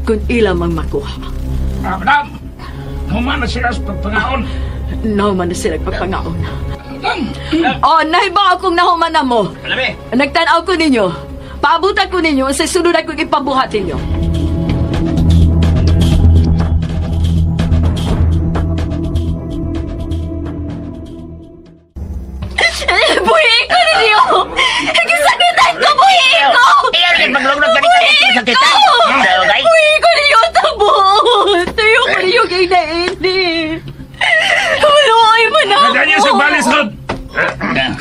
kung ila mang makuha. Madam! Human na sila sa pagpangaon. Nahuman na sila pagpangaon. Oh, nahiba akong nahuman na mo. Nagtanaw ko ninyo. Paabutan ko ninyo sa sunod akong ipabuhat ninyo.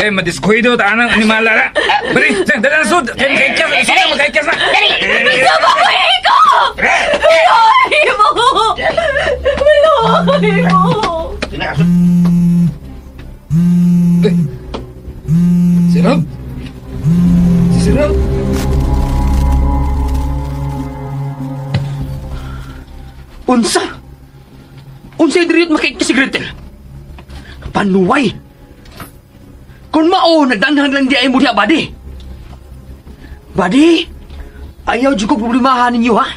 Kay madiskuido ta anang animala na. Bali, dala na sud. Kay makaikyas, sud makaikyas na. Sama ko iko! Maluhay mo! Maluhay mo! Sino? Sino? Unsa? Unsa diri't makaikyas si Gretel? Panuway! Kung mao, nagdanghang lang di ay mo diha, buddy. Buddy, ayaw dyan ko problemahan ninyo, ha?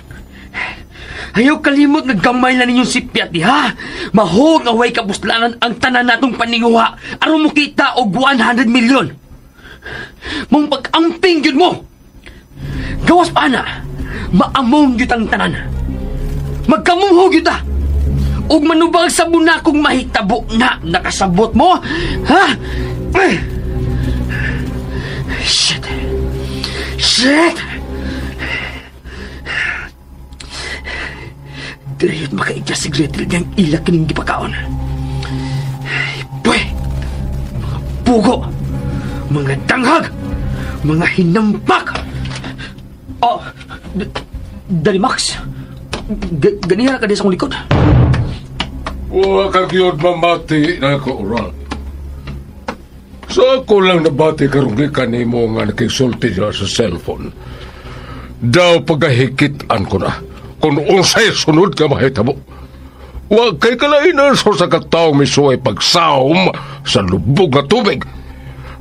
Ayaw kalimot nga gamay na ninyong sipyat, di, ha? Mahog away kapuslanan ang tanan natong paninguha aron mo kita og 100 milyon. Mong pag-amping yun mo. Gawas pa na, maamong yun ang tanan. Magkamuhog yun ta. Og manubag sa bunakong mahitabo na nakasabot mo, ha? Shit! Shit! Diriyot makaigya si Gretel niyang ila kining gipakaon. Pwe! Mga pugo! Mga danghag! Mga hinampak! Oh! Dali Max! Ganihan ka di sa akong likod. Wa ka gyud mamati na ko, Oral. Sa ako lang nabati karong gikan nimo nga nakisulti diha sa cellphone. Daw pagahikitan ko na kung unsay sunod ka mahitabo. Wa kay kalainan sa kataong misuway pagsawom sa lubog nga tubig.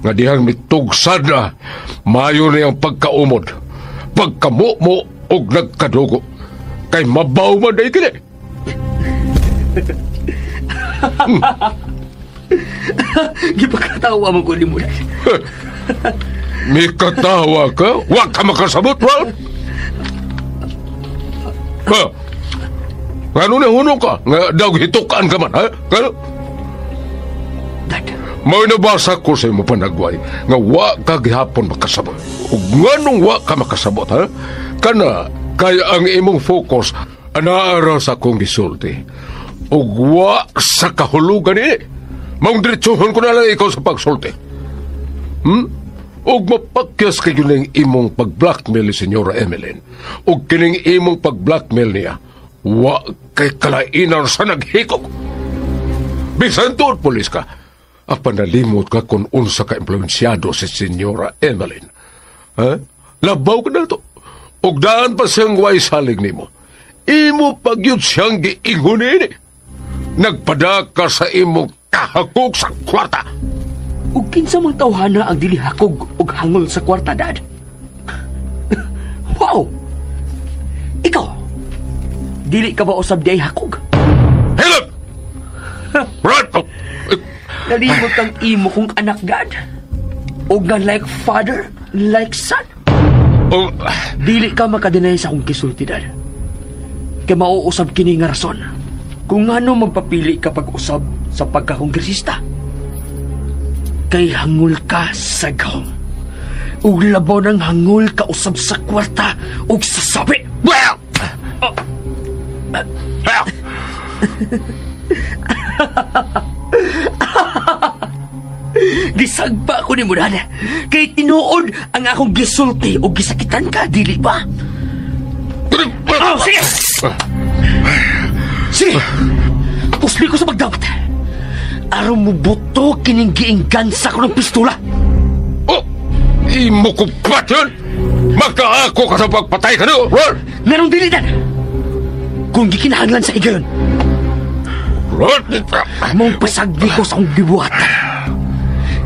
Nga dihang mitugsad na mayo niyang pagkaumod, pagkamumo og nagkadugo. Kay mabaw man day kini. Gipakatawa mo ko ni mo. May katawa ka? Wa ka makasabot, Ralph? Ha? Ngano na huno ka? Nga daw hitukan ka man, ha? Ngano? Dad. May nabasa ko sa imo panagway nga wa ka gihapon makasabot. Ug nganong wa ka makasabot, ha? Kana kaya ang imong focus anaara sa akong gisulti. Ug wa sa kahulugan ini. Maong diretsuhon ko na lang ikaw sa pagsulti. Ug mapakyas kay kining imong pag-blackmail ni Senyora Emeline. Ug kining imong pag-blackmail niya, wa kay kalainan sa naghikog. Bisan tuod pulis ka, apan nalimot ka kung unsa ka impluensyado si Senyora Emeline. Ha? Labaw ka na to. Ug daan pa siyang way salig nimo. Imo pagyud siyang giingon ini. Nagpadaka sa imong kahakog sa kwarta. Ug kinsa mang tawhana ang dili hakog og hangol sa kwarta, Dad? Wow! Ikaw, dili ka ba usab di ay hakog? Hilot! Right! Nalimot ang imo kong anak, Dad. Og nga like father, like son. Oh. Dili ka makadeny sa akong kisulti, Dad. Kay mauusab kini nga rason kung ano magpapili ka pag-usab sa pagkakongresista. Kay hangol ka sa gahom. Ug labaw ng hangol ka usab sa kwarta ug sa sabi. Well! Gisagpa ko ni mo, Dad. Kay tinuod ang akong gisulti o gisakitan ka, dili ba? Oh, sige! Sige! Pusli ko sa pagdawat. Aron mo buto kining giinggansa ko ng pistola. Oh! Imo ko pat yun! Magkaako ka sa pagpatay ka no, Ron! Nganong dili, Dad? Kung gikinahanglan sa higayon. Ron! Mong pasagdi ko sa akong gibuhatan.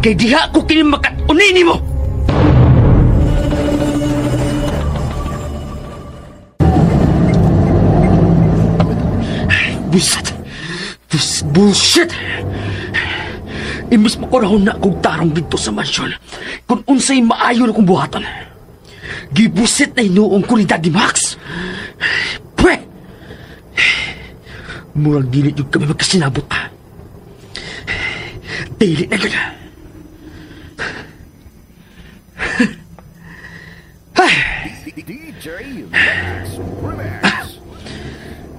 Kay diha ko kini makat-unin nimo! Bullshit! This bullshit! Imbis makurahon na akong tarong dito sa mansyon, kung unsay maayo na kong buhatan. Gibusit na hinuong ko ni Daddy Max. Pwe! Murag dili yun kami magkasinabot pa. Dili na yun.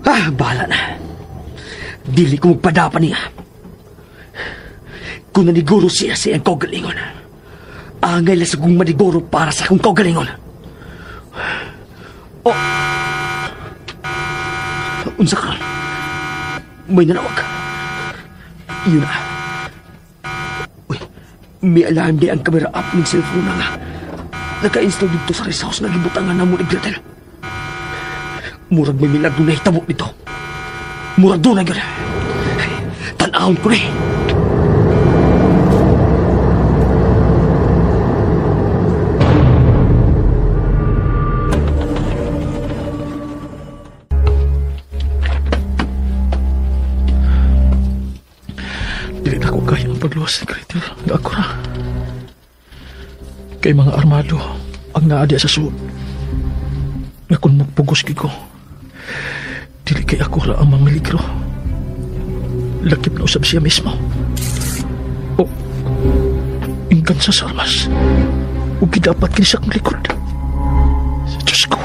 Ah, bahala na. Dili ko magpadapa niya. Kung naniguro siya sa iyang kaugalingon, angay lang sa kong maniguro para sa akong kaugalingon. Oh! Unsa karon? May nanawag. Yun na. Uy, may alarm di ang camera app ng cellphone na nga. Naka-install dito sa rest house na gibutangan na mo ni Gretel. Murag may milagro na hitabo dito. Murag doon na yun. Tan-ahon ko na eh. Dili na ko kaya ang pagluwas ni Gretel. Nga ako ra. Kay mga armado ang naa diya sa suod. Nga kung magpugos ko, dili kay ako ra ang mamiligro. Lakip na usab siya mismo. O, ingkan sa armas. O gidapat kini sa akong likod. Sa Diyos ko.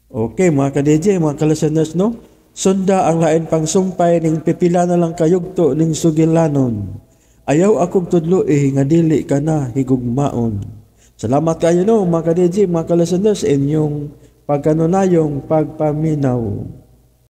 Okay, mga ka-DJ, mga ka-listeners, no? Sunda ang lain pang sumpay ning pipila na lang kayugto ning sugilanon. Ayaw akong tudlo nga dili ka na higugmaon. Salamat kayo no, mga ka-DJ, mga ka-listeners, inyong pagkanunayong pagpaminaw.